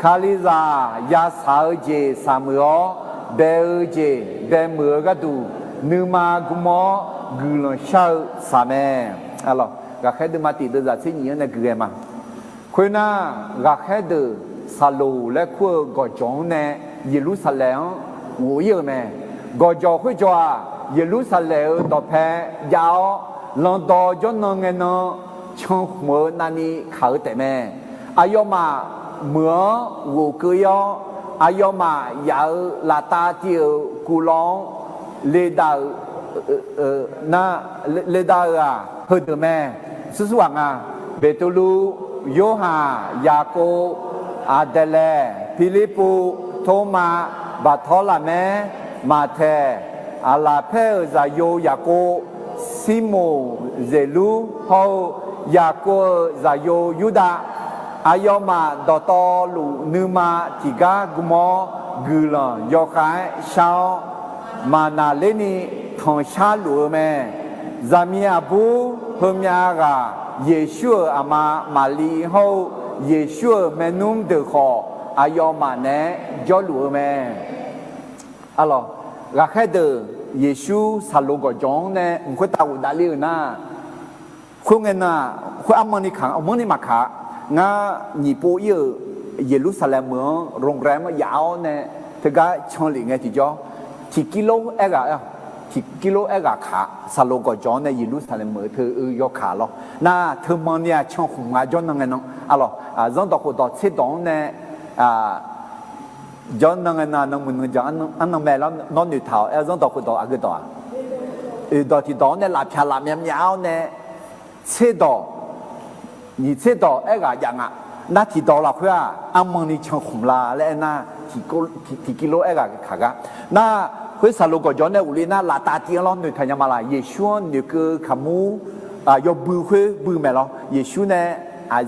Kalizaq yashaq-eu jeq shaqmuiq-awr, bae-eu jeq bae muiq-eu gharduq nuima gm-awr guiqlanq shar-eu shaq mae. Ghaqkhaer deuvma tiq deuvzaq tser nyiq-anr nae guiqghae ma. Khoernar, ghaqkhaer deuq Saqloq laer kur-eu gawqjawq-anr nae Yeqlursaqlaeq-anr ghof-ir-euq mae. Gawqjawq khoerjawq-aq, Yeqlursaqlaeq-euq dawqpae jav-awr, landawv jawrnan ngae nan cankhmq-eu navni kaq-eu taef mae. Aqyawfmaf meuq-anr ghofkeuv-ir-awr, aqyawfmaf yaf-euq laftav tiv-euq kuvlawv-anr ledav-euq, nar, ledav-euq-aq heudeuq mae. Sursur ghaq nga. Beqtuvluv, Yorhaq, Yaqkov, Aqdaeqlaeq, Pirlirpuv, Tormav, Baqtawrlaqmaer, Maqtaeq, Aqlaqpaer-euq zaqyo Yaqkov, Sirmoq Zeqlur hawr-eu Yaqkov-euq zaqyo Yurdav, aqyawfmaf dawqtawvluf nuima tiqgar gm-awr guiqlanq yawkhav-aer shar-awr, maqnaqlerni tanqshar luf-eu mae. Zaqmiq aqbur heumyav ghaq Yeqsur-euq aqma Maqli hawr-eu Yeqsur-euq maernmr deuq khawf, aqyawfmaf naeq-aer jawrluf-eu mae. Arlawq, ghaqkhaer deuq Yeqsur Saqloq gawqjawq-anr nae mq khoertav ghofdav ler-euq nar, khoerngae nan-aq, khoer armanni kaq, manrni maqkaq-a. Ngar nyiq pov-ir-euq Yeqlursaqlaeq meuq-anr โรงแรม-anr yaf-awr nae teugar canlef ngae tiqjawr, tiqkirlor aerghaq, tiqkirlor aerghaq kaq, Saqloq gawqjawq-anr nae Yeqlursaqlaeq meuq teu-eu yawkaq lawr. Nar teumanni-aq cankhmq nga jawrnan ngae nan. Arlawq, zanrdawq khofdawq tserdawq-anr nae, jawrnan ngae nan nanmuiq nanjaq arnan mae lar nawr noeqtaq-awq. Aer zanrdawq khofdawq aqgeu dawq-aq, oeqdawq tiqdawq-anr nae lafpyaq laf myav myav-awr nae tserdawq, nyiq tserdawq aerghaq jav nga. Nar tiqdawq lafkhoer-aq armanni cankhmq la laer aernar, tiqkirlor aerghaq kaq gar. Nar khoer Saqloq gawqjawq nae ghofle nar laftav tiv-anr lawr noeqtaq nya ma laq. Yeqsur-anr noeqkeuv kaqmur yawbui khoer bui maeq lawr. Yeqsur nae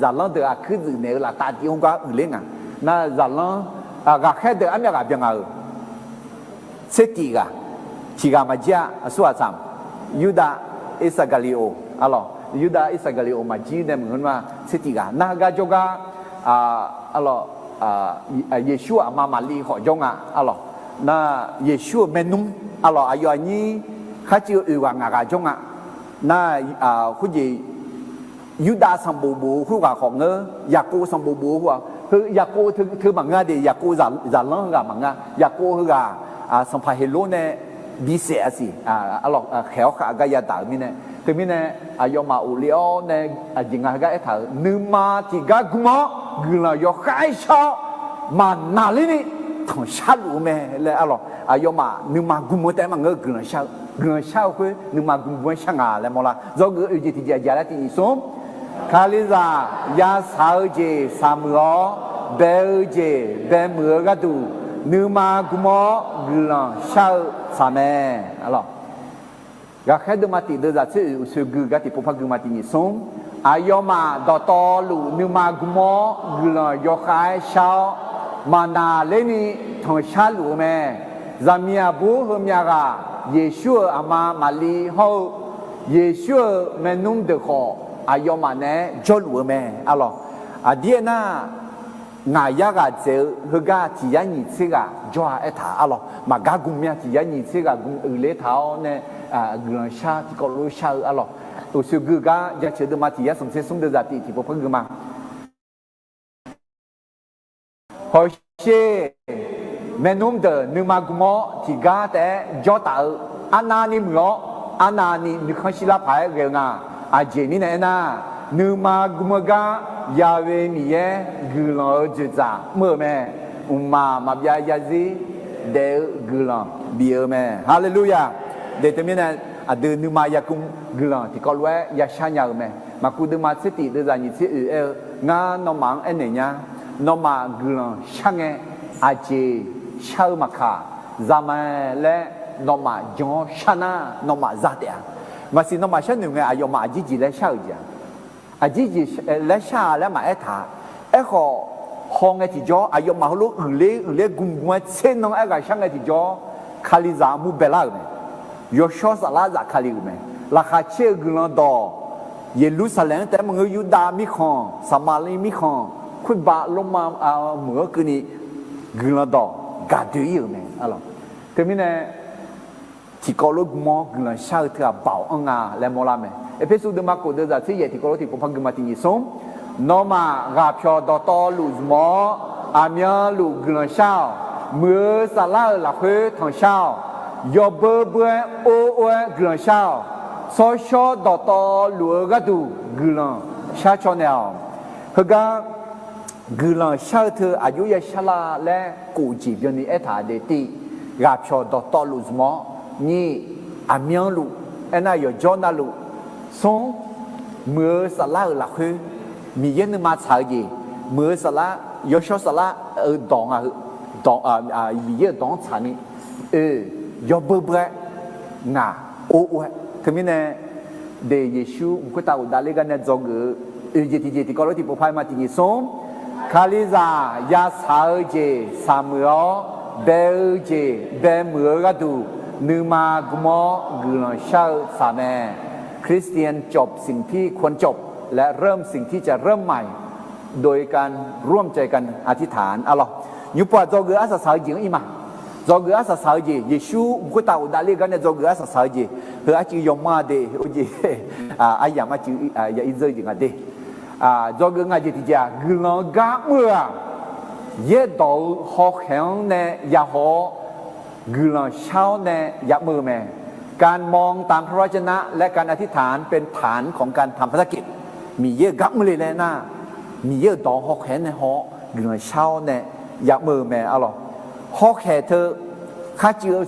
zaqlanr deuq aqkuir dzuif naeq-eu laftav tiv-anr gar uiqler nga. Nar zaqlanr, ghaqkhaer deuq armyav ghaq byan nga-euq tser tif ghaq, tiq ghaq maqjir-a. Aqsur aqsam, Yurdav Irsaqgaqliqoq, arlawq, Yurdav Irsaqgaqliqoq maqjir nae maqngeur ma. Tser tif ghaq nar heugar jawrgar, arlawq, Yeqsur-euq aqma Maqli khawf jawr nga, arlawq. Nar Yeqsur-euq maernmr, arlawq, aqyawf aqnyir kharcuiv-eu oeq ghaq ngaq ghaq jawr nga. Nar khoerjeq Yurdav sanqbof bof-eu khoerghaq khawf ngeur, Yaqkov sanqbof bof-eu khoerghaq, heu Yaqkov teu maqngeur-a de, Yaqkov zaqlanr heughaq maqngeur-a. Yaqkov heughaq Sanqpaq Heqlor nae bisaef-a siq, khaeq-awr khav gar yadaq-euq mirnae. Teumirnae aqyawfmaf ghofle-awr nae aqjeq nga heugar aertaq-euq, nuima tiqgar gm-awr guiqlanq yawkhav-aer shar-awr, maqnaqlerni tanqshar luf-eu mae laer, arlawq, aqyawfmaf nuima gm-eu taef-aer maqngeur-eu guiqlanq shar-eu, guiqlanq shar-eu khoer nuima gm gm-aer shar nga laer mawrlar. Dzawgeuf-eu oeq jeq tiq jeq aqjeq laer tiq nyiq smr, Kalizaq yashaq-eu jeq shaqmuiq-awr, bae-eu jeq bae muiq-eu gharduq, nuima gm-awr guiqlanq shar-eu tsaq mae. Aqlawq, ghaqkhaer deuvma tiq deuvzaq tser oeq uqsoe gui gar tiqpov par gui ma tiq nyiq smr. Aqyawfmaf dawqtawvluf nuima gm-awr guiqlanq yawkhav-aer shar-awr, maqnaqlerni tanqshar luf-eu mae. Zaqmiq aqbur heumyav ghaq Yeqsur-euq aqma Maqli hawr-eu Yeqsur-euq maernmr deuq khawf, aqyawfmaf naeq-aer jawrluf-eu mae. Aqlawq, aqdir aernar, ngaq yar ghaq dzaeq-eu heugar tiq yar nyiq tser ghaq jawr-a aertaq. Aqlawq, maqgar gm mya tiq yar nyiq tser ghaq gm uiqler taq-awr nae, guiqlanq shar tiqkawv lof shar-eu. Aqlawq, uqsoe gui gar jaceuq deuvma tiq yar smq tser smr deuvzaq tiq tiqpov par gui ma. Hawsher, maernmr deuq nuima gm-awr tiqgar taef-aer jawr taf-eu, arnavni muiq-awr, arnavni nuikhanr shirlar paq-aer ghae-eu nga. Aqjeq mirnae aernar, nuima gm-eu gar Ya'we Miqyaer guiqlanq-eu dzoeqdzaq mr-eu mae. Mqmaq maqbyav zarzir daef-eu guiqlanq bif-eu mae. Haleluya! De teumirnae, aqdui nuima yagm guiqlanq tiqkawv lof-aer yashar nya-euq mae. Maqkuv deuvma tser tiq deuvzaq nyiq tser oeq aer-eu, ngar nawmaf-anr aernaeq nya. Nawmaf guiqlanq shar ngae, aqjeq shar-eu maqkaq, zaqmae laer nawmaf jan-awr shar nar, nawmaf za taef-a. Maqsiq nawmaf sharnoeq ngae, aqyawfmaf aqjir jeq laer shar-euq jeq-a. Aqjir jeq laer shar-a laer maqaer taq-a. Aerkhawf, hawngae tiqjawr, aqyawfmaf heulof uiqler uiqler gm gm-aer tser nan-aer ghaqshar ngae tiqjawr, Kalizaq armur baelar-euq mae. Yawshawr Saflar zafkale-euq mae. Laqkhaq caer-eu guiqlanq dawq, Yeqlursaqlaeq-anr taef-aer maqngeur, Yurdav mirkhanq, Saqmaqliv mirkhanq, khoerbav Lormav meuq-anr keuvni guiqlanq dawq gaqdoe-ir-euq mae. Teumirnae, tiqkawv lof gm-awr guiqlanq shar-eu teughaq baoq anr nga laer mawrlar mae. Erpersu deuvma kof deuvzaq tser yaef tiqkawv lof tiqpov par gui ma tiq nyiq smr. Nawmaf ghaqpyawq dawqtawvluf zmq-awr, aqmyanluf guiqlanq shar-awq. Muiq-eu saflar-euq lafkhoer tanqshar-awq. Yawbeu beu-aer or or-aer guiqlanq shar-awq. Tsawrshawr dawqtawvluf-eu gharduq guiqlanq shar caw naeq-awq. Heugar guiqlanq shar-eu teu aqjox ya shar la laer kof jeq byanni aertaq de tiq, ghaqpyawq dawqtawvluf zmq-awr, nyiq, aqmyanluf, aernar yawqjawr navluf, smr, muiq-eu saflar-euq lafkhoer, Miqyaer nuima tsaq-eu jeq, muiq-eu saflar, yawshawr saflar-euq dawq nga heu, dawq, Miqyaer-euq dawq-anr tsaqni, oe, yawbeu beu-aer, ngaq, or or-aer. Teumirnae, de Yeqsur mq khoertav ghofdav ler gar nae dzawgeuf-eu, oeq jeq tiqjeq tiqkawv lof tiqpov par ma tiq nyiq smr. Kalizaq yashaq-eu jeq shaqmuiq-awr, bae-eu jeq bae muiq-eu gharduq, nuima gm-awr guiqlanq shar-eu tsaq mae. คริสเตียนจบสิ่งที่ควรจบ และเริ่มสิ่งที่จะเริ่มใหม่ โดยการร่วมใจกันอธิษฐาน aqlawq. Nymrpov-aq dzawgeuf arsaq saq-eu jeq-anr ir ma. Dzawgeuf arsaq saq-eu jeq, Yeqsur mq khoertav ghofdav ler gar nae dzawgeuf arsaq saq-eu jeq, heu arciv yawmar de, aryamq arciv ya ir dzeur jeq nga de. Dzawgeuf nga jeq tiqjeq-aq, guiqlanq-eu gar mr-eu-aq, yaerdawq-eu hawkhaeq-anr nae yahaw-awr, guiqlanq shar-awr nae yamr-eu mae. การมองตามพระวจนะ และการอธิษฐานเป็นฐานของการทำภารกิจ Miqyaer-euq gar mr le laer nar, Miqyaer-euq dawq hawkhaeq-anr nae haw-awr guiqlanq shar-awr nae yamr-eu mae, aqlawq. Hawkhaeq teu kharcuiv-eu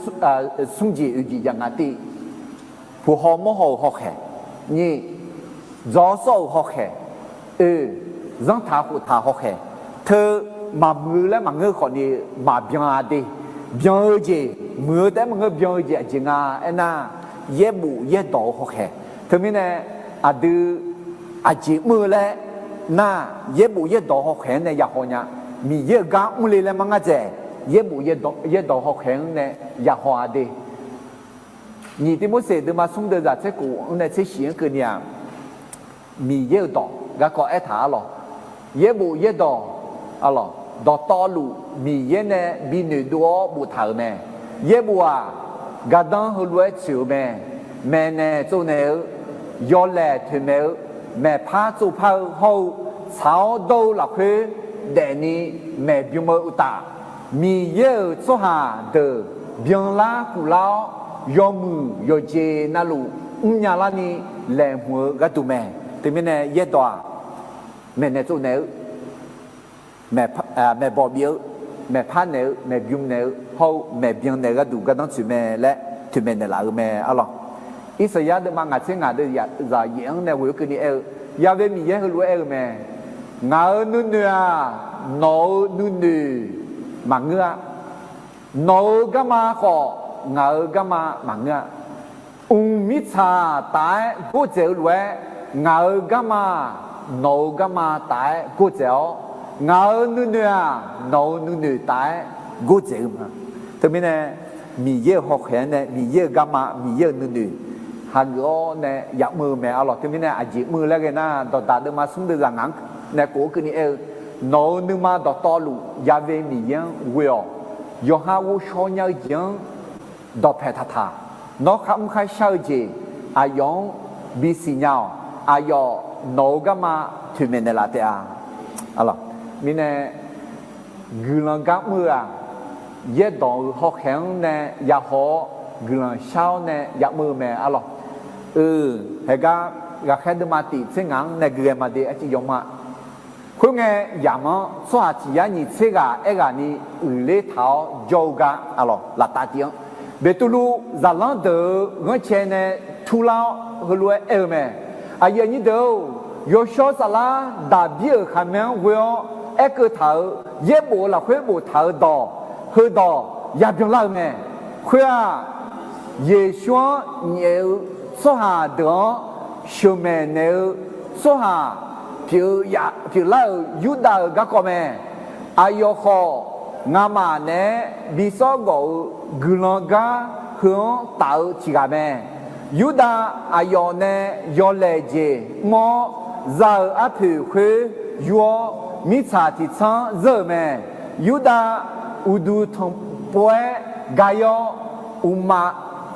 smr jeq oeq jeq yaq nga tiv, puq haw mawr haw-euq hawkhaeq, nyiq, dzaw-awr sawr-euq hawkhaeq, oe, zanrtaq khoftaq hawkhaeq, teu maqmuiq-eu laer maqngeur khawfni maqbyan-a de. Byan-eu jeq, muiq-eu taef-aer maqngeur byan-eu jeq aqjeq nga aernar, yaerbof yaerdawq-eu hawkhaeq. Teumirnae aqdui aqjeq mr-eu laer nar, yaerbof yaerdawq hawkhaeq-anr nae yahaw nya. Miqyaer-euq gar mr le laer mar ngar dzaeq, yaerbof yaerdawq hawkhaeq-anr nae yahaw-a de. Nyiq Tivmorseq deuvma smr deuvzaq tser khof-anr nae tser shif-anr keuvni-aq, Miqyaer-euq dawq garkawv aertaq arlawq. Yaerbof yaerdawq, arlawq, dawqtawvluf Miqyaer nae bi noeqdov-awr boftaq-euq mae. Yaerbof-aq, gardanr heulof-aer tsoeq-eu mae. Maeqnaeq tsovnaeq-eu, yawlaeq toeqmaeq-eu, maeqpar tsovpar-eu hawr-eu, tsaq-awr dawr-eu lafkhoer daefni maeqbym-eu uqtaf, Miqyaer-euq tsawrhaq deuq byanlar kuflar-awr, yawmuiq yawqjeq navluf mrnya larni laeqhmq-eu gharduq mae. Teumirnae yaerdawq-aq, maeqnaeq tsovnaeq-eu, maeqbawq bif-eu, maeqpar naeq-eu, maeqbym naeq-eu hawr-eu maeqbyan naeq-eu gharduq gardanr tsoeq mae laer toeqmaeq naeqlaf-eu mae, arlawq. Irsaqyar deuvma ngaq tser ngaq deuvzaq yaef-anr nae ghoe-eu keuvni aer-eu, Ya'we Miqyaer heulof-aer aer-eu mae. Ngaq-euq nuinoeq-aq, nawq-euq nuinoeq maqngeur-a. Nawq-euq garma khawf, ngaq-euq garma maqngeur-a. Mq mirtsaq taf-aer gordzaeq-eu lof-aer, ngaq-euq garma-aq, nawq-euq garma taf-aer gordzaeq-awr, ngaq-euq nuinoeq-aq, nawq-euq nuinoeq taf-aer gordzaeq-eu ma. Teumirnae, Miqyaer-euq hawkhaeq-anr nae Miqyaer-euq garma, Miqyaer-euq nuinoeq hageuf-awr nae yamr-eu mae arlawq. Teumirnae aqjeq mr-eu laer ghae nar, dawqdaq deuvma smr deuvzaq ngaq-anr nae kof-eu keuvni aer-eu, nawq-euq nuima dawqtawvluf yave Miqyaer-anr ghoe-awq. Yawqha ghovshaw nya-eu jeq-anr dawqpaeq taqtaq. Nawr kharmr kharshar-eu jeq aqyawf-anr bisiq nya-awq. Aqyawf nawq-euq garma toeqmaeq naeqlaf taef-a. Mirnae guiqlanq gar mr-eu-aq, yaerdawq-euq hawkhaeq-anr nae yahaw-awr, guiqlanq shar-awr nae yamr-eu mae arlawq. Haegar ghaqkhaer deuvma tiq tser ngaq-anr nae guiqghae maqde arciv yawma. Khoerngae, yamq-anr tsawrhaq tiq yar nyiq tser ghaq aerghaqni uiqler taq-awr jawr-eu gar arlawq, laftav tiv-anr Beqtuvluv zaqlanr deuq-euq ghanrcae nae turlar-awr heulof-aer aer-eu mae. Aqyuif aqnyir deuq-or, yawshawr saflar Daqbir-euq khaqmae-anr ghoe-awr aerkeuv taq-euq yaerbof-euq lafkhoer boftaq-euq dawq, heudawq yabyan lar-eu mae. Khoer-aq, Yeqsur-anr nyaef-eu tsawrhaq deuq-anr sheuqmaeq naeq-eu tsawrhaq pyeuf-eu ya pyeuflar-euq Yurdav-euq garkawv mae. Aqyawf khawf, ngamaf naeq-aer bi sawr gawf-eu guiqlanq gar heu-anr taf-eu tiq ghaq mae. Yurdav aqyawf nae yawlaeq jeq mr-awr, za-euq arpoeq khoer yur-awr, mirtsaq tiq tsanr zeur-euq mae. Yurdav uqduq tanqpov-aer gaq-awr,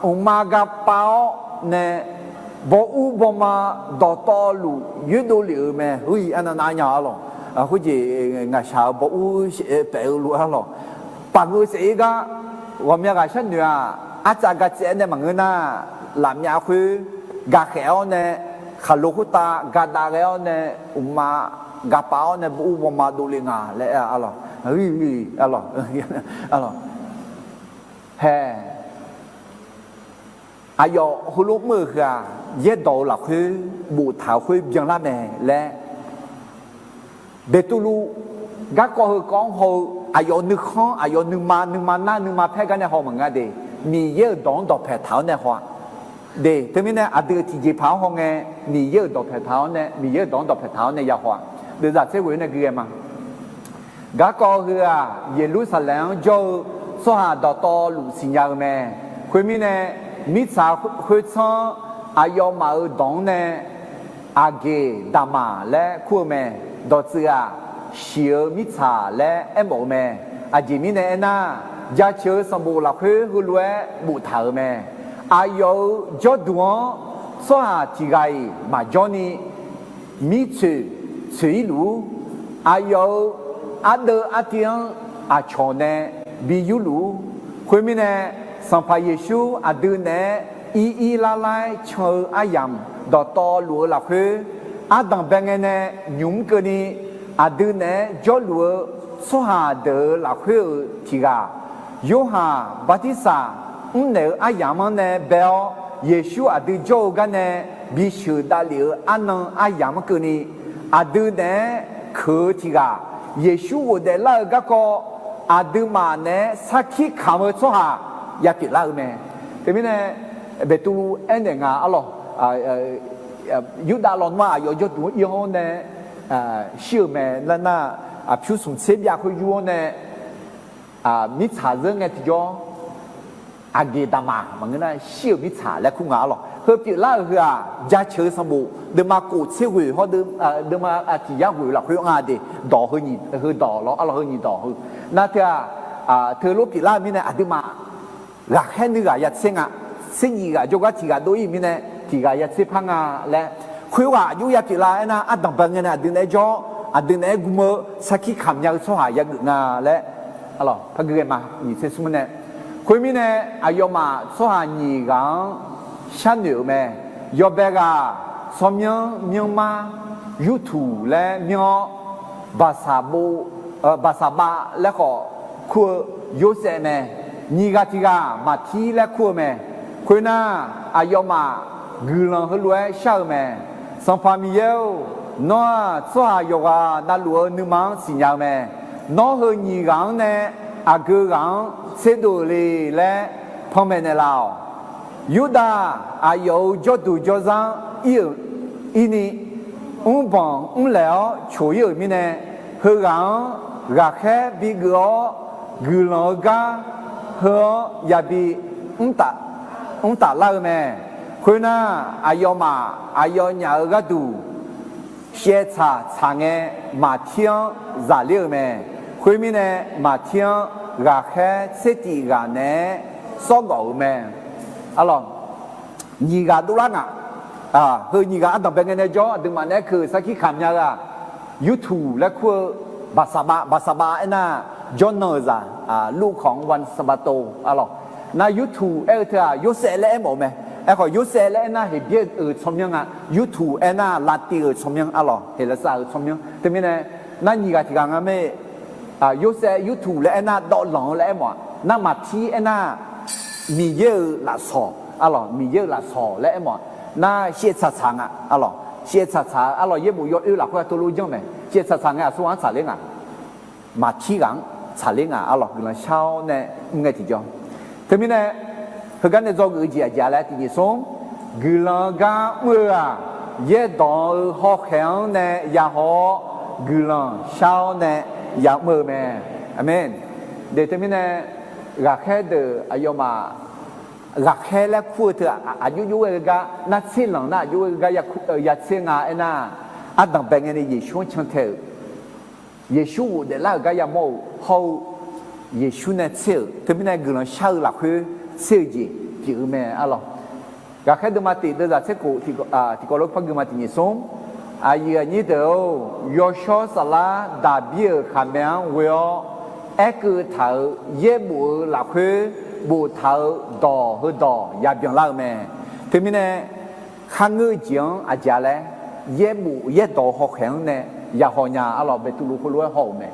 mqma gaq pav-awr nae, bawr ur bawma dawqtawvluf yoerdov lef-euq mae. Ur-iq arnav nav nya arlawq. Khoerjeq ngaqshaq-euq bawr ur paef-eu lof arlawq. Paqgeu saef-ir gar ghawqmya ghaq sharnoeq-aq, artsav gaq tsaev-aer nae maqngeur nar, lafmyav khoer gaqkhaef-awr nae, khaqlo khoertav gaqdav ghae-awr nae, mqma gaq pav-awr nae bawr ur bawma dovle nga laer arlawq. Ur-iq arlawq. Hae, aqyawf heulof mr-euq heu-aq, yaerdawq-euq lafkhoer boftaq-euq khoer byanlar mae laer Beqtuvluv garkawv heukawv-anr haw-eu aqyawf nuikhanr, aqyawf nuima, nuima nar nuima paer gar nae haw maqngeur de. Miqyaer-euq dawq-anr dawqpaeq taq-awr nae haw-a de. Teumirnae aqdui tiqjeqpaq-anr hawngae, Miqyaer-euq dawqpaeq taq-awr nae, Miqyaer-euq dawq-anr dawqpaeq taq-awr nae ya haw-a. Deuvzaq tser ghoe-eu nae gui ghae ma. Garkawv heu-aq, Yeqlursaqlaeq-anr jawr-eu tsawrhaq dawqtawvluf siqnya-eu mae. Khoermirnae, mirtsaq khoertsanr-anr aqyawfmaf-euq dawq-anr nae Aqgeqdaqmaq laer kur-eu mae. Dawqtsuif-aq, shiq-eu mirtsaq laer aermawf-eu mae. Aqjeq mirnae aernar, jaceuq-eu sanqbof lafkhoer heulof-aer boftaq-euq mae. Aqyawf-euq jawrduq-anr tsawrhaq tiq ghaq-iq maqjawr ni, mirtsoeq tsoeq-ir luf-ur. Aqyawf-euq ardeuv artiv-anr aqcawq nae bi yurluf-ur. Khoermirnae, Sanqpaq Yeqsur aqdui naeq-aer ir ir lar lar-aer can-eu aryamq dawqtawvluf-eu lafkhoer, ardanq bae ngae nae nymq mr keuvni aqdui naeq-aer jawrluf-eu tsawrhaq deuq-euq lafkhoer-euq tiq ghaq, Yorhaq bartirsaq mrnaeq-eu aryamq-anr nae bae-awr, Yeqsur aqdui jawr-eu gar nae bisheuq davlef-eu arnan aryamq-anr keuvni, aqdui naeq-aer keuq-eu tiq ghaq, Yeqsur ghofdaef lar-eu garkawv aqduimaf naeq-aer sarkir kamq-eu tsawrhaq yapyeuf lar-eu mae. Teumirnae, Beqtuvluv aernaeq nga arlawq, Yurdav lawnmr-aq aqyawf jawrduq-anr ir-awr nae shir-euq mae nar nar, aqpyur smq tser byav khoer yur-awr nae, mirtsaq zeur ngae tiqjawr, Aqgeqdaqmaq maqngeur nar shir-euq mirtsaq laer kur nga arlawq. Heu pyeuflar-euq heu-aq, jaceuq-eu sanqbof deuvma kof tser ghoeq hawr, deuvma tiq yar ghoeq lafkhoer nga de, dawq heu nyiq heu dawq lawr arlawq, heu nyiq dawq heu. Nar teu-aq, teulof pyeuflar-eu mirnae aqduimaf ghaqkhaer nuighaq ya tser nga, tser nyiq ghaq jawrgar tiq ghaq dov-ir mirnae tiq ghaq ya tser par nga laer, khoerghaq aqjox ya pyeuflar aernar, ardanq bae ngae nae aqdui naeq-aer jawr, aqdui naeq-aer gm-eu sarkir kamq nya-eu tsawrhaq yageuf nga laer, arlawq, par gui ghae ma, nyiq tser smr nae. Khoermirnae, aqyawfmaf tsawrhaq nyiq ghaq-anr sharnoeq-euq mae. Yawbae ghaq tsawrmyanr myanrmar Yurtuq laer myanr-awr, Baqsaqbav laer khawf kur-eu Yorsaev mae. Nyiq ghaq tiq ghaq Maqtir laer kur-eu mae. Khoernar, aqyawfmaf guiqlanq heulof-aer shar-eu mae. Sanqpaq Miqyaer-or, Nawr-aq, tsawrhaq yawqghaq navluf-eu nuima-anr siqnya-eu mae. Nawr heu nyiq ghaq-anr nae aqgeu ghaq-anr tserdov-euq le laer panmaeq naeqlaf-awq. Yurdav aqyawf-euq jawrduq jawrzar-anr ir-euq, ir ni, mrbanq mrlaeq-awr coq ir-euq mirnae, heughaq-anr ghaqkhaer bigeuf-awr, guiqlanq-eu gar heu-anr yabi mr taf lar-eu mae. Khoernar, aqyawfmaf aqyawfnyaf-euq gharduq shaevtsaq tsaq ngae, maqtir-anr zaqler-euq mae. Khoermirnae, maqtir-anr ghaqkhaer tsertif ghaq naeq-aer sawrgawf-euq mae. Arlawq, nyiq ghaq dovlar ngaq. Heu nyiq ghaq ardanqbae ngae nae jawr, aqduimaf naeq-aer keuq sarkir kamq nya-eu-aq, YouTube laer kur-eu, Baqsaqbav, Baqsaqbav aernar, jawrnan-euq zaq, ลูกของวันสะบาโต arlawq. Nar YouTube aer-eu teu-aq, Yorsaev laer aermawf-eu mae. Aerkhawf, Yorsaev laer aernar, Heqbyaer-euq tsawrmyanr nga. YouTube aernar, Laqtiv-euq tsawrmyanr arlawq, Heqlaqsar-euq tsawrmyanr. Teumirnae, nar nyiq ghaq tiq ghaq nga mae. Yorsaev YouTube laer aernar, dawvlanq-eu laer aermawf-aq. Nar Maqtir aernar, Miqyaer-euq lafsawq arlawq, Miqyaer-euq lafsawq laer aermawf-aq. Nar shaevtsaq tsaq nga arlawq, shaevtsaq tsaq-eu arlawq, yaerbof yawoer lafkhoer-aq tov lof janr mae. Shaevtsaq tsaq ngae, aqsur ghaq-anr tsaqler nga. Maqtir ghaq-anr tsaqler nga arlawq, guiqlanq shar-awr nae mr ngae tiqjawr. Teumirnae, heugar nae dzawgeuf-eu jeq aqjeq-a laer tiqjeq smr, guiqlanq-eu gar mr-eu-aq, yaerdawq-eu hawkhaeq-anr nae yahaw-awr, guiqlanq shar-awr nae yamr-eu mae. Aqmeq. Deuq teumirnae, ghaqkhaer deuq aqyawfmaf ghaqkhaer laer kur-eu teu aqjox jox ghae-eu gar, nar tser lanq nar aqjox ghae-eu gar ya kur-eu ya tser nga aernar, ardanqbae ngae nae Yeqsur-anr cantae-euq, Yeqsur ghofdaef lar-euq gar yamawr-eu hawr-eu, Yeqsur nae tser-euq teumirnae guiqlanq shar-eu lafkhoer tser-eu jeq pyeuf-eu mae arlawq. Ghaqkhaer deuvma tif deuvzaq tser khof tiqkawv lof par guima tiqnyif smr, aqyuif aqnyir deuq-or, yawshawr saflar Daqbir-euq khaqmae-anr ghoe-awr aerkeuv taq-euq yaerbof-eu lafkhoer boftaq-eu dawq heudawq yabyan lar-eu mae. Teumirnae, kharngeur-eu jeq-anr aqjeq-a laer, yaerbof yaerdawq-eu hawkhaeq-anr nae yahaw nya arlawq, Beqtuvluv heulof-aer haw-euq mae.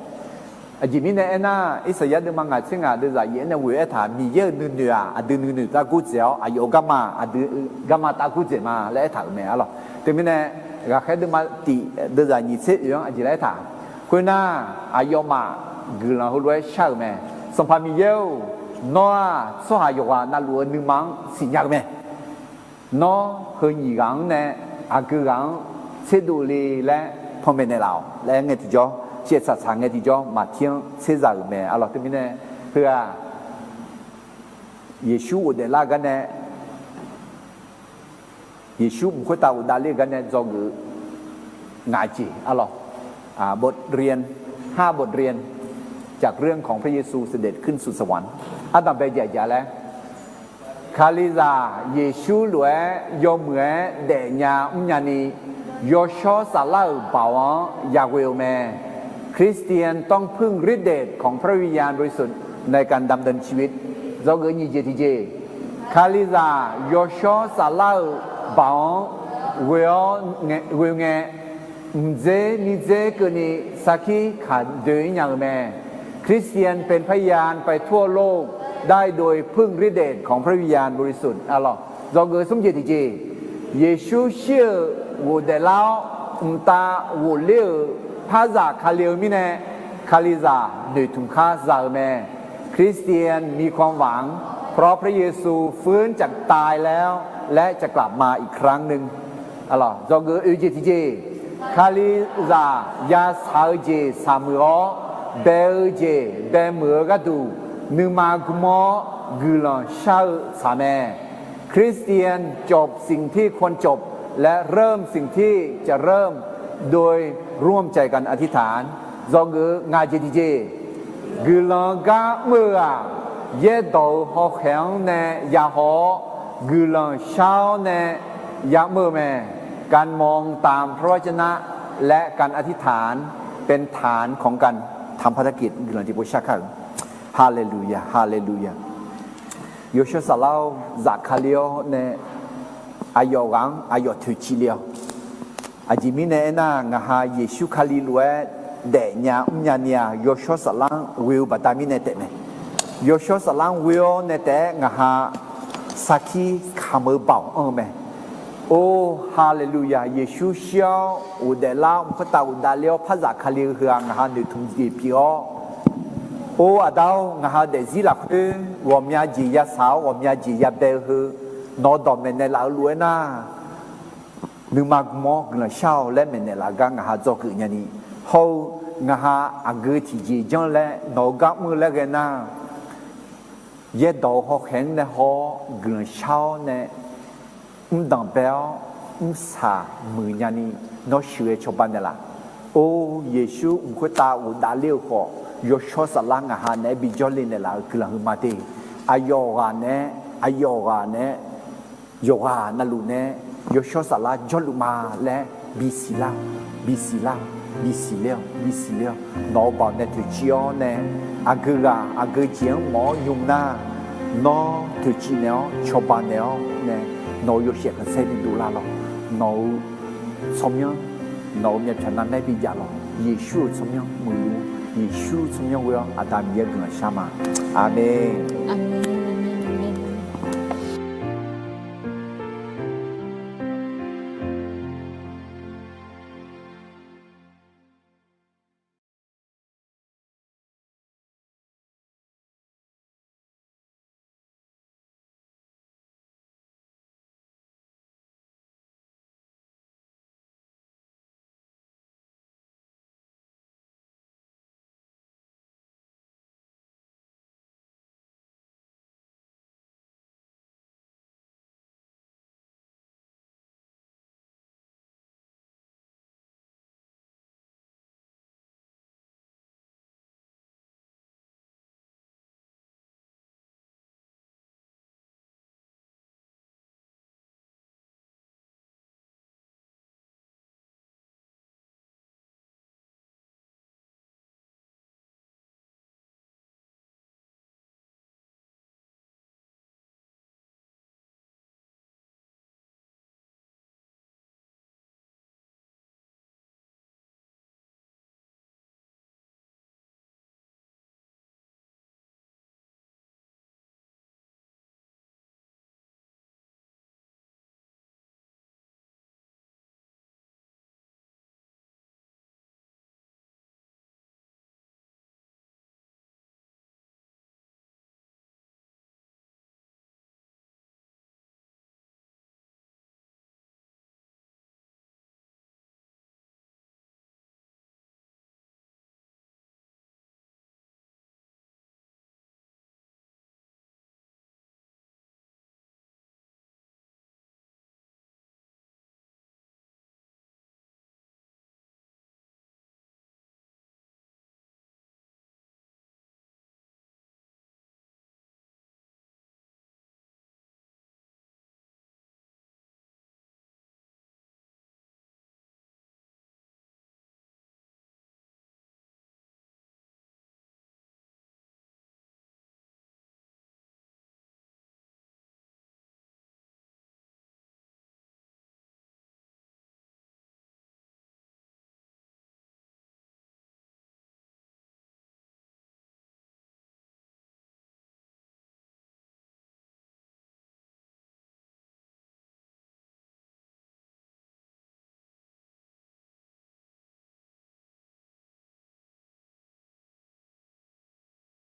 Aqjeq mirnae aernar, Irsaqyar deuvma ngaq tser ngaq deuvzaq yaef-aer nae ghoe-aer taq, Miqyaer-euq nuinoeq-aq aqdui nuinoeq tav gordzaeq-awr, aqyawf-euq garma aqdui garma tav gordzaeq ma laer aertaq-euq mae arlawq. Teumirnae, ghaqkhaer deuvma tif deuvzaq nyiq tser oeq-anr aqjeq laer aertaq, khoernar, aqyawfmaf guiqlanq heulof-aer shar-euq mae. Sanqpaq Miqyaer-or, nawr-aq tsawrhaq yawqghaq navluf-eu nuima-anr siqnya-eu mae. Nawr heu nyiq ghaq-anr nae aqgeu ghaq-anr tserdov le laer panmaeq naeqlaf-awq laer ngae tiqjawr, shaevtsaq tsaq ngae tiqjawr, maqtir-anr tserzaq-euq mae arlawq. Teumirnae, heu-aq, Yeqsur ghofdaef lar-eu gar nae, Yeqsur mq khoertav ghofdav ler-eu gar nae dzawgeuf-eu ngaq jeq arlawq. บทเรียน ห้าบทเรียน จากเรื่องของพระเยซูเสด็จขึ้นสู่สวรรค์ ardanqbae jeq aqjeq-a laer, Kalizaq Yeqsur lof-aer yawmuiq-aer daefnya mrnya ni, yawshawr saflar-euq baoq-anr yaghoe-eu mae. คริสเตียนต้องพึ่งฤทธิ์เดชของพระวิญญาณบริสุทธิ์ ในการดำเนินชีวิต dzawgeuf nyiq jeq tiqjeq, Kalizaq yawshawr saflar-euq baoq-anr ghoe-awr ghoe ngae, mqdzer mirdzer keuvni sarkir kaq doe-ir nya-eu mae. คริสเตียนเป็นพยานไปทั่วโลก ได้โดยพึ่งฤทธิ์เดชของพระวิญญาณบริสุทธิ์ arlawq. Dzawgeuf smr jeq tiqjeq, Yeqsur shir-euq ghofdaef lar-awr mqtav ghofler-euq parzaq Kali-eu mirnae, Kalizaq noeqtmq kar za-eu mae. คริสเตียนมีความหวัง เพราะพระเยซูฟื้นจากตายแล้ว และจะกลับมาอีกครั้งหนึ่ง Dzawgeuf oe jeq tiqjeq, Kalizaq yashaq-eu jeq shaqmuiq-awr, bae-eu jeq bae muiq-eu gharduq, nuima gm-awr guiqlanq shar-eu tsaq mae. คริสเตียนจบสิ่งที่ควรจบ และเริ่มสิ่งที่จะเริ่ม โดยร่วมใจกันอธิษฐาน Dzawgeuf ngaq jeq tiqjeq, guiqlanq-eu gar mr-eu-aq, yaerdawq-eu hawkhaeq-anr nae yahaw-awr, guiqlanq shar-awr nae yamr-eu mae. การมองตามพระวจนะและการอธิษฐานเป็นฐานของการทำพันธกิจ guiqlanq tiqpov shar kar-euq. Haleluya, haleluya. Yawshawr saflar-or, zaf Kali-awr nae aqyawf ghaq-anr aqyawf toeqciv le-awq. Aqjeq mirnae aernar, ngaq ha Yeqsur Kali lof-aer daefnya mrnya ni-aq, yawshawr saflar-anr ghoe-eu baqda mirnae taef mae. Yawshawr saflar-anr ghoe-awr nae taef-aer ngaq ha sarkir kamq-eu baoq anr-eu mae. Or, haleluya! Yeqsur shir-awr ghofdaef lar-awr, mq khoertav ghofdaef ler-awr, par zafkale-eu heu-aq, ngaq ha noeqtmq jeq pyeuf-awr, or, Aqda-or, ngaq ha daefzir lafkhoer ghawqmya jeq yasaq-awr, ghawqmya jeq yabae-eu heu, nawq-eu dawq maeqnaeq laf-eu lof-aer nar, nuima gm-awr guiqlanq shar-awq laer maeqnaeq laf gar ngaq ha dzawgeuf nyani, hawr-eu ngaq ha aqgeu tiqjeq janr laer nawq-eu gar mr-eu laer ghae nar, yaerdawq-eu hawkhaeq-anr nae haw-awr guiqlanq shar-awr nae, mrdanq bae-awr mrsaq muiq nyani, nawr sheuqghae cawba naeqlaf. Or, Yeqsur mq khoertav ghofdaef ler-eu khawf, yawshawr saflar ngaq ha naeq-aer bijawr le naeqlaf-eu guiqlanq heu ma de. Aqyawf ghaq naeq-aer, aqyawf ghaq naeq-aer, yawqghaq navluf nae yawshawr saflar jawrluf ma laer bisiq lar, bisiq lar, bisiq ler-awq, bisiq ler-awq. Nawq-eu baoq nae toeqciv-awr nae, aqgeu ghaq aqgeu jeq-anr mawf-awr nymr nar, nawr toeqciv naeq-awr cawba naeq-awr nae, nawq-euq yawshaef khanqsaer bidov lar lawq. Nawq-euq tsawrmyanr, nawq-euq myavpyaq navmaer bijav lawq. Yeqsur-euq tsawrmyanr muiqluf, Yeqsur tsawrmyanr ghoe-awr Aqda Miqyaer guiqlanq shar ma. Aqmeq.